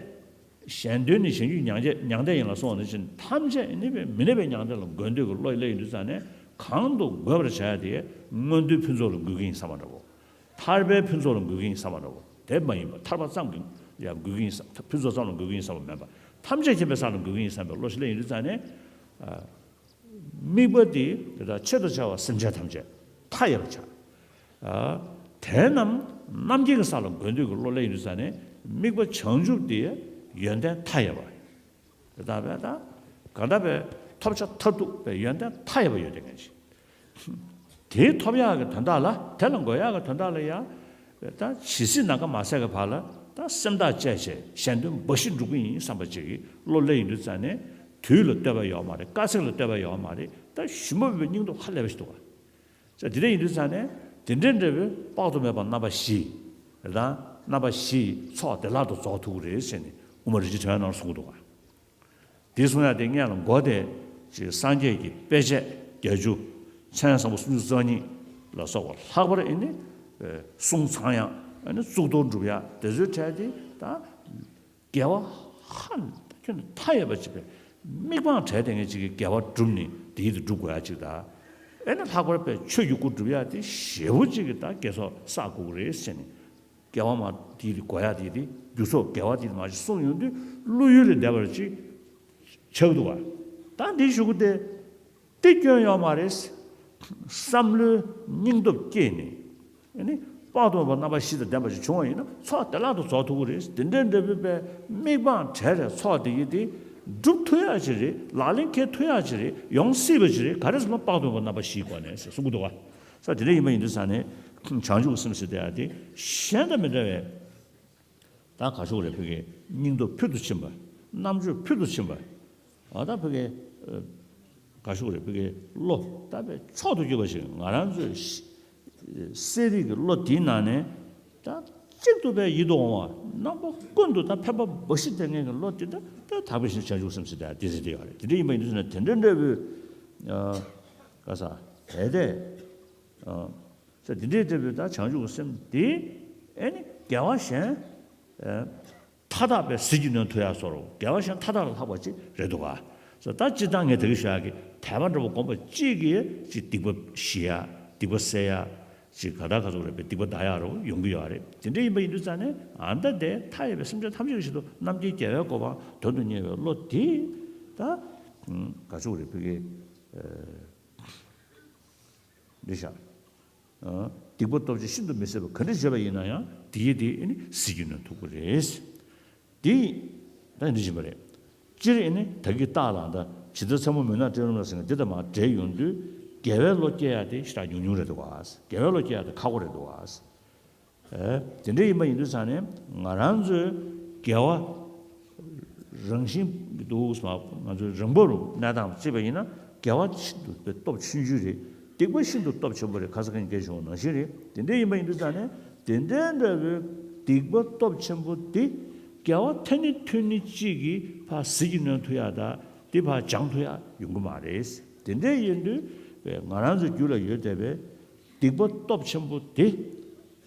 གཞན་དོན་ནི་གཞན་རྒྱུད་མྱང་འདས་མྱང་འདས་ཡིན་ལ་གསུངས་པ་ནང་བཞིན། ཐམས་ཅད་ནི་མི་གནས་པའི་མྱང་འདས་ལ་འགོད་འདོད་ཀྱི་བློ་སླེབས་ཡོང་དུས་ཙ་ནས། གང་དུ་འགོད་པར་བྱ་ཡ་དེ་མངོན་མཐོའི་ཕུན་ཚོགས་ལ་འགོད་ཀྱི་ཡིན་བསམ་པ་འདྲ་བོ། ཐར་པའི་ཕུན་ཚོགས་ལ་འགོད་ཀྱི་ཡིན་བསམ་པ་འདྲ་བོ། དེ་མ་ཡིན་པ་ཐར་པ་ཙམ་གྱི་ཡང་འགོད་ཀྱི་ཡིན་བསམ། ཕུན་ཚོགས་ཙམ་ལ་འགོད་ཀྱི་ཡིན་བསམ་པ་མིན་པ། ཐམས་ཅད་མཁྱེན་པའི་ས་ལ་འགོད་ཀྱི་ཡིན་བསམ་པའི་བློ་ཞིག་སླེབས་ཡོང་དུས་ཙ་ནས། དམིགས་པ་དེ་དེ་དག་ཆེད་དུ་བྱ་བ་སེམས་ཅན་ཐམས་ཅད་མཐའ་ཡས་པར་བྱ། དེ་རྣམས་རྣམ་མཁྱེན་གྱི་ས་ལ་འགོད་འདོད་ཀྱི་བློ་སླེབས་ཡོང་དུས་ཙ་ནས། དམིགས་པ་བྱང་ཆུབ་དེ་ཡོན་ཏན་མཐའ་ཡས་པ། དེ་ལྟ་བས་ད་ག་འདྲ་བའི་ཐོབ་བྱ་མཐར་ཐུག་པའི་ཡོན་ཏན་མཐའ་ཡས་པ་ཡོད་དེ་ངེས་ཤིང་། དེ་ཐོབ་ཡག་གི་དོན་དག་ལ། དེ་ལ་འགོད་ཡག་གི་དོན་དག་ལ་ཡང་། ད་ཇི་སྲིད་ནམ་མཁའ་མ་ཟད་ཀྱི་བར་ལ། ད་སེམས་ཐག་བཅད་བྱས་གཞན་དོན་འབའ་ཞིག་སྒྲུབ་ཀྱི་ཡིན་བསམ་པ་ཅིག་གི་བློ་སླེབས་ཡོང་དུས་ཙ་ནས། དུས་ལ་ལྟོས་པ་ཡོད་མ་རེད། དཀའ་ཚེགས་ལ་ལྟོས་པ་ཡོད་མ་རེད། ད་ཞུམ་པ་མེད་པའི་སྙིང་སྟོབས་ཧ་ལས་པ་ཞིག་འདུག་ག་ས་དེ་འདྲ་ཡིན་དུས་ཙ་ནས། དེ་འདྲའི་འདྲ་བའི་དཔག་ཏུ་མེད་པ་རྣམ་པ་བཞི། རེད་དང་། རྣམ་པ་བཞི་ཡི་ཚོགས་བདེ་བླག་ཏུ་རྫོགས་ཐུབ་ཀྱི་རེད་ཟེར་ནས་དབུ་མ་རིན་ཆེན་ཕྲེང་བའི་ནང་གསུངས་འདུག་ག་དེ་གསུང་ཡག་དེ་སྔོན་ལ་འགོ་དེ་ཅིག་སངས་རྒྱས་ཀྱི་དཔེ་བྱད་བརྒྱད་ཅུ། མཚན་བཟང་པོ་སུམ་ཅུ་རྩ་གཉིས་ལ་སོགས་པ་ལྷག་པར་ཨེ་ནི་གསུང་ཚངས་དབྱངས། ཨེ་ནི་གཙུག་ཏོར་སྒྲུབ་ཡག་དེ་ཚོའི་གྲས་དེ་ད། དགེ་བ་ཧ་ཁྱོན་ནས་མཐའ་ཡས་པ་ཅིག་པའི་དམིགས་དཔང་བྱས་ཏེ་ངས་ཅིག་གི་དགེ་བ་བསྒྲུབས་ནས་དེའི་དེ་སྒྲུབ་དགོས་ཡ་ཅིག་དང་། ཨེ་ནི་ལྷག་པར་དཔེ་ཆོས་ཀྱི་སྐུ་སྒྲུབ་ཡ་དེ་ཞེ་པོ་ཅིག་གི་ད་དགེ་ཚོགས་བསགས་དགོས་ཀྱི་རེད་ཟེར་ནས། དགེ་བ་མ་དེའི་དེ་དགོས་ཡ་དེ་དེ་རྒྱུ་ཚོགས་དགེ་བ་དེ་མ་ཅིག་གསུངས་ཡོང་དུས་བློ་ཡུལ་ལས་འདས་པར་ཅིག་ཆགས་འདུག་བ། ད་འདི་ཞུ་གི་དེ། དེ་སྐྱོན་ཡོད་མ་རེད། བསམ་བློའི་སྙིང་སྟོབས་སྐྱེས་ནས། ཨ་ནི་དཔག་ཏུ་མེད་པ་རྣམ་པ་བཞི་དང་ལྡན་པ་ཞིག་བྱུང་བ་ཡིན་ན་ཚོགས་བདེ་བླག་ཏུ་རྫོགས་ཐུབ་ཀྱི་རེད། དེ་འདྲའི་འདྲ་བའི་དཔེ་དམིགས་དཔང་བྱས་རེད། ཚོགས་དེ་ཡི་དེ་སྒྲུབ་ཐུབ་ཡག་ཅིག་རེད། ལག་ལེན་འཁེལ་ཐུབ་ཡག་ཅིག་རེད། ཡོང་སྲིད་པ་ཅིག་རེད། ག་རེ་ཟེར་ན་དཔག་ཏུ་མེད་པ་རྣམ་པ་བཞིའི་སྒོ་ནས་ཟེར་གསུང་གི་འདུག་བ། ས་དེ་འདྲ་ཡིན་པ་ཡིན་དུས་ཙ་ནས་བྱང་ཆུབ་སེམས་ཟེར་དེ་ཡ་དེ་གཞན་དང་མི་འདྲ་བའི། ད་ག་ཞུ་རེད། ཕ་གིའི་སྙིང་སྟོབས་ཕུལ་དུ་ཕྱིན་པ། རྣམ་དཔྱོད་ཕུལ་དུ་ཕྱིན་པ། ཨ་ད་ཕ་གིའི་ག་ཞུ་རེད། ཕ་གིའི་བློ་ད་དཔེ་མཆོག་ཏུ་གྱུར་པ་ཞིག་ང་རང་ཚོའི་གསེར་རིགས་ཀྱི་བློ་དེའི་ནང་ནས་ད་གཅིག་ཏུ་དཔེ་ཡིད་དུ་འོང་བ། རྣམ་པ་ཀུན་ཏུ་ད་ཕན་པ་འབའ་ཞིག་སྟེར་མཁན་གྱི་བློ་དེ་ད་དཔེ་དག་པའི་ཞིང་བྱང་ཆུབ་སེམས་ཟེར་ད་དེ་ཟེར་དེ་ཡོད་རེད། དེ་འདྲ་ཡིན་པ་ཡིན་དུས་ན་དེ་འདྲ་འདྲ་བོའི་ག་ས་དེ་དེ། ས་འདི་འདྲའི་འབྲས་བུ་དང་བྱང་ཆུབ་ཀྱི་སེམས་འདི་ཨེ་ནི་དགེ་བ་གཞན་མཐའ་དག་པའི་ཟིལ་གྱིས་གནོན་ཐུབ་ཡ་བཟོ་རོགས། དགེ་བ་གཞན་མཐའ་དག་ལ་ལྷག་པ་ཅིག་རེད་འདུག་ག་ས་ད་སྤྱིར་བཏང་ངས་ད་གི་ཞུ་ཡག་གི་དད་པ་འདྲ་བོ་སྒོམ་པ་གཅིག་གིས་ཅིག་སྡིག་པ་ཞི་ཡ། སྡིག་པ་སེལ་ཡ། ཅིག་ག་ད་ག་ཚོད་རེད་པས་སྡིག་པ་འདག་ཡ་རོ་ཡོང་གི་ཡོད་རེད། དེ་འདྲ་ཡིན་པ་ཡིན་དུས་ཙང་ནས་ཨ་ད་དེ་མཐའ་ཡས་པའི་སེམས་ཅན་ཐམས་ཅད་ཀྱི་ཆེད་དུ་རྣམ་མཁྱེན་རྒྱལ་བའི་གོ་འཕང་དོན་དུ་གཉེར་བའི་བློ་དེ་ད་ག་ཚོད་རེད་ཕ་གི། འདི་བཞག་སྡིག་པ་སྟོབས་ཆེ་ཤིན་ཏུ་མི་བཟད་པ་ག་འདྲ་བྱས་པ་ཡིན་ན་ཡང་དེ་ཡི་དེ་ནི་ཟིལ་གྱིས་གནོན་ཐུབ་ཀྱི་རེད། དེ་ད་འདི་བཞིན་པ་རེད། སྤྱིར་ཨེ་ནི་ད་གི་རྟགས་ལ་ད་ཇི་ལྟར་མཚན་མོ་མུན་ནག་སྤྲིན་རུམ་ལ་ཟེར་ན་འདི་དང་མར་འབྲེལ་ཡོང་དུས་དགེ་བའི་བློ་སྐྱེ་ཡ་དེ་ཞེ་དྲག་ཉུང་ཉུང་རེད་འདུག་ག་དགེ་བའི་བློ་སྐྱེ་ཡ་དེ་ཁག་པོ་རེད་འདུག་ག་དེ་འདྲ་ཡིན་པ་ཡིན་དུས་ཙང་ནས་ང་རང་ཚོའི་དགེ་བ་རང་བཞིན་གྱི་འདུག་སེ་ང་ཚོའི་རང་བབ་རུ་གནས་སྟངས་བརྩིས་པ་ཡིན་ན་དགེ་བ་ཤིན་ཏུ་སྟོབས་ཆུང་ཆུང་རེད། སྡིག་པ་ཤིན་ཏུ་སྟོབས་ཆེན་པོ་རེད། ཁ་སང་ཁ་ཉིན་སྐད་བྱུང་བ་ནང་བཞིན་རེད། དེ་འདྲ་ཡིན་པ་ཡིན་དུས་ཙང་ནས་དེ་འདྲའི་འདྲ་བའི་སྡིག་པ་སྟོབས་ཆེན་པོ་དེ་ དགེ་བ་ཐ་ནི་ཐུན་ནི་གཅིག་གིས་ཕར་ཟིལ་གྱིས་གནོན་ཐུབ་ཡ་དང་དེ་ཕར་སྦྱང་ཐུབ་ཡ་ཡོང་གི་མ་རེད། དེ་འདྲ་ཡིན་དུས་ང་རང་ཚོའི་རྒྱུད་ལ་ཡོད་བསྡད་པའི་སྡིག་པ་སྟོབས་ཆེན་པོ་དེ་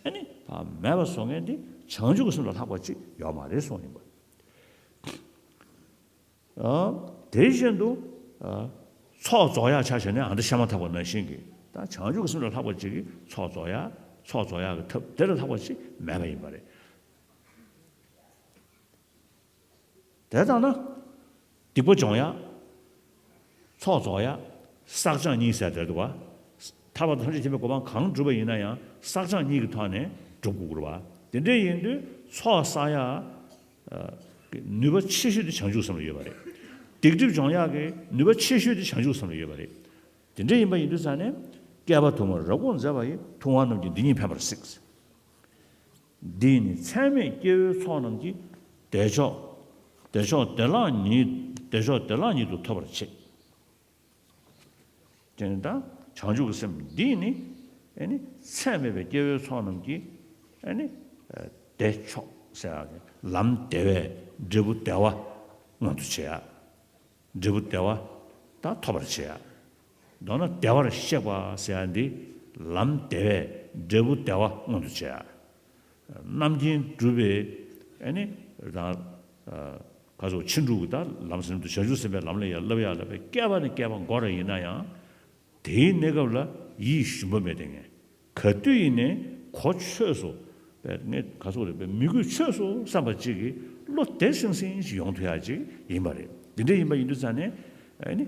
ཨ་ནི་ཕར་མེད་པ་བཟོ་མཁན་དེ་བྱང་ཆུབ་ཀྱི་སེམས་ལས་ལྷག་པ་ཅིག་ཡོད་མ་རེད་གསུངས་ཡིན་པ། ཨ། དེ་བཞིན་དུ་ཨ། ཚོགས་རྫོགས་ཡག་ཆ་བཞག་ནས་ཨ་མདའ་བཤད་མ་ཐག་པ་ནང་བཞིན་གྱི་ད་བྱང་ཆུབ་ཀྱི་སེམས་ལས་ལྷག་པ་ཅིག་གིས་ཚོགས་རྫོགས་ཡག་ཚོགས་རྫོགས་ཡག་གི་ཐབས་དེ་ལས་ལྷག་པ་ཅིག་མེད་པ་ཡིན་པ་རེད། དེ་ལྟར་ན་སྡིག་པ་སྦྱོང་ཡག་ཚོགས་རྫོགས་ཡག་བསགས་སྦྱང་གཉིས་ཟེར་དེ་འདུག་བ། ཐར་པ་དང་ཐམས་ཅད་མཁྱེན་པའི་གོ་འཕང་གང་བསྒྲུབས་པ་ཡིན་ན་ཡང་བསགས་སྦྱང་གཉིས་ཀྱི་ཐོག་ནས་སྒྲུབ་དགོས་ཀྱི་རེད་བ། དེ་འདྲ་ཡིན་དུས་ཚོགས་བསགས་ཡག་ནུས་པ་ཆེ་ཤོས་དེ་བྱང་ཆུབ་སེམས་ལ་ཡོད་པ་རེད། སྡིག་སྒྲིབ་སྦྱོང་ཡག་གི་ནུས་པ་ཆེ་ཤོས་དེ་བྱང་ཆུབ་སེམས་ལ་ཡོད་པ་རེད། དེ་འདྲ་ཡིན་པ་ཡིན་དུས་ཙང་ནས་བསྐལ་པ་དུ་མར་རབ་དགོངས་མཛད་པ་ཡི་ཐུབ་དབང་རྣམས་ཀྱིས་འདི་ཉིད་ཕན་པར་གཟིགས། འདིས་ནི་ཚད་མེད་སྐྱེ་བོའི་ཚོགས་རྣམས་ཀྱིས་བདེ་མཆོག་བདེ་མཆོག་བདེ་བླག་ཉིད་བདེ་མཆོག་བདེ་བླག་ཉིད་དུ་ཐོབ་པར་བྱེད། དེ་ནི་ད་བྱང་ཆུབ་ཀྱི་སེམས་འདིས་ནི་ཨེ་ནི་ཚད་མེད་པའི་སྐྱེ་བོའི་ཚོགས་རྣམས་ཀྱིས་ཨེ་ནི་བདེ་མཆོག་ཟེར་ཡག་གི་ལམ་བདེ་བའི་འབྲས་བུ་བདེ་བ་མངོན་དུ་བྱེད་ཡག་འབྲས་བུ་བདེ་བ་དག་ཐོབ་པར་བྱེད་ཡ། མདོར་ན་བདེ་བར་གཤེགས་པ་ཟེར་ཡ་འདི་ལམ་བདེ་བའི་འབྲས་བུ་བདེ་བ་མངོན་དུ་བྱེད་ཡ། རྣམ་མཁྱེན་གྲུབ་པའི་ཨེ་ནི་དང་ཁ་སོགས་ཕྱིན་དྲུག་གི་དག་ལམ་ཟིན་དུ་བྱང་ཆུབ་སེམས་དཔའི་ལམ་ལ་ཡང་བསླབ་ཡ་བསླབ་པའི་བསྐལ་པ་ནས་བསྐལ་པ་འགོར་ར་ཡིན་ན་ཡང་། དེའི་གནས་སྐབས་ལ་ཡིད་ཞུམ་པ་མེད་དེ་ངས་ག་དུས་ཡིན་ནའི་གོ་ཆོད་སོ། པས་ངས་ག་སོགས་རེད་པས་མི་དགོས་ཆོད་སོ་བསམ་པ་གཅིག་གིས་བློ་བདེ་སིང་སིང་ཞིག་ཡོང་ཐུབ་ཡག་ཅིག་ཡིན་པ་རེད། འདི་འདྲ་ཡིན་པ་ཡིན་དུས་ཙང་ནས་ཨ་ནི་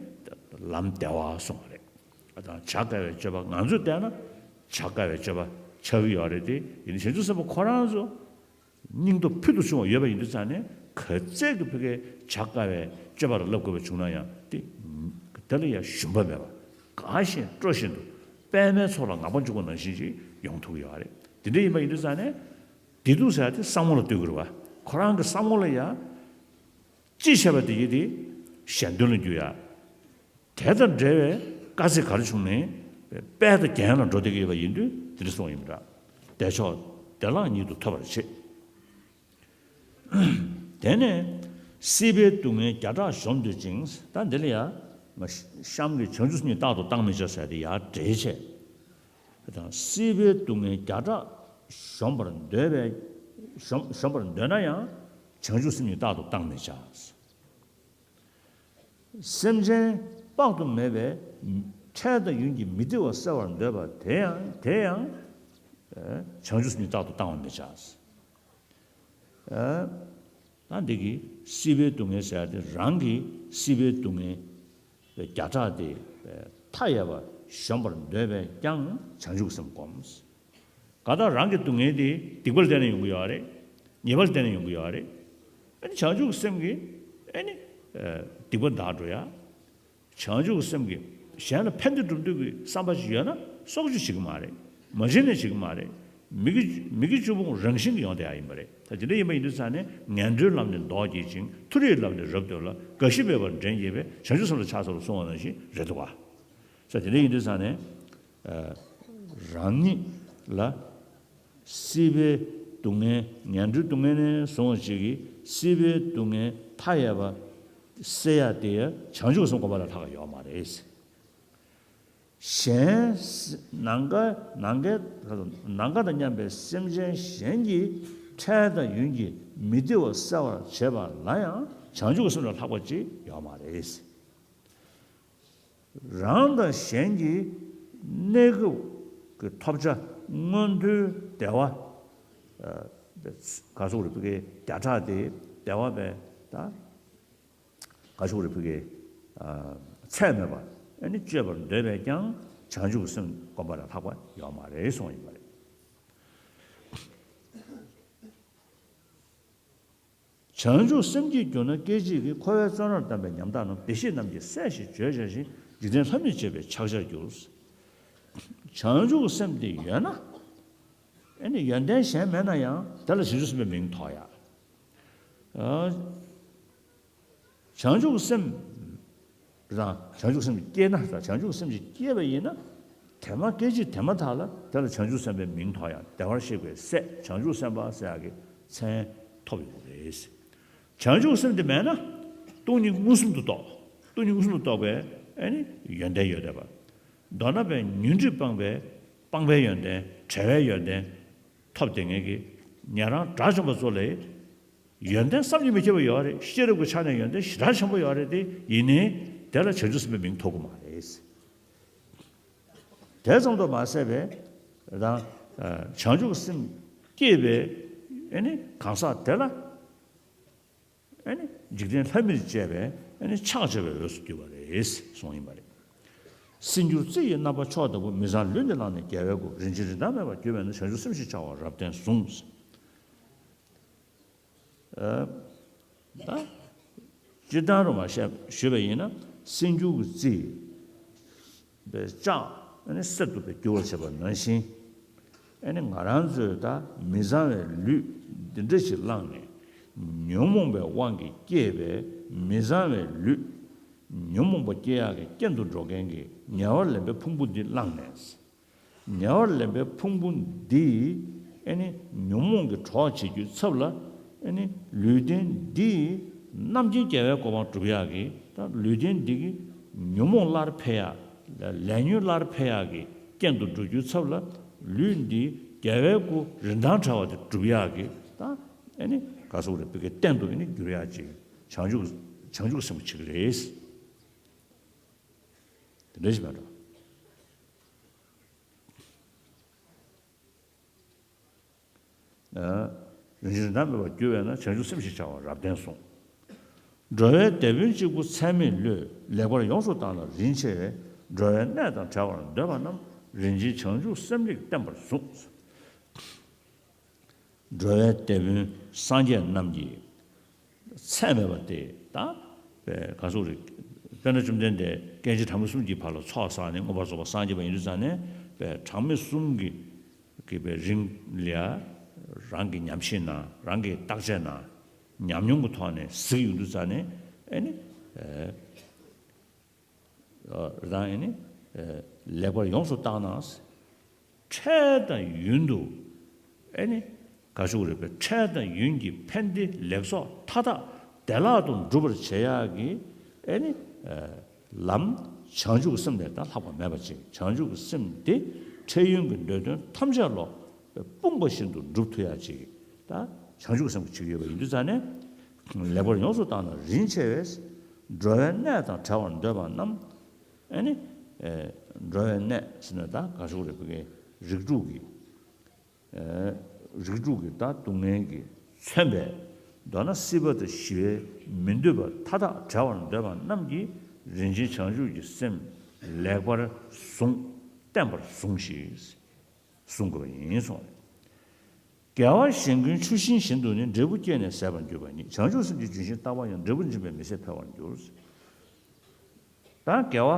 ལམ་བདེ་བ་སོང་བ་རེད། ཨ་དང་བྱ་དཀའ་བའི་སྤྱོད་པ་ང་ཚོས་བལྟས་ན་བྱ་དཀའ་བའི་སྤྱོད་པ་ཆགས་ཀྱི་ཡོད་རེད་དེ་ཡིན་ནའི་བྱང་ཆུབ་སེམས་དཔའ་ཁོ་རང་ཚོ། སྙིང་སྟོབས་ཕུལ་དུ་བྱུང་བ་ཡོད་པ་ཡིན་དུས་ཙང་ནས་ག་ཚད་ཀྱི་ཕ་གིའི་བྱ་དཀའ་བའི་སྤྱོད་པ་ལ་བསླབ་དགོས་པ་བྱུང་ན་ཡང་དེ་དེ་ལ་ཡང་ཞུམ་པ་མེད་པ་དགའ་བཞིན་སྤྲོ་བཞིན་དུ་པད་མའི་ཚོགས་ལ་ངང་པ་འཇུག་པ་ནང་བཞིན་ཅིག་ཡོང་ཐུབ་ཀྱི་ཡོད་རེད། དེ་འདྲ་ཡིན་པ་ཡིན་དུས་ཙང་ནས་བདེ་སྡུག་ཟེར་ཡ་དེ་བསམ་བློ་ལ་ལྟོས་ཀྱི་རེད་བ། ཁོ་རང་གི་བསམ་བློ་ལ་ཡང་ཅི་བྱས་པ་དེ་ཡིན་དེ་གཞན་དོན་ལ་འགྱུར་ཡ། དེ་དང་འབྲེལ་བའི་དཀའ་ཚེགས་ག་རེ་བྱུང་ནའི་དཔལ་དང་རྒྱན་ལ་འགྲོ་བསྡད་ཀྱི་ཡོད་པ་ཡིན་དུས་དེ་འདྲ་གསུངས་ཡིན་པ་འདྲ། བདེ་མཆོག་བདེ་བླག་ཉིད་དུ་ཐོབ་པར་བྱེད། དེ་ནས་སྲིད་པའི་སྡུག་བསྔལ་བརྒྱ་ཕྲག་གཞོམ་འདོད་ཅིང་། ད་འདི་ལ་ཡང་ང་གཤམ་གྱི་བྱང་ཆུབ་སེམས་ཉིད་རྟག་ཏུ་བཏང་མི་བྱ་ཟེར་དེ་ཡར་འགྲེལ་བྱས། དང་སྲིད་པའི་སྡུག་བསྔལ་བརྒྱ་ཕྲག་གཞོམ་པར་འདོད་པའི་གཞོམ་གཞོམ་པར་འདོད་ན་ཡང་བྱང་ཆུབ་སེམས་ཉིད་རྟག་ཏུ་བཏང་མི་བྱ། སེམས་ཅན་དཔག་ཏུ་མེད་པའི་འཕྲལ་དང་ཡུན་གྱི་མི་བདེ་བ་བསལ་བར་འདོད་པ་དེ་ཡང་དེ་ཡང་བྱང་ཆུབ་སེམས་ཉིད་རྟག་ཏུ་བཏང་བར་མི་བྱ། ད་འདི་གི་སྲིད་པའི་སྡུག་བསྔལ་ཟེར་ཡ་དེ་རང་གི་སྲིད་པའི་སྡུག་བསྔལ་བརྒྱ་ཕྲག་དེ་མཐའ་ཡས་པ་གཞོམ་པར་འདོད་པས་ཀྱང་བྱང་ཆུབ་སེམས་བསྒོམ། གང་ལྟར་རང་གི་སྡུག་བསྔལ་དེ་སྡིག་པ་ལ་བརྟེན་ནས་ཡོང་གི་ཡོད་རེད། ཉེས་པ་ལ་བརྟེན་ནས་ཡོང་གི་ཡོད་རེད། ཨ་ནི་བྱང་ཆུབ་སེམས་ཀྱིས་ཨ་ནི་སྡིག་པ་འདག་འགྲོ་ཡ། བྱང་ཆུབ་སེམས་ཀྱིས་གཞན་ལ་ཕན་བདེ་སྒྲུབ་འདོད་ཀྱི་བསམ་པ་ཞིག་ཡོད་ན་སྲོག་གཅོད་བྱེད་ཀྱི་མ་རེད། མ་བྱས་ནས་བྱེད་ཀྱི་མ་རེད། མི་དགེ་མི་དགེ་བཅུ་སྤོང་རང་བཞིན་གྱིས་ཡོང་བསྡད་ཡ་ཡིན་པ་རེད། ད་དེ་འདྲ་ཡིན་པ་ཡིན་དུས་ཙང་ནས་ངན་འགྲོའི་ལམ་ནི་མདོག་བགྱིད་ཅིང་། མཐོ་རིས་ལམ་ནི་རབ་འདོད་ལ། རྒ་ཤི་མེད་པར་འདྲེན་བགྱིད་པས། བྱང་ཆུབ་སེམས་ལ་ཕྱག་འཚལ་ལོ་གསུངས་པ་ནང་བཞིན་རེད་འདུག་བ། ས་དེ་འདྲ་ཡིན་དུས་ཙང་ནས་རང་ཉིད་ལ་སྲིད་པའི་སྡུག་བསྔལ་ངན་འགྲོའི་སྡུག་བསྔལ་ནས་བཟུང་བ་ཞིག་གིས་སྲིད་པའི་སྡུག་བསྔལ་མཐའ་ཡས་པ་སེལ་ཡ་དེ་ཡང་བྱང་ཆུབ་སེམས་སྒོམ་པ་ལས་ལྷག་ཡོད་མ་རེད། གཞན་ནམ་མཁའ་ནམ་མཁའི་ནམ་མཁའ་དང་མཉམ་པའི་སེམས་ཅན་གཞན་གྱི་འཕྲལ་དང་ཡུན་གྱི་མི་བདེ་བ་བསལ་བར་བྱེད་པ་ལ་ཡང་བྱང་ཆུབ་སེམས་ལས་ལྷག་པ་ཅིག་ཡོད་མ་རེད། རང་དང་གཞན་གྱི་གནས་སྐབས་ཀྱི་ཐོབ་བྱ་མངོན་མཐོའི་བདེ་བ་ག་སོགས་རིགས་ཀྱི་བརྒྱ་ཕྲག་དེ་བདེ་བ་བས་ད་ག་སོགས་རིགས་ཀྱི་ཚད་མེད་པ་ཨ་ནི་སྤྱོད་པར་འདོད་པས་ཀྱང་བྱང་ཆུབ་སེམས་སྒོམ་པ་ལས་ལྷག་པ་ཡོད་མ་རེད་གསུངས་ཡིན་པ་རེད། བྱང་ཆུབ་སེམས་བསྐྱེད་གྱུར་ན་སྐད་ཅིག་གིས། འཁོར་བའི་བཙོན་རར་བསྡམས་པའི་ཉམ་ཐག་རྣམས། བདེ་གཤེགས་རྣམས་ཀྱིས་སྲས་ཞེས་བརྗོད་བྱ་ཞིང་། འཇིག་རྟེན་ལྷ་མིར་བཅས་པས་ཕྱག་བྱར་འགྱུར། བྱང་ཆུབ་སེམས་དེ་ཡོད་ན། ཨ་ནི་ཡོན་ཏན་གཞན་མེད་ན་ཡང་དེ་ལ་བྱང་ཆུབ་སེམས་དཔའི་མིང་ཐོགས་ཡ། བྱང་ཆུབ་སེམས་རང་བྱང་ཆུབ་སེམས་སྐྱེས་ན་བྱང་ཆུབ་སེམས་ཀྱིས་སྐྱེས་པ་ཡིན་ན། དེ་མ་སྐད་ཅིག་དེ་མ་ཐག་ལ་དེ་ལ་བྱང་ཆུབ་སེམས་དཔའི་མིང་ཐོགས་ཡང་བདེ་བར་གཤེགས་པའི་སྲས་བྱང་ཆུབ་སེམས་དཔའ་ཟེར་ཡག་གི་མཚན་ཐོབ་ཡོང་གི་རེད། བྱང་ཆུབ་སེམས་དེ་མེད་ན། སྟོང་ཉིད་མངོན་སུམ་དུ་རྟོགས། སྟོང་ཉིད་མངོན་སུམ་དུ་རྟོགས་པའི་ཨ་ནི་ཡོན་ཏན་ཡོད་བསྡད་པ། མདོར་ན་པའི་ཉོན་སྒྲིབ་སྤངས་པའི་སྤངས་པའི་ཡོན་ཏན། བྲལ་བའི་ཡོན་ཏན་ཐོབ་བསྡད་མཁན་གྱི་ཉན་རང་དགྲ་བཅོམ་པ་ཚོ་ལ་ཡོན་ཏན་བསམ་གྱིས་མི་ཁྱབ་པ་ཡོད་རེད། ཤེས་རབ་ཀྱི་ཆ་ནས་ཡོན་ཏན་ཞེ་དྲག་ཆེན་པོ་ཡོད་རེད་དེ། ཡིན་ནའི་དེ་ལ་བྱང་ཆུབ་སེམས་དཔའི་མིང་ཐོབ་ཀྱི་མ་རེད། དེ་ཙམ་དུ་མ་ཟད་པའི་རང་བྱང་ཆུབ་སེམས་བསྐྱེད་པའི་ཨ་ནི་གང་ཟག་དེ་ལ་ཨ་ནི་འཇིག་རྟེན་ལྷ་མིར་བཅས་པའི་ཨ་ནི་ཕྱག་བྱ་བའི་འོས་སུ་གྱུར་པ་རེད་གསུངས་ཡིན་པ་རེད། སྲིད་འགྱུར་རྩི་ཡི་རྣམ་པ་མཆོག་ལྟ་བུ། མི་བཟང་ལུས་འདི་བླངས་ནས་རྒྱལ་བའི་སྐུ། རིན་ཆེན་རིན་ཐང་མེད་པར་གྱུར་པས་ན། བྱང་ཆུབ་སེམས་ཞེས་བྱ་བ་རབ་བརྟན་ཟུངས། ཨ། ད། སྤྱིར་བཏང་རུ་མ་བཤད་ཞུས་པ་ཡིན་ན། སྲིད་འགྱུར་གྱི་རྩི་བའི་ལྕགས་ཨ་ནི་གསེར་དུ་བསྒྱུར་བར་བྱེད་པ་ནང་བཞིན། ཨ་ནི་ང་རང་ཚོས་ད་མི་བཟང་བའི་ལུས་འདི་འདྲ་ཞིག་བླངས་ནས། ཉོན་མོངས་པའི་དབང་གིས་བསྐྱེད་པའི་མི་བཟང་བའི་ལུས། ཉོན་མོངས་པ་སྐྱེ་ཡག་གི་རྐྱེན་དུ་འགྲོ་མཁན་གྱི་ཉེ་བར་ལེན་པའི་ཕུང་པོ་འདི་བླངས་ནས། ཉེ་བར་ལེན་པའི་ཕུང་པོ་འདིས་ཨ་ནི་ཉོན་མོངས་ཀྱི་གྲོགས་བྱེད་རྒྱུའི་ཚབ་ལ། ཨ་ནི་ལུས་རྟེན་འདིས་རྣམ་མཁྱེན་རྒྱལ་བའི་གོ་འཕང་སྒྲུབ་ཡག་གི། ད་ལུས་རྟེན་འདི་གིས་ཉོན་མོངས་སླར་འཕེལ་ཡག་ལས་ཉོན་སླར་འཕེལ་ཡག་གི་རྐྱེན་དུ་འགྲོ་རྒྱུའི་ཚབ་ལ། ལུས་འདིས་རྒྱལ་བའི་སྐུ་རིན་ཐང་བྲལ་བ་དེ་སྒྲུབ་ཡག་གི། ད་ཨ་ནི་ག་སོགས་རེད། བི་ཀའི་རྟེན་དུ་ཨ་ནི་འགྱུར་ཡག་ཅིག་བྱང་ཆུབ་བྱང་ཆུབ་སེམས་ཀྱིས་བྱེད་ཀྱི་རེད། དེ་འདྲ་ཞིག་མེད་འགྲོ། རིན་ཆེན་རིན་ཐང་མེད་པར་གྱུར་པས་ན། བྱང་ཆུབ་སེམས་ཞེས་བྱ་བ་རབ་བརྟན་ཟུངས། འགྲོ་བའི་དེད་དཔོན་གཅིག་པུ་ཚད་མེད་བློས། ལེགས་པར་ཡོངས་སུ་བརྟགས་ན་རིན་ཆེ་བས། འགྲོ་བའི་གནས་དང་བྲལ་བར་འདོད་པ་རྣམས། རིན་ཆེན་བྱང་ཆུབ་སེམས་རིག་བརྟན་པར་ཟུངས། འགྲོ་བའི་དེད་དཔོན་སངས་རྒྱས་རྣམས་ཀྱིས། ཚད་མེད་པ་སྟེ། ད་པའི་ག་ཟུག་རེད། དཔེར་ན་བཅོམ་ལྡན་འདས་སྐྱེ་འཆི་གྲངས་མེད་གསུམ་གྱི་བར་ལ་ཚོགས་བསགས་ནས་མངོན་པར་རྫོགས་པར་སངས་རྒྱས་པ་ཡིན་དུས་ཙང་ནས། པའི་གྲངས་མེད་གསུམ་གྱི་གི་པའི་རིང་ལ་རང་གི་ཉམས་ཞིབ་ན། རང་གི་བརྟག་དཔྱད་ན། ཉམས་མྱོང་གི་ཐོག་ནས་གཟིགས་ཡོང་དུས་ཙང་ནས། ཨ་ནི། ཨ། རང་ཨ་ནི་ལེགས་པར་ཡོངས་སུ་བརྟགས་ན། འཕྲལ་དང་ཡུན་དུ་ཨ་ནི་ག་ཞུ་རེད་པས། འཕྲལ་དང་ཡུན་གྱི་ཕན་བདེ་ལེགས་ཚོགས་མཐའ་དག་བདེ་བླག་ཏུ་འགྲུབ་པར་བྱེད་ཡག་གི་ཨ་ནི་ལམ། བྱང་ཆུབ་ཀྱི་སེམས་ལས་ད་ལྷག་པ་མེད་པ་ཅིག་བྱང་ཆུབ་ཀྱི་སེམས་དེ་འཕྲལ་ཡུན་གྱི་འདོད་དོན་ཐམས་ཅད་ལ་སྤུངས་པ་བཞིན་དུ་འགྲུབ་ཐུབ་ཡག་ཅིག་ད་བྱང་ཆུབ་ཀྱི་སེམས་ཀྱིས་བྱེད་ཀྱི་ཡོད་པ་ཡིན་དུས་ཙང་ནས། ལེགས་པར་ཡོངས་སུ་བརྟགས་ན་རིན་ཆེ་བས། འགྲོ་བའི་གནས་དང་བྲལ་བར་འདོད་པ་རྣམས། ཨ་ནི། ཨེ། འགྲོ་བའི་གནས་ཟེར་ན་ད་ག་ཞུ་རེད། བོད་ཀྱི་རིགས་དྲུག་གི། ཨེ། རིགས་དྲུག་གི་ད་སྡུག་བསྔལ་གྱིས་མཚོན་པའི། མདོར་ན་སྲིད་པ་དང་ཞི་བའི་མི་འདོད་པ་མཐའ་དག་བྲལ་བར་འདོད་པ་རྣམས་ཀྱིས་རིན་ཆེན་བྱང་ཆུབ་ཀྱི་སེམས་ལེགས་པར་ཟུངས། བརྟན་པར་ཟུངས་ཤིག་གསུང་དགོས་པ་ཡིན་གསུངས། དགེ་བ་གཞན་ཀུན་ཆུ་ཤིང་བཞིན་དུ་ནི། འབྲས་བུ་སྐྱེས་ནས་ཟད་པར་འགྱུར་བ་ཉིད། བྱང་ཆུབ་སེམས་ཀྱི་ལྗོན་ཤིང་བརྟག་པ་ཡང་། འབྲས་བུ་འབྱིན་པས་མི་ཟད་འཕེལ་བར་འགྱུར། ད་དགེ་བ།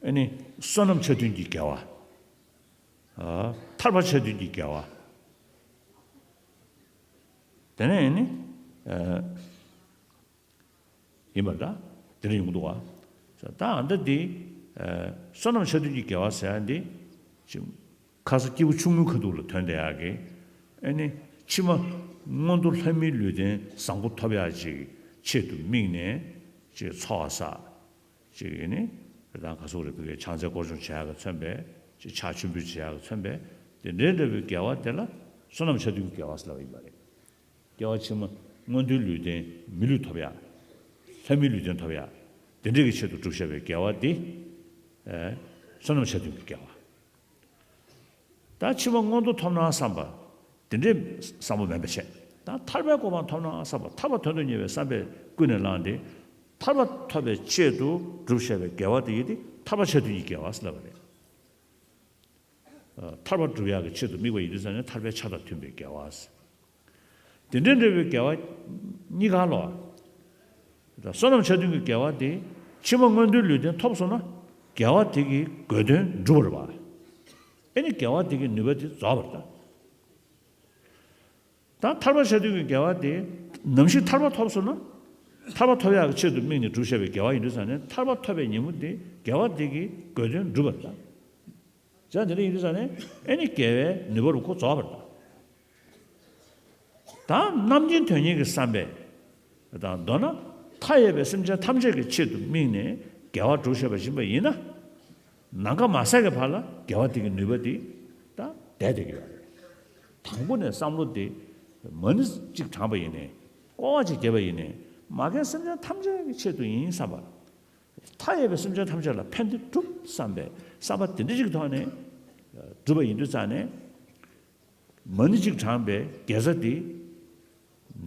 ཨ་ནི་བསོད་ནམས་ཆ་མཐུན་གྱི་དགེ་བ། ཨ། ཐར་པ་ཆ་མཐུན་གྱི་དགེ་བ། དེ་ནས་ཨ་ནི། ཨ། ཡིན་པར་ད་དེ་འདྲ་ཡོང་གི་འདུག་བ། ད་ཨ་ད་འདི། ཨ། བསོད་ནམས་ཆ་མཐུན་གྱི་དགེ་བ་ཟེར་ཡ་འདི། ཅིག་ཁ་ས་སྐྱེས་བུ་ཆུང་ངུའི་ཁ་ཐུག་ལ་ཐོན་བསྡད་ཡག་གི། ཨ་ནི་ཕྱི་མ་མངོན་མཐོ་ལྷ་མིའི་ལུས་རྟེན་བཟང་པོ་ཐོབ་ཡག་ཅིག་ཆེད་དུ་དམིགས་ནས་ཅིག་ཚོགས་བསགས། ཅིག་ཨ་ནི་རང་ག་ཟུག་རེད། བོད་ཀྱི་ཕྱག་འཚལ་སྐོར་སྦྱོང་བྱེད་ཡག་གིས་མཚོན་པའི་ཅིག་ཕྱག་མཆོད་འབུལ་བྱེད་ཡག་གིས་མཚོན་པའི་དེ་འདྲའི་འདྲ་བའི་དགེ་བ་དེ་ལ་བསོད་ནམས་ཆ་མཐུན་གྱི་དགེ་བ་ཟེར་ལབ་ཡིན་པ་རེད། སྐྱེ་བ་ཕྱི་མ་མངོན་མཐོའི་ལུས་རྟེན་མི་ལུས་ཐོབ་ཡག་ལྷ་མིའི་ལུས་རྟེན་ཐོབ་ཡག་དེ་འདྲའི་གི་ཆེད་དུ་བསྒྲུབས་བཞག་པའི་དགེ་བ་འདི། ཨེ། བསོད་ནམས་ཆ་མཐུན་གྱི་དགེ་བ། ད་ཕྱི་མ་མངོན་མཐོ་ཐོབ་ན་བསམ་པ། དེ་འདྲའི་བསམ་པ་མེད་པ་བྱས། ད་ཐར་པའི་གོ་འཕང་ཐོབ་ན་བསམ་པ། ཐར་པ་དོན་དུ་གཉེར་བའི་བསམ་པས་ཀུན་ནས་བསླངས་ཏེ། ཐར་པ་ཐོབ་པའི་ཆེད་དུ་བསྒྲུབས་བཞག་པའི་དགེ་བ་དེ་ཡིན་ཏེ། ཐར་པ་ཆ་མཐུན་གྱི་དགེ་བ་ཟེར་ལབ་པ་རེད། ཐར་པ་སྒྲུབ་ཡག་གི་ཆེད་དུ་དམིགས་པ་ཡིན་དུས་ཙང་ནས། ཐར་པའི་ཆ་དང་མཐུན་པའི་དགེ་བ་ཟེར། དེ་འདྲའི་འདྲ་བའི་དགེ་བ་གཉིས་ཀ་ལོ། བསོད་ནམས་ཆ་མཐུན་གྱི་དགེ་བ་དེ་ཕྱི་མ་མངོན་མཐོའི་ལུས་རྟེན་ཐོབ་སོང་ན། དགེ་བ་དེ་གི་དགོས་དོན་འགྲུབ་པ་རེད་པ། ཨ་ནི་དགེ་བ་དེ་གི་ནུས་པ་དེ་རྫོགས་པ་རེད་ད། ད་ཐར་པ་ཆ་མཐུན་གྱི་དགེ་བ་དེ་ནམ་ཞིག་ཐར་པ་ཐོབ་སོང་ན། ཐར་པ་ཐོབ་ཡག་གི་ཆེད་དུ་དམིགས་ནས་བསྒྲུབས་བཞག་པའི་དགེ་བ་ཡིན་དུས་ཙང་ནས། ཐར་པ་ཐོབ་པའི་ཉིན་མོ་དེ་དགེ་བ་དེ་གི་དགོས་དོན་འགྲུབ་པ་རེད་ད། བྱས་ཙང་དེ་འདྲ་ཡིན་དུས་ཙང་ནས། ཨ་ནི་དགེ་བའི་ནུས་པ་རུ་ཁོ་རྫོགས་པ་རེད་ད། ད་རྣམ་མཁྱེན་དོན་གཉེར་གྱི་བསམ་པས། དང་མདོར་ན། མཐའ་ཡས་པའི་སེམས་ཅན་ཐམས་ཅད་ཀྱི་ཆེད་དུ་དམིགས་ནས་དགེ་བ་སྒྲུབ་བྱེད་པ་ཡིན་པ་ཡིན་ན། ནམ་མཁའ་མ་ཟད་ཀྱི་བར་ལ་དགེ་བ་དེ་གི་ནུས་པ་དེ་ད་བསྡད་བསྡད་ཀྱི་ཡོད་རེད། དང་པོ་ནས་བསམ་བློ་དེ་མ་ཎི་གཅིག་བགྲངས་པ་ཡིན་ནའི། བསྐོར་བ་གཅིག་བརྒྱབ་པ་ཡིན་ནའི། མ་རྒན་སེམས་ཅན་ཐམས་ཅད་ཀྱི་ཆེད་དུ་ཡིན་བསམ་པ། མཐའ་ཡས་པའི་སེམས་ཅན་ཐམས་ཅད་ལ་ཕན་བདེ་སྒྲུབ་བསམ་པའི་བསམ་པ་དེ་འདྲ་ཞིག་ཐོག་ནས་སྒྲུབ་པ་ཡིན་དུས་ཙང་ནས། མ་ཎི་གཅིག་བགྲངས་པའི་དགེ་རྩ་དེ།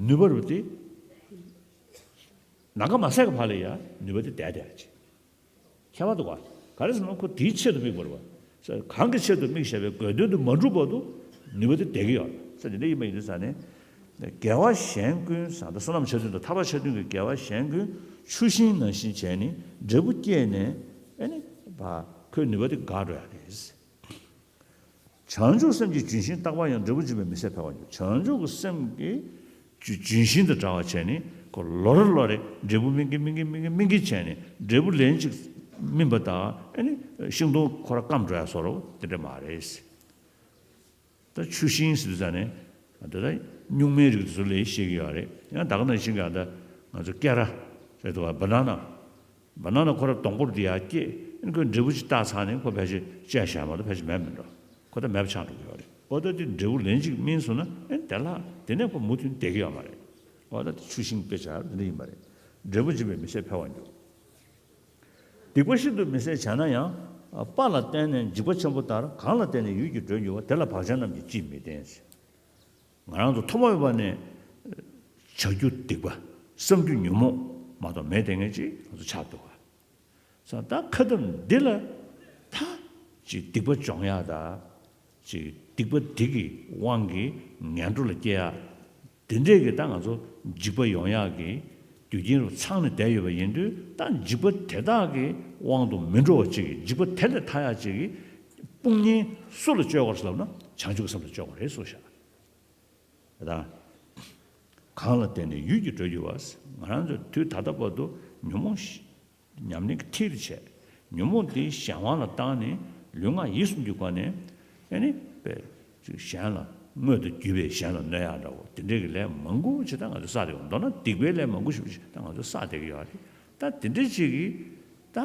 ནུས་པ་རུ་དེ། ནམ་མཁའ་མ་ཟད་ཀྱི་བར་ལ་ཡང་ནུས་པ་དེ་བསྡད་བསྡད་ཅིག་ཁྱད་པར་འདུག་ག་ག་རེ་ཟེར་ན་ཁོ་དེའི་ཆེད་དུ་དམིགས་པ་རེད་བ། གང་གི་ཆེད་དུ་དམིགས་བྱས་པའི་དགོས་དོན་དུ་མ་འགྲུབ་བར་དུ་ནུས་པ་དེ་བསྡད་ཀྱི་ཡོད་ས་དེ་འདྲ་ཡིན་པ་ཡིན་དུས་ཙང་ནས། དགེ་བ་གཞན་ཀུན་ཟེར་ད་བསོད་ནམས་ཆ་མཐུན་དང་ཐར་པ་ཆ་མཐུན་གྱི་དགེ་བ་གཞན་ཀུན་ཆུ་ཤིང་ནང་བཞིན་བྱས་ནས་འབྲས་བུ་སྐྱེས་ནས་ཨེ་ནི་བ་ཁོའི་ནུས་པ་དེ་འགག་འགྲོ་ཡ་རེད། བྱང་ཆུབ་སེམས་ཀྱི་ལྗོན་ཤིང་རྟག་པར་ཡང་། འབྲས་བུ་འབྱིན་པས་མི་ཟད་འཕེལ་བར་འགྱུར། བྱང་ཆུབ་ཀྱི་སེམས་ཀྱི་ལྗོན་ཤིང་དང་འདྲ་བར་བྱས་ནས་ཁོ་ལོ་རེ་ལོ་རེ་འབྲས་བུ་སྨིན་གྱིན་སྨིན་གྱིན་སྨིན་གྱིན་སྨིན་གྱིན་བྱས་ནས་འབྲས་བུ་ལན་གཅིག་སྨིན་པ་དང་ཨེ་ནི་ཤིང་སྡོང་ཁོ་ར་སྐམ་འགྲོ་ཡ་བཟོ་འདྲ་དེ་འདྲ་མ་རེད། ད་ཆུ་ཤིང་ཟེར་དུས་ཙང་ནས་ད་ལྟ་སྨྱུག་མའི་རིགས་དེ་ཚོ་ལ་བཤད་ཀྱི་ཡོད་རེད། ཡང་ད་ག་ནང་བཞིན་གྱི་ད་ང་ཚོ་ཀེ་ར་རེད་འདུག་བ། བ་ན་ན། བ་ན་ན་ཁོ་ར་སྡོང་པོ་འདི་ཡར་སྐྱེས། ཨ་ནི་ཁོས་འབྲས་བུ་ཅིག་བཏགས་ཚར་ནས་ཁོ་ཕལ་ཆེར་བཅད་བཞག་མ་གཏོགས་ཕལ་ཆེར་མེད་མི་འགྲོ། ཁོ་ད་མེད་པ་ཆགས་འགྲོ་གི་ཡོད་རེད། ཨོ་ད་དེ་འབྲས་བུ་ལན་གཅིག་སྨིན་སོང་ན་ཨ་ནི་དེ་ལ་དེ་ནས་ཁོ་མུ་མཐུད་བསྡད་ཀྱི་ཡོད་མ་རེད། ཨོ་ད་དེ་ཆུ་ཤིང་དཔེ་ཆ་འདི་འདྲ་ཡིན་པ་རེད། འབྲས་བུ་འབྱིན་པས་མི་ཟད་འཕེལ་བར་འགྱུར། སྡིག་པ་ཤིན་ཏུ་མི་བཟད་བྱས་ན་ཡང་། དཔའ་ལ་བརྟེན་ནས་འཇིགས་པ་ཆེན་པོ་ལྟར། གང་ལ་བརྟེན་ནས་ཡུད་ཀྱིས་བགྲོད་འགྱུར་བ། དེ་ལ་བག་ཅན་རྣམས་ཀྱིས་ཅིས་མི་བརྟེན། ང་རང་ཚོ་ཐོག་མ་མེད་པ་ནས་བྱ་རྒྱུ་སྡིག་པ། བསམ་རྒྱུ་ཉོན་མོངས་མ་གཏོགས་མེད་བསྡད་མཁན་ཅིག་ང་ཚོ་ཆགས་འདུག་ག་ས་ད་ཁ་ཐུམ་འདི་ལ་ད་ཅིག་སྡིག་པ་སྦྱོང་ཡག་ད། ཅིག་སྡིག་པ་འདི་གི་དབང་གིས་ངན་འགྲོ་ལ་སྐྱེ་ཡག་དེ་འདྲས་ཀྱི་ད་ང་ཚོ་འཇིགས་པ་ཡོང་ཡག་གི་རྒྱུ་རྐྱེན་རུ་ཚང་ནས་བསྡད་ཡོད་པ་ཡིན་དུས། ད་འཇིགས་པ་དེ་དག་གི་དབང་དུ་མི་འགྲོ་བ་ཅིག་གི་འཇིགས་པ་དེ་ལས་ཐར་ཡག་ཅིག་གི་དཔུང་གཉེན་སུ་ལ་བཅོལ་དགོས་ལབ་ན་བྱང་ཆུབ་ཀྱི་སེམས་ལ་བཅོལ་དགོས་རེད་གསུངས་ཤག་ད་གང་ལ་བརྟེན་ནས་ཡུད་ཀྱིས་བགྲོད་འགྱུར་བ། ང་རང་ཚོ་དུས་ད་ལྟ་བར་དུ་ཉོན་མོངས་ཤི་ཉམས་ལེན་གྱི་ཐིག་རེ་བྱས། ཉོན་མོངས་དེ་གཞན་དབང་ལ་བཏང་ནས་ལུས་ངག་ཡིད་གསུམ་གྱི་སྒོ་ནས་ཨེ་ནི་པས་ཅིག་གཞན་ལ་དངོས་དང་བརྒྱུད་པས་གཞན་ལ་གནོད་ཡག་འདྲ་བོ་དེ་འདྲས་ཀྱི་ལས་མང་པོ་ཅིག་ད་ང་ཚོ་བསགས་བསྡད་ཡོད། མདོར་ན་སྡིག་པའི་ལས་མང་པོ་ཞིག་ད་ང་ཚོ་བསགས་བསྡད་ཀྱི་ཡོད་རེད། ད་དེ་འདྲས་ཅིག་གིས་ད་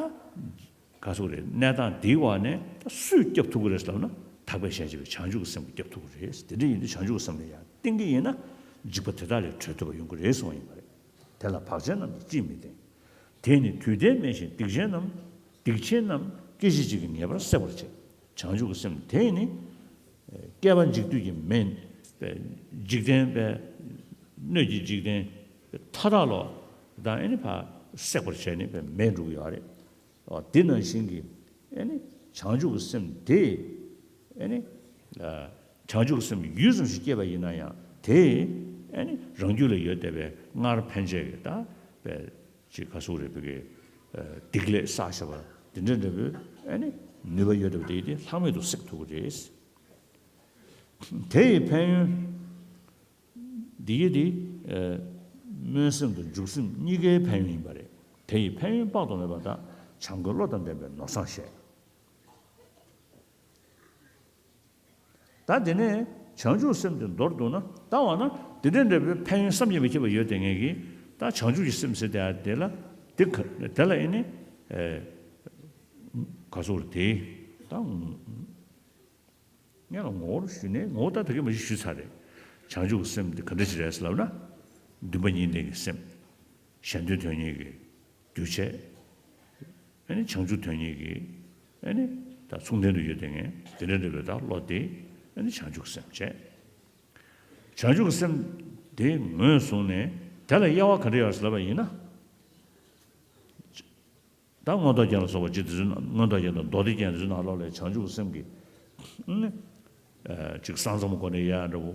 ག་ཟེར་དགོས་རེད། གནས་སྟངས་འདིའི་འོག་ནས་ད་སུས་སྐྱོབ་ཐུབ་ཀྱི་རེད་ལབ་ན། ཐེག་པ་གཞན་གཅེས་པའི་བྱང་ཆུབ་ཀྱི་སེམས་ཀྱིས་སྐྱོབ་ཐུབ་ཀྱི་རེད། དེ་འདྲ་ཡིན་དུས་བྱང་ཆུབ་ཀྱི་སེམས་ལ་ཡར་བརྟེན་གྱི་ཡིན་ན་འཇིགས་པ་དེ་དག་ལས་གྲོལ་ཐུབ་པ་ཡོང་གི་རེད་གསུངས་པ་ཡིན་པ་རེད། དེ་ལ་བག་ཅན་རྣམས་ཀྱིས་ཅིས་མི་བརྟེན། དེས་ནི་དུས་མཐའི་མེ་བཞིན་སྡིག་ཅན་རྣམས། སྡིག་ཆེན་རྣམས་སྐད་ཅིག་གཅིག་གིས་ངེས་པར་སྲེག་པར་བྱེད། བྱང་ཆུབ་ཀྱི་སེམས་དེས་ནི། བསྐལ་པ་འཇིག་དུས་ཀྱི་མེ། འཇིག་རྟེན་པའི་སྣོད་ཀྱི་འཇིག་རྟེན་མཐའ་དག་ལོ་དང་ཨེ་ནི་ཕར་སྲེག་པར་བྱས་ནས་པའི་མེ་འགྲོ་གི་ཡོད་རེད། འོ་དེ་ནང་བཞིན་གྱི་ཨེ་ནི་བྱང་ཆུབ་ཀྱི་སེམས་དེ་ཨེ་ནི་བྱང་ཆུབ་ཀྱི་སེམས་ཡུད་ཙམ་ཞིག་སྐྱེས་པ་ཡིན་ན་ཡང་དེ་ཨེ་ནི་རང་རྒྱུད་ལ་ཡོད་བསྡད་པའི་སྔར་ཕན་ཆད་ཀྱི་ད་པའི་ཅིག་ག་ཟེར་དགོས་རེད། བོད་ཀྱི་སྡིག་ལས་བསགས་བཞག་པ་དེ་འདྲ་འདྲ་པོའི་ཨེ་ནི་ནུས་པ་ཡོད་བསྡད་པ་དེ་དེ་ལྷག་མེད་དུ་སྲེག་ཐུབ་ཀྱི་རེད། དེ་ཡི་ཕན་ཡོན། འདི་ཡི་དེ། སྨོན་སེམས་དང་འཇུག་སེམས་གཉིས་ཀའི་ཕན་ཡོན་ཡིན་པ་རེད། དེ་ཡི་ཕན་ཡོན་དཔག་ཏུ་མེད་པ་དག་བྱམས་མགོན་བློ་དང་ལྡན་པས་ནོར་བཟང་བཤད། ད་དེ་ནས་བྱང་ཆུབ་སེམས་དེ་མདོར་བསྡུ་ན། ད་འོ་ན་དེ་འདྲ་འདྲ་པོའི་ཕན་ཡོན་བསམ་གྱིས་མི་ཁྱབ་པ་ཡོད་བསྡད་མཁན་གྱི་ད་བྱང་ཆུབ་ཀྱི་སེམས་ཟེར་དེ་དེ་ལ་དེ་ག་དེ་ལ་ཨེ་ནི་ག་ཟེར་དེ་ད། ངས་ལ་ངོ་བོར་ཞུས་ནས་ངོ་བོ་ད་ད་གིན་མ་གཞི་ཞུས་ཚར་རེད། བྱང་ཆུབ་ཀྱི་སེམས་འདི་ག་འདྲ་ཞིག་རེད་ཟེར་ལབ་ན། འདུན་པ་གཉིས་ལྡན་གྱི་སེམས། གཞན་དོན་དོན་གཉེར་གྱི་རྒྱུ་བྱས། ཨ་ནི་བྱང་ཆུབ་དོན་གཉེར་གྱི་ཨ་ནི་ད་མཚུངས་ལྡན་དུ་ཡོད་བསྡད་མཁན་དེ་འདྲ་འདྲ་བའི་ད་བློ་དེ་ཨ་ནི་བྱང་ཆུབ་ཀྱི་སེམས་བྱས། བྱང་ཆུབ་ཀྱི་སེམས་དེ་ངོས་བཟུང་ནས་དེ་ལ་དབྱེ་བ་ག་འདྲ་ཡོད་ཟེར་ལབ་པ་ཡིན་ན། ད་མངོན་རྟོགས་རྒྱན་ལ་སོགས་པ་ཅིག་དེ་ཚོའི་ནང་མངོན་རྟོགས་རྒྱན་དང་མདོ་སྡེ་རྒྱན་དེ་ཚོའི་ནང་ལོགས་ལ་བྱང་ཆུབ་ཀྱི་སེམས་ཀྱི་ཨ་ནི་ཅིག་ས་མཚམས་སྒོ་ནས་དབྱེ་ཡག་འདྲ་བོ།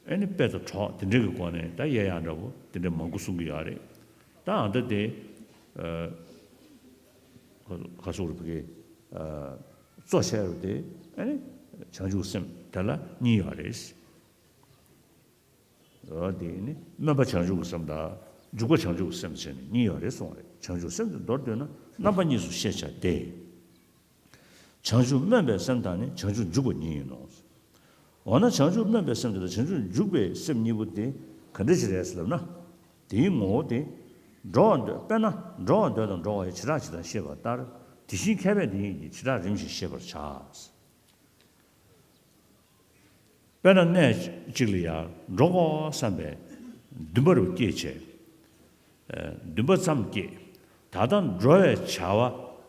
ཨ་ནི་དཔེ་དང་གྲོགས་དེ་འདྲའི་གི་སྒོ་ནས་ད་དབྱེ་ཡག་འདྲ་བོ་དེ་འདྲ་མང་པོ་གསུང་གི་ཡོད་རེད། ད་ཨ་ད་དེ་ག་ཟེར་དགོས་རེད། བོད་ཀྱི་གཙོ་ཆེ་བ་དེ་ཨ་ནི་བྱང་ཆུབ་སེམས་དེ་ལ་གཉིས་ཡོད་རེད། འོ་དེ་ནི་སྨོན་པ་བྱང་ཆུབ་ཀྱི་སེམས་དང་འཇུག་པ་བྱང་ཆུབ་ཀྱི་སེམས་བྱས་ནས་གཉིས་ཡོད་རེད་གསུངས་པ་རེད། བྱང་ཆུབ་སེམས་དེ་མདོར་བསྡུས་ན་རྣམ་པ་གཉིས་སུ་ཤེས་བྱ་སྟེ། བྱང་ཆུབ་སྨོན་པའི་སེམས་དང་ནི་བྱང་ཆུབ་འཇུག་པ་གཉིས་ཡིན་ནོ། འོ་ན་བྱང་ཆུབ་སྨོན་པའི་སེམས་དེ་དང་བྱང་ཆུབ་འཇུག་པའི་སེམས་གཉིས་པོ་དེ་ག་འདྲ་ཞིག་རེད་ཟེར་ལབ་ན། དེའི་ངོ་བོ་དེ། འགྲོ་བ་འདོད། དཔེར་ན་འགྲོ་བ་འདོད་དང་འགྲོ་བ་ཡི་བྱེ་བྲག་ཇི་ལྟར་ཤེས་པ་ལྟར། དེ་བཞིན་མཁས་པས་དེ་ཉིད་ཀྱི་བྱེ་བྲག་རིམ་བཞིན་ཤེས་པར་བྱ། དཔེར་ན་གནས་གཅིག་ལ་ཡར་འགྲོ་དགོས་བསམ་པའི་འདུན་པ་རུ་སྐྱེས་བྱས། ཨ། འདུན་པ་ཙམ་སྐྱེས། ད་ལྟ་འགྲོ་བའི་བྱ་བ་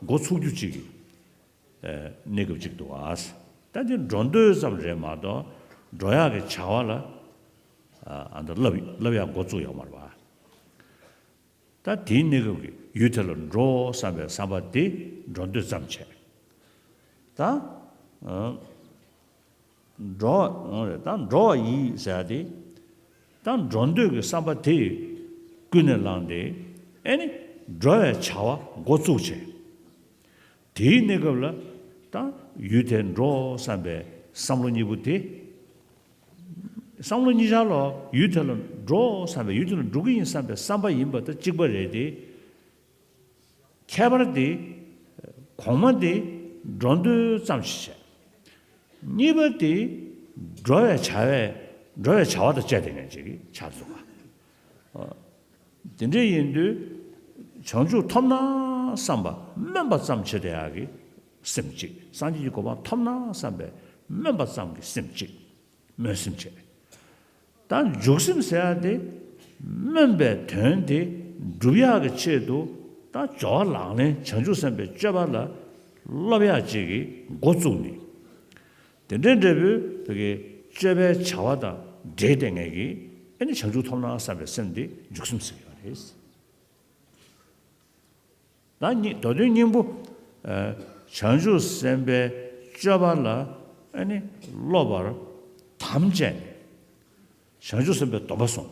འགོ་ཚུགས་རྒྱུ་གཅིག་གི། ཨ། གནས་སྐབས་གཅིག་འདུག་ག། ད་དེ་འགྲོ་འདོད་ཙམ་རེད་མ་གཏོགས། འགྲོ་ཡག་གི་བྱ་བ་ལ། ཨ། ཨ། ད་བསླབ་བསླབ་ཡག་འགོ་བཙུགས་ཡོད་མ་རེད་པ། ད་དེའི་གནས་སྐབས་ཀྱི་ཡུལ་དེ་ལ་འགྲོ་བསམ་པའི་བསམ་པ་དེ་འགྲོ་འདོད་ཙམ་བྱས། ད། ཨ། འགྲོ་བ་རེད། ད་འགྲོ་བ་ཡི་ཟེར་ཡ་དེ། ད་འགྲོ་འདོད་ཀྱི་བསམ་པ་དེ་ཀུན་ནས་བསླངས་ཏེ། ཨེ་ནི་འགྲོ་བའི་བྱ་བ་འགོ་བཙུགས་བྱས། དེའི་གནས་སྐབས་ལ་ད་ཡུལ་དེར་འགྲོ་བསམ་པའི་བསམ་བློ་གཉིས་པོ་དེ། བསམ་བློ་གཉིས་ཆར་ལ་ཡུལ་དེ་ལ་འགྲོ་བསམ་པའི། ཡུལ་དེ་ལ་འགྲོ་གི་ཡིན་བསམ་པའི་བསམ་པ་ཡིན་པ་ད་གཅིག་པ་རེད་དེ། ཁྱད་པར་དེ་གོང་མ་དེ་འགྲོ་འདོད་ཙམ་ཞིག་བྱས། གཉིས་པ་དེ་འགྲོ་བའི་བྱ་བས། འགྲོ་བའི་བྱ་བ་དང་བཅས་ཏེ་ངས་ཅིག་ཆགས་སོང་བ། དེ་འདྲ་ཡིན་དུས་བྱང་ཆུབ་ཐོབ་ན་བསམ་པ་སྨོན་པ་ཙམ་བྱེད་བསྡད་ཡག་གི་སེམས་གཅིག། སངས་རྒྱས་ཀྱི་གོ་འཕང་ཐོབ་ན་བསམ་པའི་སྨོན་པ་ཙམ་གྱི་སེམས་གཅིག། སྨོན་སེམས་བྱས། ད་འཇུག་སེམས་ཟེར་ཡ་དེ། སྨོན་པའི་དོན་དེ་སྒྲུབ་ཡག་གི་ཆེད་དུ། ད་སྦྱོར་བ་ལག་ལེན་བྱང་ཆུབ་སེམས་དཔའི་སྤྱོད་པ་ལ་སློབ་ཡག་ཅིག་གི་འགོ་བཙུགས་ནས། དེ་འདྲའི་འབྲས་བུ་བོད་ཀྱི་སྤྱོད་པའི་བྱ་བ་དང་འབྲེལ་ཏེ་ངེས་ཀྱི། ཨེ་ནི་བྱང་ཆུབ་ཐོབ་ན་བསམ་པའི་སེམས་དེ་འཇུག་སེམས་ཟེར་གྱི་ཡོད་རེད། ད་སྙིང་། མདོ་དོན་སྙིང་པོ། ཨ། བྱང་ཆུབ་སེམས་དཔའི་སྤྱོད་པ་ལ་ཨ་ནི་སློབ་པར་དམ་བཅས་ནས། བྱང་ཆུབ་སེམས་དཔའི་སྡོམ་པ་བཟུང་།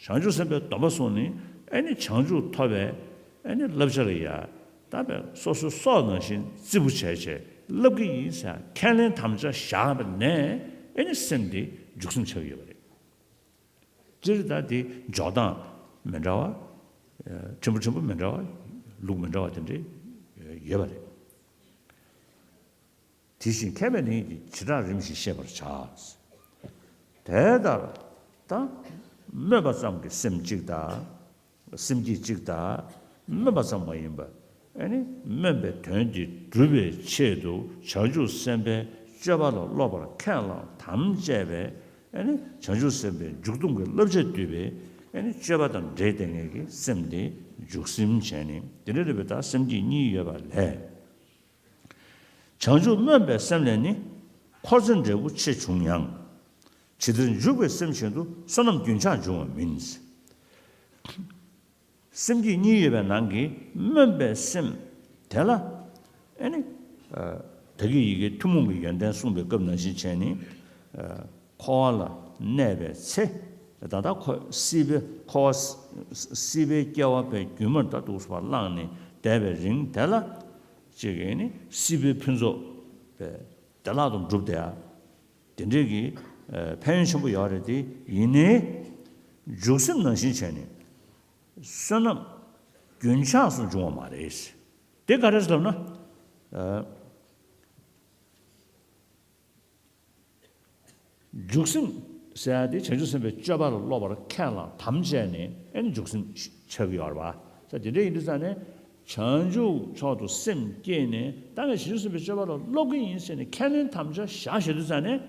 བྱང་ཆུབ་སེམས་དཔའི་སྡོམ་པ་བཟུང་ནས་ཨ་ནི་བྱང་ཆུབ་ཐོབ་པའི་ཨ་ནི་བསླབ་བྱ་ལ་ཡ། ད་བས་སོ་སོའི་སྲོག་ནང་བཞིན་བརྩི་པོ་བྱས་བྱས་བསླབ་ཀྱི་ཡིན་ཟེར་ཁས་ལེན་དམ་བཅའ་བཞག་པ་ནས་ཨ་ནི་སེམས་དེ་འཇུག་སེམས་ཆགས་ཀྱི་ཡོད་པ་རེད། སྤྱིར་ད་དེ་འཇོག་སྟངས་མི་འདྲ་བ། ཕྲན་བུ་ཕྲན་བུ་མི་འདྲ་བ། ལུགས་མི་འདྲ་བ་དེ་འདྲ་ཡོད་པ་རེད། དེ་བཞིན་མཁས་པས་དེ་ཉིད་ཀྱི་བྱེ་བྲག་རིམ་བཞིན་ཤེས་པར་བྱ། དེ་ལྟར་ད་སྨོན་པ་ཙམ་གྱི་སེམས་གཅིག་དང་། སེམས་བསྐྱེད་གཅིག་དང་། སྨོན་པ་ཙམ་མ་ཡིན་པ། ཨ་ནི་སྨོན་པའི་དོན་དེ་སྒྲུབ་པའི་ཆེད་དུ་བྱང་ཆུབ་སེམས་དཔའི་སྤྱོད་པ་ལ་སློབ་པར་ཁས་བླངས་དམ་བཅས་པའི། ཨ་ནི་བྱང་ཆུབ་སེམས་དཔའི་འཇུག་ལྡོག་གི་བསླབ་བྱ་བསྡུས་པའི། ཨ་ནི་སྤྱོད་པ་དང་འབྲེལ་ཏེ་ངེས་ཀྱི་སེམས་དེ་འཇུག་སེམས་བྱས་ནས། དེ་འདྲ་རེད་པས། ད་སེམས་བསྐྱེད་གཉིས་ཡོད་པ་ལས། བྱང་ཆུབ་སྨོན་པའི་སེམས་ལས་ནི། འཁོར་ཚེ་འབྲས་བུ་ཆེ་བྱུང་ཡང་། ཇི་ལྟར་འཇུག་པའི་སེམས་བཞིན་དུ། བསོད་ནམས་རྒྱུན་ཆགས་འབྱུང་བ་མིན། སེམས་བསྐྱེད་གཉིས་ཡོད་པའི་ནང་གི་སྨོན་པའི་སེམས་དེ་ལ། ཨེ་ནི། ཨ། ད་གིན་ཡི་གེ་ཐུན་མོང་གི་ཡོན་ཏན་གསུངས་པའི་སྐབས་ནང་བཞིན་བྱས་ནས། ཨ། འཁོར་བ་ལ་གནས་པའི་ཚེ། ད་ལྟ་འཁོར། སྲིད་པའི་འཁོར་བ། སྲིད་པའི་སྐྱེ་བ་པའི་རྒྱུན་མར་ད་འདུག་སེ་བླངས་ནས་བསྡད་པའི་རིང་དེ་ལ། ཅིག་ཨེ་ནི་སྲིད་པའི་ཕུན་ཚོགས་པའི་བདེ་བླག་ཏུ་འགྲུབ་བསྡད་ཡ། དེ་འདྲའི་གི། ཨ། ཕན་ཡོན་ཆེན་པོ་ཡོད་རེད་དེ། ཡིན་ནའི་འཇུག་སེམས་ནང་བཞིན་བྱས་ནས་བསོད་ནམས་རྒྱུན་ཆགས་སུ་འབྱུང་བ་མ་རེད། དེ་ག་རེ་ཟེར་ལབ་ན། ཨ། འཇུག་སེམས་ཟེར་ཡ་དེ་བྱང་ཆུབ་སེམས་དཔའི་སྤྱོད་པ་ལ་སློབ་པར་ཁས་བླངས་དམ་བཅས་ནས། ཨེ་ནི་འཇུག་སེམས་ཆགས་ཀྱི་ཡོད་རེད་པ། ད་དེ་འདྲ་ཡིན་དུས་ཙང་ནས། བྱང་ཆུབ་མཆོག་ཏུ་སེམས་བསྐྱེད་ནས་ད་ངས་བྱང་ཆུབ་སེམས་དཔའི་སྤྱོད་པ་ལ་སློབ་ཀྱི་ཡིན་ཟེར་ནས་ཁས་ལེན་དམ་བཅའ་བཞག་བཞག་དུས་ཙང་ནས།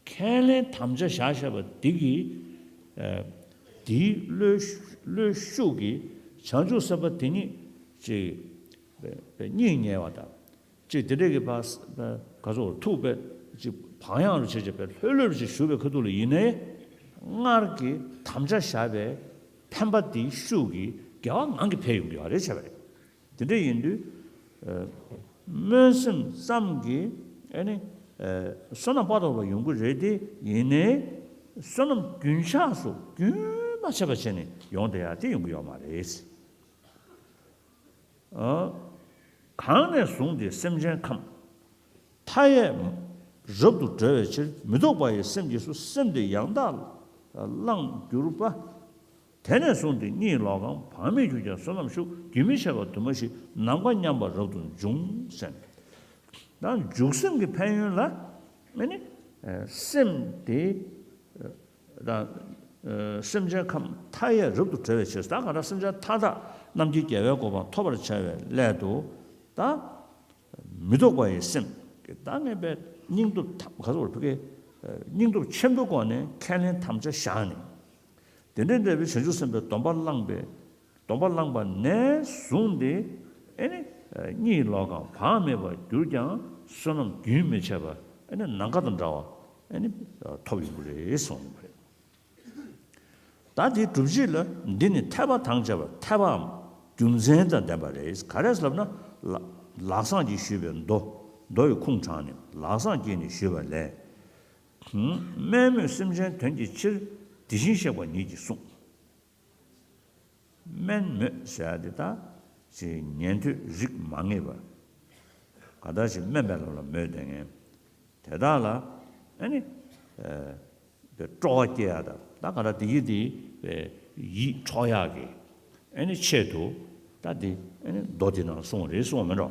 ཁས་ལེན་དམ་བཅའ་བཞག་བཞག་པ་འདི་གིས། ཨ། དེའི་བློའི་བློའི་ཤུགས་ཀྱིས་བྱང་ཆུབ་སེམས་དཔའ་དེ་ཉིད་ཅིག་སྙིང་ཉེ་བ་དང་། ཅིག་དེ་འདྲས་ཀྱི་བ། ག་ཚོད་ཐུག་པའི་ཅིག་བག་ཡངས་རུ་བྱེད་བྱེད་པའི་ལྷོད་ལྷོད་རུ་ཅིག་ཞུགས་པའི་ཁ་ཐུག་ལ་ཡིན་ནའི། སྔར་གྱི་དམ་བཅའ་བཞག་པའི་འཕེན་པ་དེའི་ཤུགས་ཀྱིས་དགེ་བ་ངང་གིས་འཕེལ་ཡོང་གི་ཡོད་རེད་བྱས་པ་རེད། དེ་འདྲ་ཡིན་དུས། ཨ། སྨོན་སེམས་ཙམ་གྱིས་ཨ་ནི། ཨ། བསོད་ནམས་དཔག་ཏུ་མེད་པ་ཡོང་གི་རེད་དེ། ཡིན་ནའི་བསོད་ནམས་རྒྱུན་ཆགས་སུ་རྒྱུན་མ་ཆད་པ་བྱས་ནས་ཡོང་བསྡད་ཡ་དེ་ཡོང་གི་ཡོད་མ་རེད། ཨ། གོང་ནས་བཟུང་སྟེ་སེམས་ཅན་ཁམས་མཐའ་ཡས་རབ་ཏུ་སྒྲོལ་བའི་ཕྱིར། མི་ལྡོག་པ་ཡི་སེམས་ཀྱིས་སུ། སེམས་དེ་ཡང་དག་བླངས་གྱུར་པ། དེ་ནས་བཟུང་སྟེ་གཉིད་ལོག་གམ་བག་མེད་གྱུར་ཀྱང་བསོད་ནམས་ཤུགས། རྒྱུན་མི་ཆད་པ་དུ་མ་ཞིག། ནམ་མཁའ་མཉམ་པ་རབ་ཏུ་འབྱུང་ཟེར། ད་འཇུག་སེམས་ཀྱི་ཕན་ཡོན་ལ། ཨ་ནི། སེམས་དེ་དང་སེམས་ཅན་ཁམས་མཐའ་ཡས་རབ་ཏུ་བསྒྲལ་བའི་ཕྱིར། ད་གང་ལྟར་སེམས་ཅན་མཐའ་དག་རྣམ་མཁྱེན་རྒྱལ་བའི་གོ་འཕང་ཐོབ་པར་བྱ་བའི་སླད་དུ་ད། མི་ལྡོག་པ་ཡི་སེམས། ད་ངས་པའི་སྙིང་སྟོབས་ཐམ་ག་ཚོར་ཕ་གི་སྙིང་སྟོབས་ཆེན་པོའི་སྒོ་ནས་ཁས་ལེན་དམ་བཅའ་བཞག་ནས། དེ་འདྲའི་འདྲ་བའི་བྱང་ཆུབ་སེམས་དཔའི་སྡོམ་པ་བླངས་པའི་སྡོམ་པ་བླངས་པ་ནས་བཟུང་སྟེ། ཨེ་ནི་གཉིད་ལོག་གམ་བག་མེད་པར་གྱུར་ཀྱང་བསོད་ནམས་རྒྱུན་མི་འཆད་པ། ཨེ་ནི་ནམ་མཁའ་དང་འདྲ་བ་ཨེ་ནི་ཐོབ་ཡོང་གི་རེད་གསུངས་པ་རེད། ད་དེའི་སྒྲུབ་བྱེད་ལ་འདི་ནི་འཐད་པ་དང་བཅས་པ་འཐད་པའམ་རྒྱུ་མཚན་དང་ལྡན་པ་རེད། ག་རེ་ལབ་ན། ལ་ལག་བཟང་གིས་ཞུས་པའི་མདོ། མདོ་ཡི་ཁུངས་དྲངས་ནས་ལག་བཟང་གིས་ནི་ཞུས་པ་ལས། དམན་མོས་སེམས་ཅན་དོན་གྱི་ཕྱིར་དེ་བཞིན་གཤེགས་པ་ཉིད་ཀྱིས་གསུངས། དམན་མོས་ཟེར་ཡ་དེ་ད་ཅིག་ཉན་ཐོས་རིགས་མ་ངེས་པ། ག་ད་ཅིག་དམན་པའི་ལམ་ལ་མོས་བསྡད་མཁན། དེ་དག་ལ་ཨ་ནི་སྤྲོ་བ་སྐྱེ་ཡ་དང་། ད་ག་ད་དེ་ཡི་དེ་ཡིད་འཕྲོག་ཡག་གི་ཨ་ནི་ཆེད་དུ་ད་དེ་ཨ་ནི་མདོ་དེ་ནང་གསུངས་རེད་གསུངས་མེད་འགྲོ།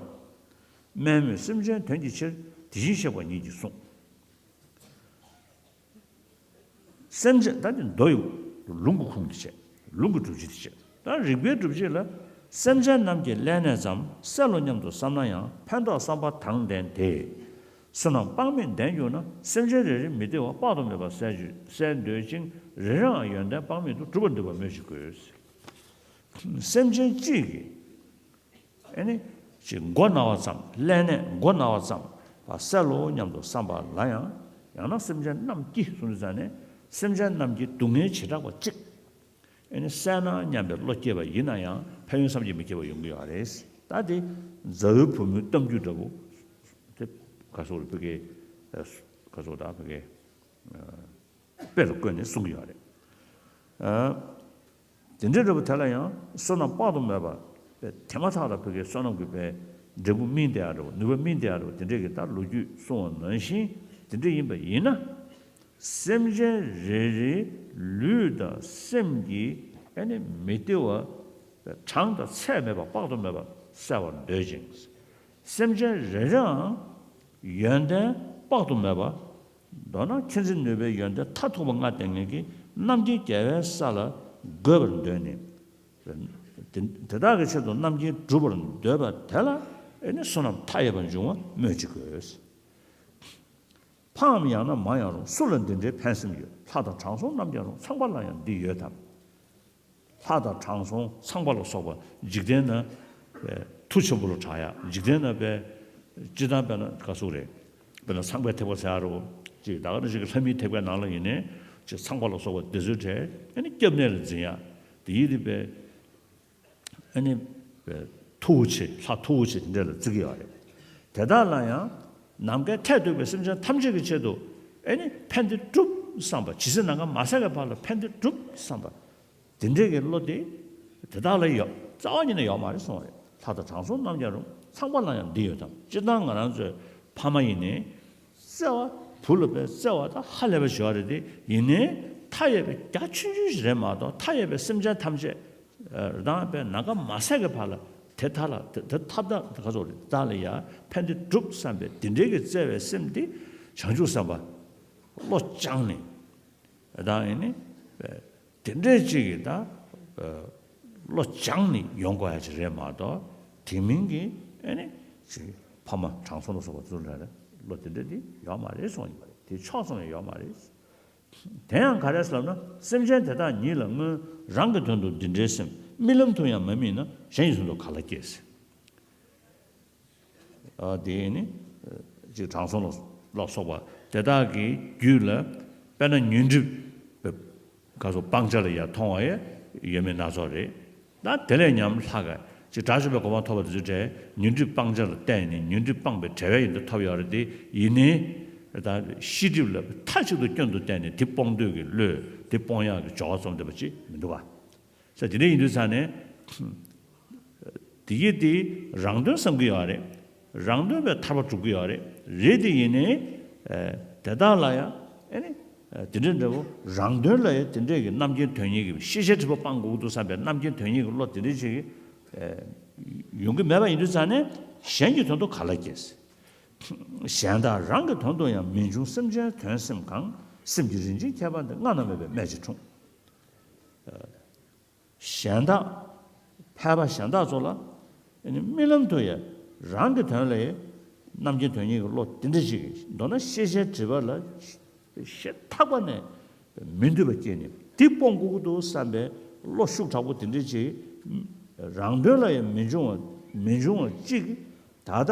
དམན་མོས་སེམས་ཅན་དོན་གྱི་ཕྱིར་དེ་བཞིན་གཤེགས་པ་ཉིད་ཀྱིས་གསུངས། སེམས་ཅན་ད་དེ་མདོ་ཡི་ལུང་གི་ཁུངས་དེ་བྱས། ལུང་གི་སྒྲུབ་བྱེད་དེ་བྱས། ད་རིགས་པའི་སྒྲུབ་བྱེད་ལ། སེམས་ཅན་རྣམས་ཀྱི་ཀླད་ནད་ཙམ་བསལ་ལོ་སྙམ་དུ་བསམ་ན་ཡང་ཕན་འདོགས་བསམ་པ་དང་ལྡན་ཏེ། བསོད་ནམས་དཔག་མེད་ལྡན་གྱུར་ན་སེམས་ཅན་རེ་རེའི་མི་བདེ་བ་དཔག་ཏུ་མེད་པ་བསལ་བྱེད་བསལ་འདོད་ཅིང་རེ་རེའང་ཡོན་ཏན་དཔག་མེད་དུ་གྲུབ་པར་འདོད་པ་སྨོས་ཅི་དགོས། སེམས་ཅན་གཅིག་གིས། ཨེ་ནི། ཅིག་མགོ་ན་བ་ཙམ། ཀླད་ནད་མགོ་ན་བ་ཙམ་བསལ་ལོ་སྙམ་དུ་བསམ་པ་ལ་ཡང་། ཡང་ན་སེམས་ཅན་རྣམས་ཀྱི་གསུངས་དུས་ཙ་ནས་སེམས་ཅན་རྣམས་ཀྱི་སྡུག་བསྔལ་བྱེ་བྲག་པ་གཅིག་ཨེ་ནི་བསལ་ན་སྙམ་པའི་བློ་སྐྱེས་པ་ཡིན་ན་ཡང་ཕན་ཡོན་བསམ་གྱིས་མི་ཁྱབ་པ་ཡོང་གི་ཡོད་རེད། ད་དེ་མཛའ་བོའི་བུ་མོའི་གཏམ་རྒྱུད་འདྲ་བོ། དེ་ག་སོགས་རེད་ཕ་གི། ག་སོགས་ད་ཕ་གི། དཔེ་ལ་བཀོད་ནས་གསུང་གི་ཡོད་རེད། ཨ། དེ་འདྲའི་འདྲ་བོ་དེ་ལ་ཡང་བསོད་ནམས་དཔག་ཏུ་མེད་པ། དེ་མ་ཐག་ལ་ཕ་གིའི་བསོད་ནམས་ཀྱི་དཔེ་འབྲས་བུ་སྨིན་བསྡད་ཡག་འདྲ་བོ། ནུས་པ་སྨིན་བསྡད་ཡག་འདྲ་བོ། དེ་འདྲའི་གི་ད་ལོ་རྒྱུས་གསུང་བ་ནང་བཞིན་དེ་འདྲ་ཡིན་པ་ཡིན་ན། སེམས་ཅན་རེ་རེའི་ལུས་དང་སེམས་ཀྱི་ཨ་ནི་མི་བདེ་བ་གྲངས་དང་ཚད་མེད་པ་དཔག་ཏུ་མེད་པ་བསལ་བར་འདོད་ཅིང་། སེམས་ཅན་རེ་རེའང་ཡོན་ཏན་དཔག་ཏུ་མེད་པ། མདོར་ན་མཁྱེན་བརྩེ་ནུས་པའི་ཡོན་ཏན་མཐར་ཐུག་པ་ལྔ་ལྡན་མཁན་གྱི་རྣམ་མཁྱེན་རྒྱལ་བའི་ས་ལ་འགོད་པར་འདོད་ནས། དེ་དེ་དག་གི་ཆེད་དུ་རྣམ་མཁྱེན་སྒྲུབ་པར་འདོད་པ་དེ་ལ་ཨེ་ནི་བསོད་ནམས་མཐའ་ཡས་པ་འབྱུང་བ་སྨོས་ཅི་དགོས། ཕའམ་ཡང་ན་མ་ཡང་རུང་སུ་ལ་འདི་འདྲའི་ཕན་སེམས་ཡོད། ལྷ་དང་དྲང་སྲོང་རྣམས་ཀྱང་རུང་ཚངས་པ་ལ་ཡང་འདི་ཡོད་དམ། ལྷ་དང་དྲང་སྲོང་ཚངས་པ་ལ་སོགས་པ་འཇིག་རྟེན་ན་མཐུ་ཆེན་པོ་ལ་གྲགས་ཡ། འཇིག་རྟེན་ན་པའི་སྤྱི་བཏང་དཔེར་ན་ག་ཟུག་རེད། དཔེར་ན་ཚངས་པའི་ཐེག་པ་ཟེར་ཡ་རོ། ཅིག་ད་ག་ནང་བཞིན་གྱི་ལྷ་མིའི་ཐེག་པའི་ནང་ལ་ཡིན་ནའི་ཅིག་ཚངས་པ་ལ་སོགས་པ་དེ་ཚོའི་གྲས་ཨ་ནི་སྐྱབས་གནས་ལ་འཛིན་ཡ། དེ་ཡིན་དུས་པའི་ཨ་ནི་པའི་མཐུ་བོ་ཆེ་ལྷ་མཐུ་བོ་ཆེ་དེ་འདྲ་ལ་བརྩི་གི་ཡོད་རེད། དེ་དག་ལ་ཡང་ནམ་མཁའི་མཐས་གཏུགས་པའི་སེམས་ཅན་ཐམས་ཅད་ཀྱི་ཆེད་དུ་ཨ་ནི་ཕན་བདེ་སྒྲུབ་བསམ་པ། ཇི་སྲིད་ནམ་མཁའ་མ་ཟད་ཀྱི་བར་ལ་ཕན་བདེ་སྒྲུབ་བསམ་པ། དེ་འདྲའི་གི་བློ་དེ་དེ་དག་ལ་ཡོད། རྩ་བ་ཉིད་ནས་ཡོད་མ་རེད་གསུངས་པ་རེད། ལྷ་དང་དྲང་སྲོང་རྣམས་ཀྱང་རུང་ཚངས་པ་ལ་ཡང་འདི་ཡོད་དམ། སྤྱིར་བཏང་ང་རང་ཚོའི་ཕ་མ་ཡིན་ནའི་བརྩེ་བ། བུ་ལ་དཔེ་བརྩེ་བ་ད་ཧ་ལས་པ་ཞིག་ཡོད་རེད་དེ། ཡིན་ནའི་མཐའ་ཡས་པའི་རྒྱ་ཆུང་ཆུང་ཞིག་རེད་མ་གཏོགས་མཐའ་ཡས་པའི་སེམས་ཅན་ཐམས་ཅད་རང་དཔེ་ནམ་མཁའ་མ་ཟད་ཀྱི་བར་ལ་དེ་མཐའ་ལ་དེ་དེ་ཐབས་དང་ག་ཚོད་རེད་དེ་དག་ལ་ཡང་ཕན་བདེ་སྒྲུབ་བསམ་པའི་དེ་འདྲའི་གི་བརྩེ་བའི་སེམས་དེ་བྱང་ཆུབ་སེམས་དཔའ་བློ་བཅངས་ནས། ད་ཡིན་ནི། དེ་འདྲས་ཅིག་གིས་ད། བློ་སྦྱངས་ནས་ཡོང་དགོས་ཡ་ཅིག་རེད་མ་གཏོགས། དེ་མིན་གྱི་ཨེ་ནི། ཅིག་ཕ་མ་དྲང་སྲོང་ལ་སོགས་པ་ཚོ་ལ་བློ་དེ་འདྲས་དེ་ཡོད་མ་རེད་གསུངས་ཡོད་པ་རེད། དེ་ཕྱོགས་མཚུངས་ཡང་ཡོད་མ་རེད། དེ་ཡང་ག་རེ་ཟེར་ལབ་ན། སེམས་ཅན་དེ་དག་ཉིད་ལ་སྔོན་རང་གི་དོན་དུ་འདི་འདྲའི་སེམས་རྨི་ལམ་དུ་ཡང་མ་རྨིས་ན་གཞན་གྱི་དོན་དུ་ག་ལ་སྐྱེས། ཨ། དེ་ནི་ཅིག་དྲང་སྲོང་ལ་ལ་སོགས་པ་དེ་དག་གི་རྒྱུད་ལ་དཔེར་ན་ཉོན་སྒྲིབ་ག་སོགས་སྤང་བྱ་ལ་ཡང་མཐོང་བ་ཡང་ཡོད་མེད་སྣ་ཚོགས་རེད། ད་དེ་ལས་ཉམས་ལྷག་ག་ཅིག་དགྲ་བཅོམ་པའི་གོ་འཕང་ཐོབ་པ་དེ་ཚོའི་གྲས་ཉོན་སྒྲིབ་སྤང་བྱ་ལ་བརྟེན་ནས་ཉོན་སྒྲིབ་སྤངས་པའི་བྲལ་བའི་ཡོན་ཏན་ཐོབ་ཡོད་རེད་དེ། ཡིན་ནའི་ད་ཤེས་སྒྲིབ་ལ་མཐའ་གཅིག་ཏུ་སྐྱོན་དུ་བལྟས་ནས་དེ་སྤོང་འདོད་ཀྱི་བློས་དེ་སྤོང་ཡག་གི་སྦྱོར་བ་རྩོམ་བསྡད་པ་ཅིག་མི་འདུག་ག། ས་དེ་འདྲ་ཡིན་དུས་ཙང་ནས། དེ་གི་དེ་རང་དོན་བསམ་གི་ཡོད་རེད། རང་དོན་པའི་ཐར་པ་སྒྲུབ་གི་ཡོད་རེད། རེད་དེ་ཡིན་ནའི། དེ་དག་ལ་ཡང་ཨེ་ནི། དེ་འདྲའི་འདྲ་བོ་རང་དོན་ལ་ཡང་དེ་འདྲའི་གི་རྣམ་མཁྱེན་དོན་གཉེར་གྱི་ཤེས་བྱའི་སྒྲིབ་པ་སྤང་དགོས་འདུག་བསམ་པའི་རྣམ་མཁྱེན་དོན་གཉེར་གྱི་བློ་དེ་འདྲའི་ཅིག་ཡོང་གི་མེད་པ་ཡིན་དུས་ཙང་ནས་གཞན་གྱི་དོན་དུ་ག་ལ་སྐྱེས། གཞན་དག་རང་གི་དོན་དུ་ཡང་མི་འབྱུང་སེམས་ཅན་དོན་སེམས་གང་། སེམས་ཀྱི་རིན་ཆེན་ཁྱད་པར་འདི། སྔ་ན་མེད་པའི་སྨད་ཀྱིས་འཁྲུངས། གཞན་དག་ཕལ་པ་གཞན་དག་ཚོ་ལ་རྨི་ལམ་དུ་ཡང་རང་གི་དོན་ལ་ཡང་རྣམ་མཁྱེན་དོན་གཉེར་གྱི་བློ་དེ་འདྲ་ཅིག་མདོར་ན་ཤེས་བྱའི་སྒྲིབ་པ་ལ་ཞེ་ཐག་པ་ནས་མི་འདོད་པ་སྐྱེས་ནས་འདི་སྤོང་དགོས་ཀྱི་འདུག་བསམ་པའི་བློ་ཤུགས་དྲག་པོ་དེ་འདྲ་ཅིག་རང་དོན་ལ་ཡང་མི་འབྱུང་བ་མི་འབྱུང་བ་ཅིག་ད་ལྟ་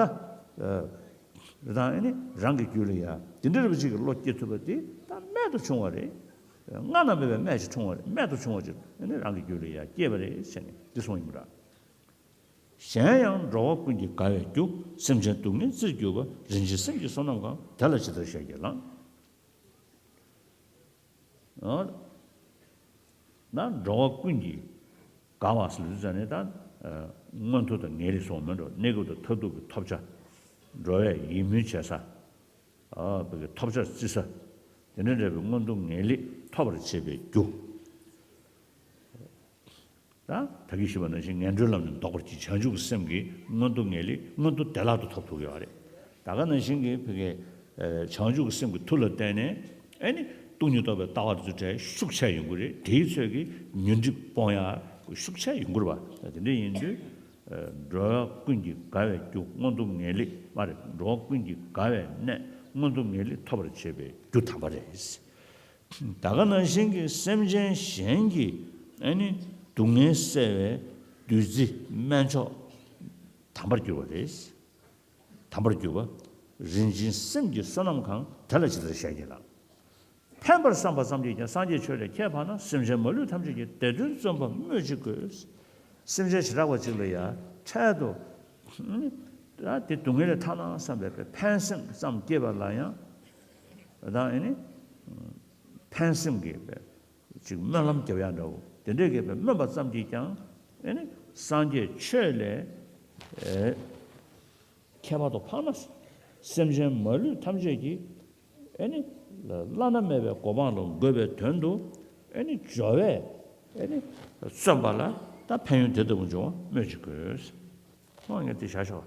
རང་ཨེ་ནི་རང་གི་རྒྱུད་ལ་ཡ་དེ་འདྲ་རེ་བ་ཅིག་གི་བློ་སྐྱེ་ཐུབ་པ་དེ་ད་རྨད་དུ་བྱུང་བ་རེད། སྔ་ན་མེད་པའི་སྨད་ཀྱིས་འཁྲུངས་པ་རེད། རྨད་དུ་བྱུང་བ་ཅིག་ཨེ་ནི་རང་གི་རྒྱུད་ལ་ཡ་སྐྱེས་པ་རེད་ཟེར་ནས་འདི་གསུངས་ཡིན་པ་འདྲ། གཞན་ཡང་འགྲོ་བ་ཀུན་གྱི་དགའ་བའི་རྒྱུ། སེམས་ཅན་སྡུག་བསྔལ་བརྩིར་གྱུར་པ། རིན་ཆེན་སེམས་ཀྱི་བསོད་ནམས་གང་། དེ་ལ་ཇི་ལྟར་ཞལ་གྱིས་བླངས། ཨ། ན་འགྲོ་བ་ཀུན་གྱི་དགའ་བ་ཟེར་ལུས་ཙང་ནས་ད་མངོན་མཐོ་དང་ངེས་ལེགས་སོགས་མེད་འགྲོ། གནས་སྐབས་དང་མཐར་ཐུག་གི་ཐོབ་བྱ། འགྲོ་བའི་ཡིད་སྨོན་བྱེད་ས། ཨ་བོད་ཀྱི་ཐོབ་བྱ་བརྩི་ས། དེ་འདྲ་འདྲ་བའི་མངོན་མཐོ་ངེས་ལེགས་ཐོབ་པར་བྱེད་པའི་རྒྱུ། ད་ད་གིན་ཞུས་པ་ནང་བཞིན་ངན་འགྲོའི་ལམ་ནས་ལྡོག་པར་བྱེད་བྱང་ཆུབ་ཀྱི་སེམས་ཀྱི་མངོན་མཐོ་ངེས་ལེགས་མངོན་མཐོ་བདེ་བླག་ཏུ་ཐོབ་ཐུབ་ཀྱི་ཡོད་རེད། ད་ག་ནང་བཞིན་གྱི་བོད་ཀྱི་བྱང་ཆུབ་ཀྱི་སེམས་ཀྱི་མཐུ་ལ་བརྟེན་ནས་ཨེ་ནི་སྟོང་ཉིད་རྟོགས་པའི་ལྟ་བ་དང་འབྲེལ་ཤུགས་ཆེ་ཡོང་གི་རེད། དེའི་ཚོད་ཀྱིས་ཉོན་སྒྲིབ་སྤོང་ཡག་ཤུགས་ཆེ་ཡོང་གི་རེད་པ། དེ་འདྲ་ཡིན་དུས། འགྲོ་བ་ཀུན་གྱི་དགའ་བའི་རྒྱུ་མངོན་མཐོ་ངེས་ལེགས་མ་རེད། འགྲོ་བ་ཀུན་གྱི་དགའ་བའི་གནས་མངོན་མཐོ་ངེས་ལེགས་ཐོབ་པར་བྱེད་པའི་རྒྱུ་དམ་པ་རེད། ད་ག་ནང་བཞིན་གྱི་སེམས་ཅན་གཞན་གྱི་ཨ་ནི་སྡུག་བསྔལ་བསལ་བའི་བདུད་རྩི་སྨན་མཆོག་དམ་པར་གྱུར་པ་རེད། དམ་པར་གྱུར་པ། རིན་ཆེན་སེམས་ཀྱི་བསོད་ནམས་གང་། དེ་ལ་ཇི་ལྟར་ཞལ་གྱིས་བླངས། ཕན་པར་བསམ་པ་ཙམ་གྱིས་ཀྱང་སངས་རྒྱས་ཆོས་ལས་ཁྱད་འཕགས་ན། སེམས་ཅན་མ་ལུས་ཐམས་ཅད་ཀྱི་བདེ་དོན་བརྩོན་པ་སྨོས་ཅི་དགོས། སེམས་ཅན་བྱེ་བྲག་པ་ཅིག་ལ་ཡང་འཕྲལ་དུ་ད་དེ་སྡུག་བསྔལ་ལས་ཐར་ན་བསམ་པའི་ཕན་སེམས་ཙམ་སྐྱེས་པ་ལ་ཡང་ད་ཨེ་ནི་ཕན་སེམས་ཀྱི་ཅིག་སྨོན་ལམ་རྒྱབ་ཡག་འདྲ་བོ་དེ་འདྲས་ཀྱི་སྨོན་པ་ཙམ་གྱིས་ཀྱང་ཨེ་ནི་སངས་རྒྱས་ཆོས་ལས་ཨེ་ཁྱད་པར་དུ་འཕགས་ན། སེམས་ཅན་མ་ལུས་ཐམས་ཅད་ཀྱི་ཨེ་ནི་བླ་ན་མེད་པའི་གོ་འཕང་ལ་འགོད་པའི་དོན་དུ་ཨེ་ནི་སྦྱོར་བས་ཨེ་ནི་བརྩོན་པ་ལ་ད་ཕན་ཡོན་དེ་ལྟ་བུ་འབྱུང་བ་སྨོས་ཅི་དགོས། ཨོ་ངས་འདི་བཞག་ཆོག